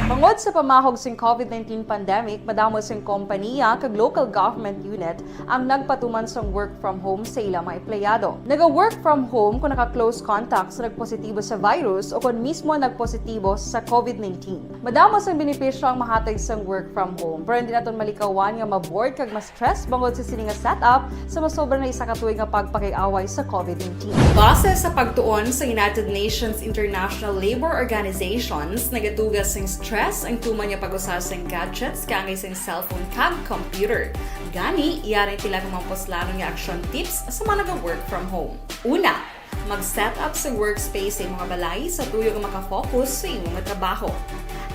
Mga Sa pamahog sing COVID nineteen pandemic, madamo sing kompaniya kag local government unit ang nagpatuman sang work from home sa ila mga empleyado. Naga-work from home kung naka-close contact sa nagpositibo sa virus o kon mismo nagpositibo sa COVID nineteen. Madamo sang benepisyo ang mahatag sang work from home, pero hindi naton malikawan nga ma-bored kag ma-stress bangod sa sini nga setup sa masobra na isa ka tuig nga pagpakig-away sa COVID nineteen. Base sa pagtuon sa United Nations International Labour Organizations, nagatuga sing stress ang tuman nga pag-usa sing gadgets kaangay sing cellphone kag computer. Gani, yari pila ka mga puslanon nga action tips sa mga naga-work from home. Una, mag-set up sa workspace sa imo nga balay sa tuyo nga makafocus sa imo nga trabaho.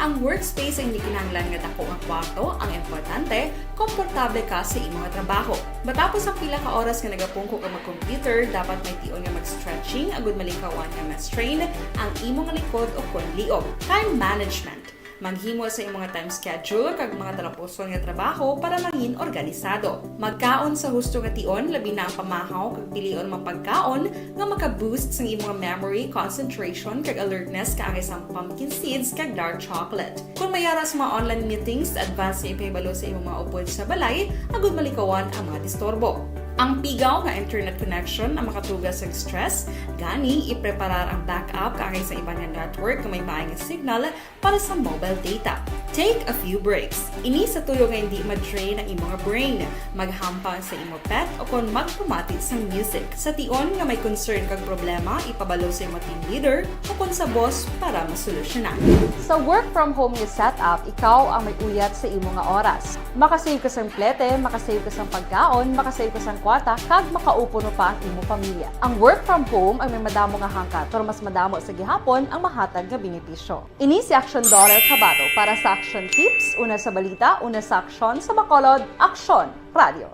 Ang workspace ang hindi kinahanglan nga dako nga kwarto, ang importante, komportable ka sa imo nga trabaho. Matapos ang pila ka oras nga nagapungko ka mag-computer, dapat may tion nga mag-stretching agud malikawan nga ma-strain ang imo nga likod o kon liog. Time management. Maghimo sa imo nga time schedule kag mga talapuson nga trabaho para mangin organisado. Magkaon sa husto nga tion, labi na ang pamahaw kag pilion mga pagkaon nga maka-boost sang imo nga memory, concentration, kag alertness kaangay sang pumpkin seeds kag dark chocolate. Kung may ara sa mga online meetings, advance nga ipahibalo sa imo mga upod sa balay agud malikawan ang mga disturbo. Ang pigaw nga internet connection ang makatuga sa stress, gani ipreparar ang backup kaangay sa iban nga network nga may maay nga signal para sa mobile data. Take a few breaks. Ini sa tuyo nga hindi ma-drain ang imo nga brain. Maghampang sa imo pet o kon magpamati sang music. Sa tion nga may concern kag problema, ipabalo sa imo team leader o kon sa boss para masolusyonan. Sa work from home nga setup, ikaw ang may uyat sa imo nga oras. Makasave ka sang plete, makasave ka sang pagkaon, makasave ka sang kwarta, kag makaupo no pa ang imo pamilya. Ang work from home ang may madamo nga hangkat, pero mas madamo sa gihapon ang mahatag nga benepisyo. Ini si Action Daughter Kabato para sa Action Tips, una sa balita, una sa aksyon, sa Bacolod, Aksyon Radio.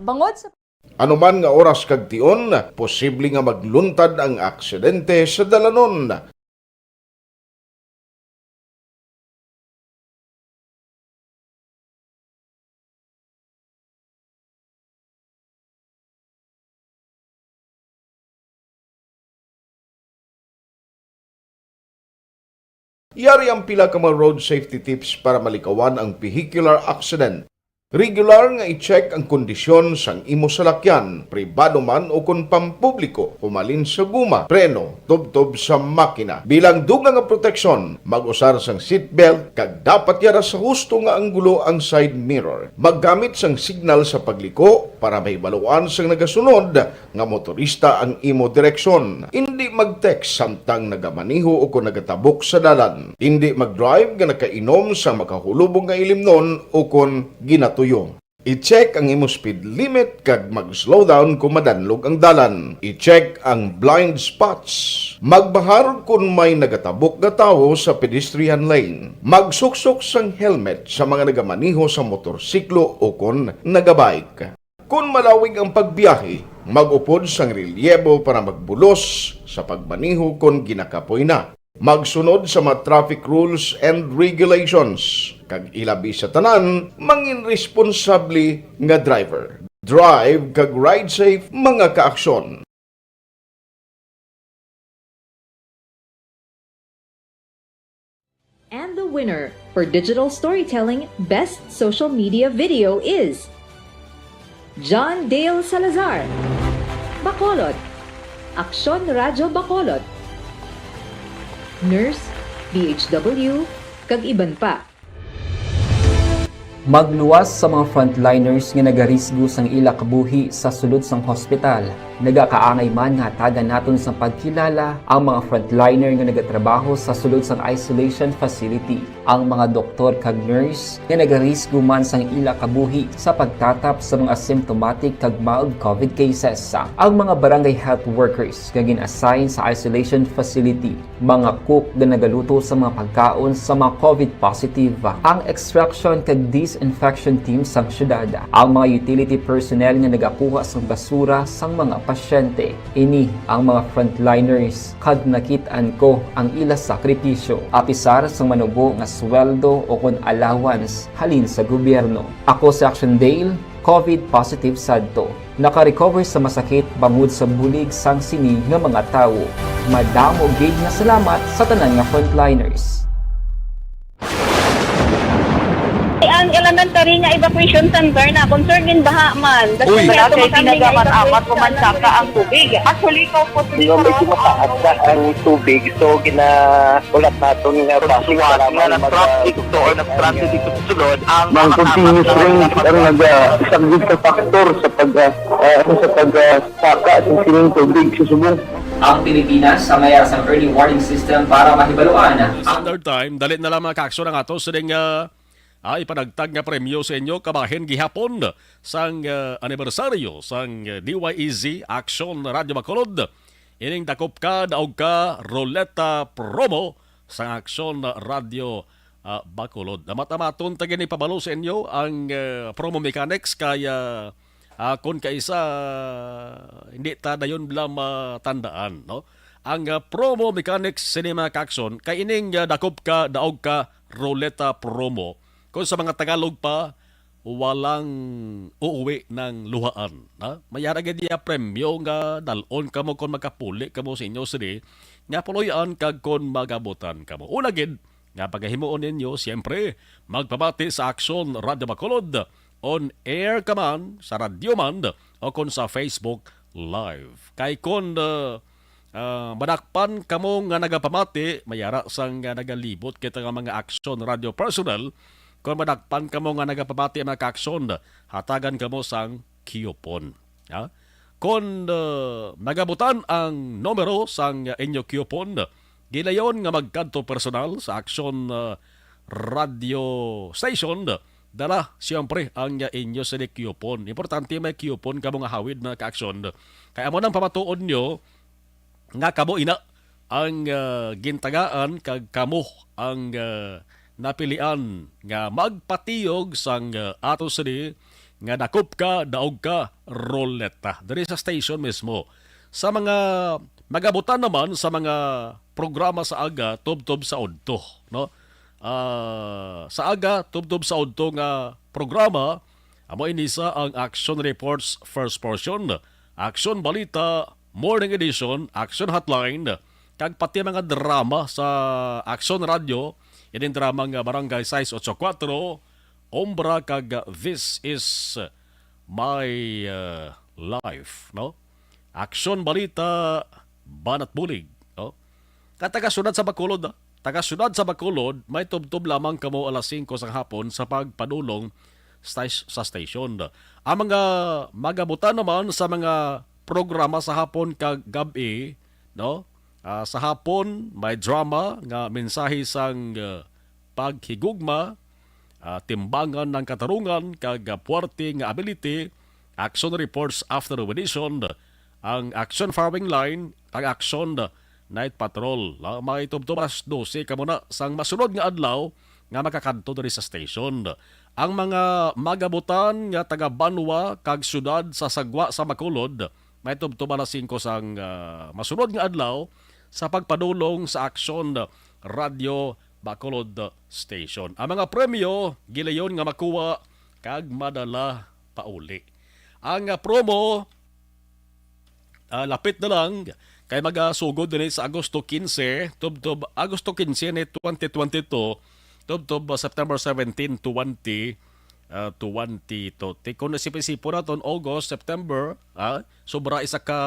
Bangod sa Anuman nga oras kag tion, posible nga magluntad ang aksidente sa dalanon. Yari ang pila ka mga road safety tips para malikawan ang vehicular accident. Regular nga i-check ang kondisyon sang imo salakyan, pribado man o kon pampubliko, humalin sa guma, preno, tubtob sa makina. Bilang dugang nga proteksyon, mag-usar sang seatbelt kag dapat yara sa husto nga anggulo ang side mirror. Maggamit sang signal sa pagliko para mahibaluan sang nagasunod nga motorista ang imo direksyon. Indi mag-text samtang nagamaneho o kon nagatabok sa dalan. Indi mag-drive nga nakainom sa makahulubong nga ilimnon o kon ginatuyo. I-check ang imo speed limit kag mag-slow down kung madanlog ang dalan. I-check ang blind spots. Magbahar kon may nagatabok nga tawo sa pedestrian lane. Magsuksok sang helmet sa mga nagamaneho sa motorsiklo o kon nagabike. Kon malawig ang pagbiyahe, mag-upod sang relyebo para magbulos sa pagmaneho kon ginakapoy na. Magsunod sa mga traffic rules and regulations, kag ilabi sa tanan, mangin responsable nga driver. Drive kag ride safe, mga kaaksyon. And the winner for digital storytelling best social media video is John Dale Salazar, Bacolod, Aksyon Radyo Bacolod, nurse, D H W, kag iban pa. Magluwas sa mga frontliners nga nagarisgo sang ila kabuhi sa sulod sang hospital. Nagakaangay man nga hatagan naton sang pagkilala ang mga frontliner nga nagatrabaho sa sulod sang isolation facility, ang mga doktor kag nurse nga nagarisgo man sang ila kabuhi sa pagtatap sa mga asymptomatic kag mild COVID cases, ang mga barangay health workers nga gin-assign sa isolation facility, mga cook nga nagaluto sa mga pagkaon sa mga COVID positive, ang extraction kag disinfection team sang syudad, ang mga utility personnel nga nagakuha sang basura sang mga pasyente. Ini ang mga frontliners, kag nakit-an ko ang ila sakripisyo, apisar sang manubo nga sweldo o kon allowance halin sa gobyerno. Ako si Action Dale, COVID positive sadto. Naka-recover sa masakit bangod sa bulig sang sini nga mga tawo. Madamo gid nga salamat sa tanan nga frontliners. Nagtari nga evacuation center na, concern din baha man. Uy. Wala kay kinagaman-amat ko man saka ang tubig. Actually, ko po. Di ba, medyo mataas na ang tubig, so ginaulat naton nga bus nga nag-traffic to or nag-transit dito sa sulod ang mga continuous rain ang nagasaglit sa factor sa pag, ah, ah, sa pag, ah, saka sa sining tubig sa subong. Ang Pilipinas sa mayar sang early warning system para mahibaluan. Standard time, dali na lang, mga kaaksyon, ang ato sining, ah, ah, ipanagtag nga premyo sa inyo kabahin gihapon sang, ah, anibersaryo sang, ah, D Y E Z Action Radio Bacolod. Ining dakop ka, daog ka, ruleta promo sang Action Radio, ah, Bacolod. Amat-amaton ta gani pabalo sa inyo ang, ah, promo mechanics kay, ah, ah, kon kaisa, hindi ta dayon bala matandaan, no? Ang, ah, promo mechanics sini, mga kaaksyon, kay ining, ah, dakop ka, daog ka, ruleta promo. Kung sa mga Tagalog pa, walang uuwi ng luhaan, ha? May ara gid iya premyo nga dal-on kamo kon makapuli kamo sa inyo sini nga puloy-an kag kon magabutan kamo. Una gid nga pagahimuon ninyo, siyempre, magpamati sa Action Radio Bacolod, on air ka man, sa radyo man, o kon sa Facebook Live. Kay kon, uh, uh, madakpan kamo nga nagapamati, may ara sang, uh, nagalibot kita nga mga Action Radio personnel, kon madakpan kamo nga nagapamati, mga kaaksyon, hatagan kamo sang coupon. Ha? Kon, uh, magabutan ang numero sang inyo coupon, gilayon nga magkadto personal sa Action, uh, Radio Station, dala siyempre ang inyo sini coupon. Importante may coupon kamo nga hawid, mga kaaksyon. Kay amo nang pamatuod nyo nga kamo ina ang, ah, gintagaan kag kamo ang, ah, napilian nga magpatiyog sang, ah, ato sini nga dakop ka, daog ka, ruleta diri sa station mismo. Sa mga magabutan naman sa mga programa sa aga tubtob sa udto, no? Ah, sa aga tubtob sa udto nga programa, amo ini sa ang Action Reports First Portion, Action Balita Morning Edition, Action Hotline, kag pati mga drama sa Action Radio, ining drama nga Barangay sais otso kuwatro, Ombra, kag This Is My, uh, Life, no? Action Balita, Banat Bulig, no? Nga taga siyudad sa Bacolod, ah. Taga siyudad sa Bacolod, may tubtob lamang kamo alas singko sang hapon sa pagpadulong stas-, sa station. Ang mga magabutan naman sa mga programa sa hapon kag gab-i, no? Ah, sa hapon, may drama nga mensahe sang, ah, paghigugma, ah, timbangan ng katarungan kag, ah, puwerte nga ability, Action Reports After Audition, ang Action Firing Line, ang Action Night Patrol. Ah, may tubtob alas dose kamo na sang masunod nga adlaw nga makakadto diri sa station. Ang mga magabutan nga taga banwa kag siyudad sa sagwa sa Bacolod, may tubtob alas singko sang, ah, masunod nga adlaw sa pagpadulong sa Action Radio Bacolod Station. Ang mga premyo gilayon nga makuha kag madala pauli. Ang, ah, promo, ah, lapit na lang kay magasugod dinhi sa Agosto quince, tubtob Agosto quince ni twenty twenty-two, tubtob, ah, September seventeen, twenty, ah, twenty-two. Ti-, kung nasipon-sipon naton, August, September, ah, sobra isa ka,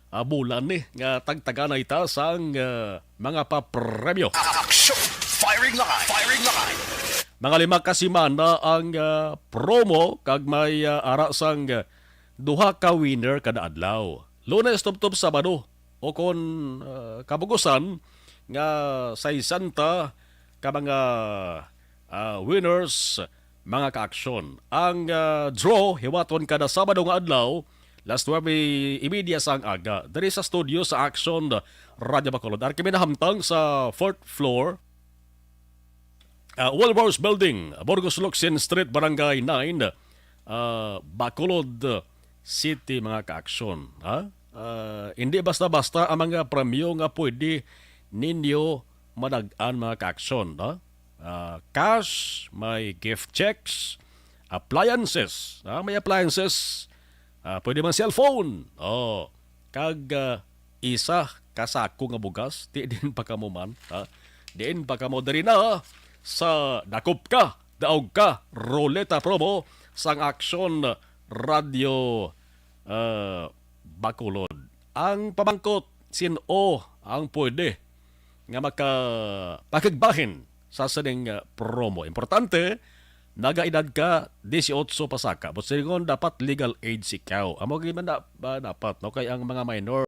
ah, bulan ni nga tagtaganay ta sang, ah, mga papremyo. Action! Firing line! Firing line! Mga lima ka semana ang, ah, promo kag may, ah, ara sang, ah, duha ka winner kada adlaw. Lunes tubtob Sabado o kon, ah, kabugusan nga sesenta ka mga, ah, winners, mga kaaksyon. Ang, ah, draw hiwaton kada Sabado nga adlaw, alas nuebe y media sang aga, diri sa studio sa Action Radio Bacolod. Ari kami nahamtang sa fourth floor, ah, World Wars Building, Burgos Locsin Street, Barangay nine, ah, Bacolod City, mga kaaksyon, ha? Ah, hindi basta-basta ang mga premyo nga pwede ninyo madag-an, mga kaaksyon, no? Ah, cash, may gift checks, appliances, ah, may appliances, ah, pwede man cellphone, oh, kag, ah, isa ka sako nga bugas, di din pa kamo man, ha? Diin pa kamo diri na sa Dakop Ka, daog ka, ruleta promo sang Aksyon Radyo, ah, Bacolod. Ang pamangkot, sin-o ang pwede nga maka-, makigbahin sa sining, ah, promo? Importante, nagaedad ka disiotso pasaka. Buot silingon, dapat legal age ikaw. Amo gid man da-, ba, dapat, no? Kay ang mga minor,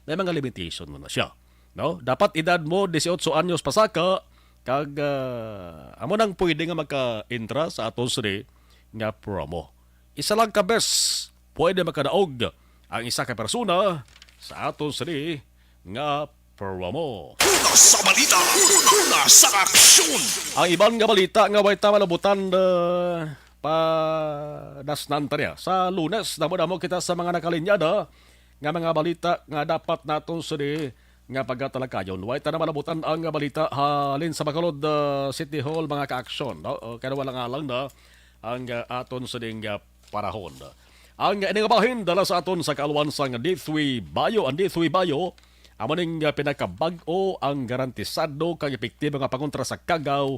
may mga limitation mo na siya, no? Dapat edad mo disiotso anyos pasaka, kag, ah, amo nang pwede nga maka-entra sa aton sini nga promo. Isa lang ka bes pwede makadaog ang isa ka persona sa aton sini nga promo. Una sa balita, una sa aksyon. Ang iban nga balita nga way ta malabutan, ah, padasnan ta niya. Sa Lunes, damo-damo kita sa mga nakalinyada nga mga balita nga dapat naton sini nga pagatalakayon. Way ta na malabutan ang balita halin sa Bacolod, ah, City Hall, mga ka-aksyon, no? O, kaya walang alang na ang, ah, aton sining, ah, panahon. Ang ining bahin dala sa aton sa kaalwan sang D three Bio. Ang D three Bio, amo ning, ah, pinakabag-o, ang garantisado kag epektibo nga pangontra sa kagaw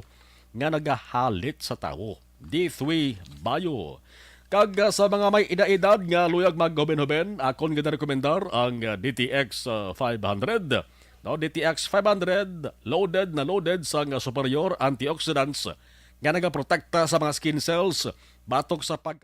nga nagahalit sa tawo. D three Bio. Kag, ah, sa mga may edad-edad nga luyag maghuben-huben, akon ginarekomendar ang, ah, D T X, ah, five hundred. No, D T X five hundred, loaded na loaded sang, ah, superior antioxidants nga nagaprotekta sa mga skin cells batok sa pag-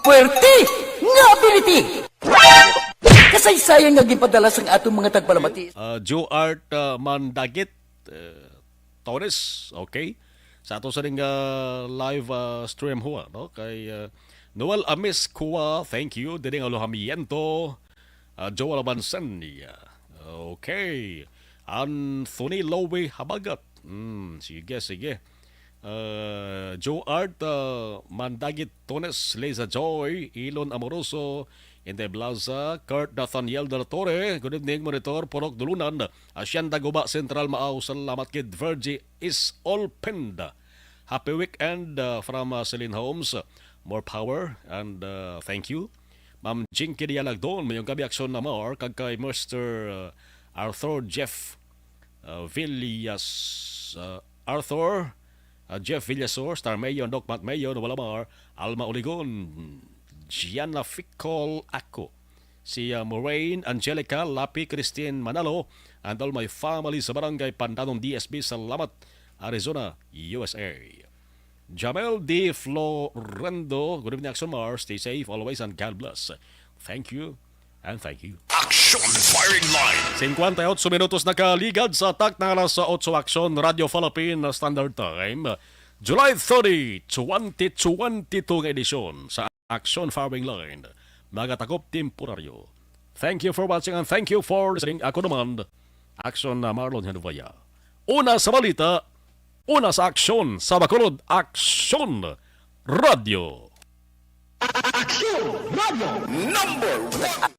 Puwerte nga Piniti! Kasaysayan nga ginpadala sang atong mga tagpalamati. Ah, Joe Art, ah, Mandagit, eh, Torres, okay. Sa ato sa ning, ah, live, ah, stream ho, no? Kay, ah, Noel Amis Kua, thank you. Diri nga alojamiento, ah, Joel Abansen, yeah. Okay. Anthony Lowe Habagat. Hmm, sige, sige. Ah, Joe Art, ah, Mandagit Tones, Liza Joy, Ilon Amoroso, Inday Blaza, Kurt Nathaniel de la Torre, good evening, Monitor, Purok Dulunan, Hacienda Guba Central, Maaw, salamat kid Virgie is all pinned. Happy weekend, uh, from, uh, Celine Homes. More power and, uh, thank you. Ma'am Jinky Dialagdon, mayong gabi, Aksyon Mar, kag kay Mister, uh, Arthur Jeff, uh, Villas, uh, Arthur, uh, Jeff Villasor, Star Mayon, Doc Matt Mayon, Walamar, Alma Oligon, Gianna Ficol, ako. Si, uh, Moraine Angelica Lapi, Christine Manalo, and all my family sa Barangay Pandanon, D S B, salamat, Arizona, U S A. Jamel D Florendo, good evening, Aksyon Mar. Stay safe always and God bless. Thank you and thank you. Action Firing Line. Singkwenta y otso minutos nakaligad sa takna nga alas otso, Aksyon, Radyo Philippine Standard Time, July thirty, twenty twenty-two nga edisyon sa Action Firing Line, magatakop temporaryo. Thank you for watching and thank you for listening. Ako naman, Action na Marlon Henvaya. Una sa balita, una sa aksyon, sa Bacolod, Action Radio. Action Radio number one.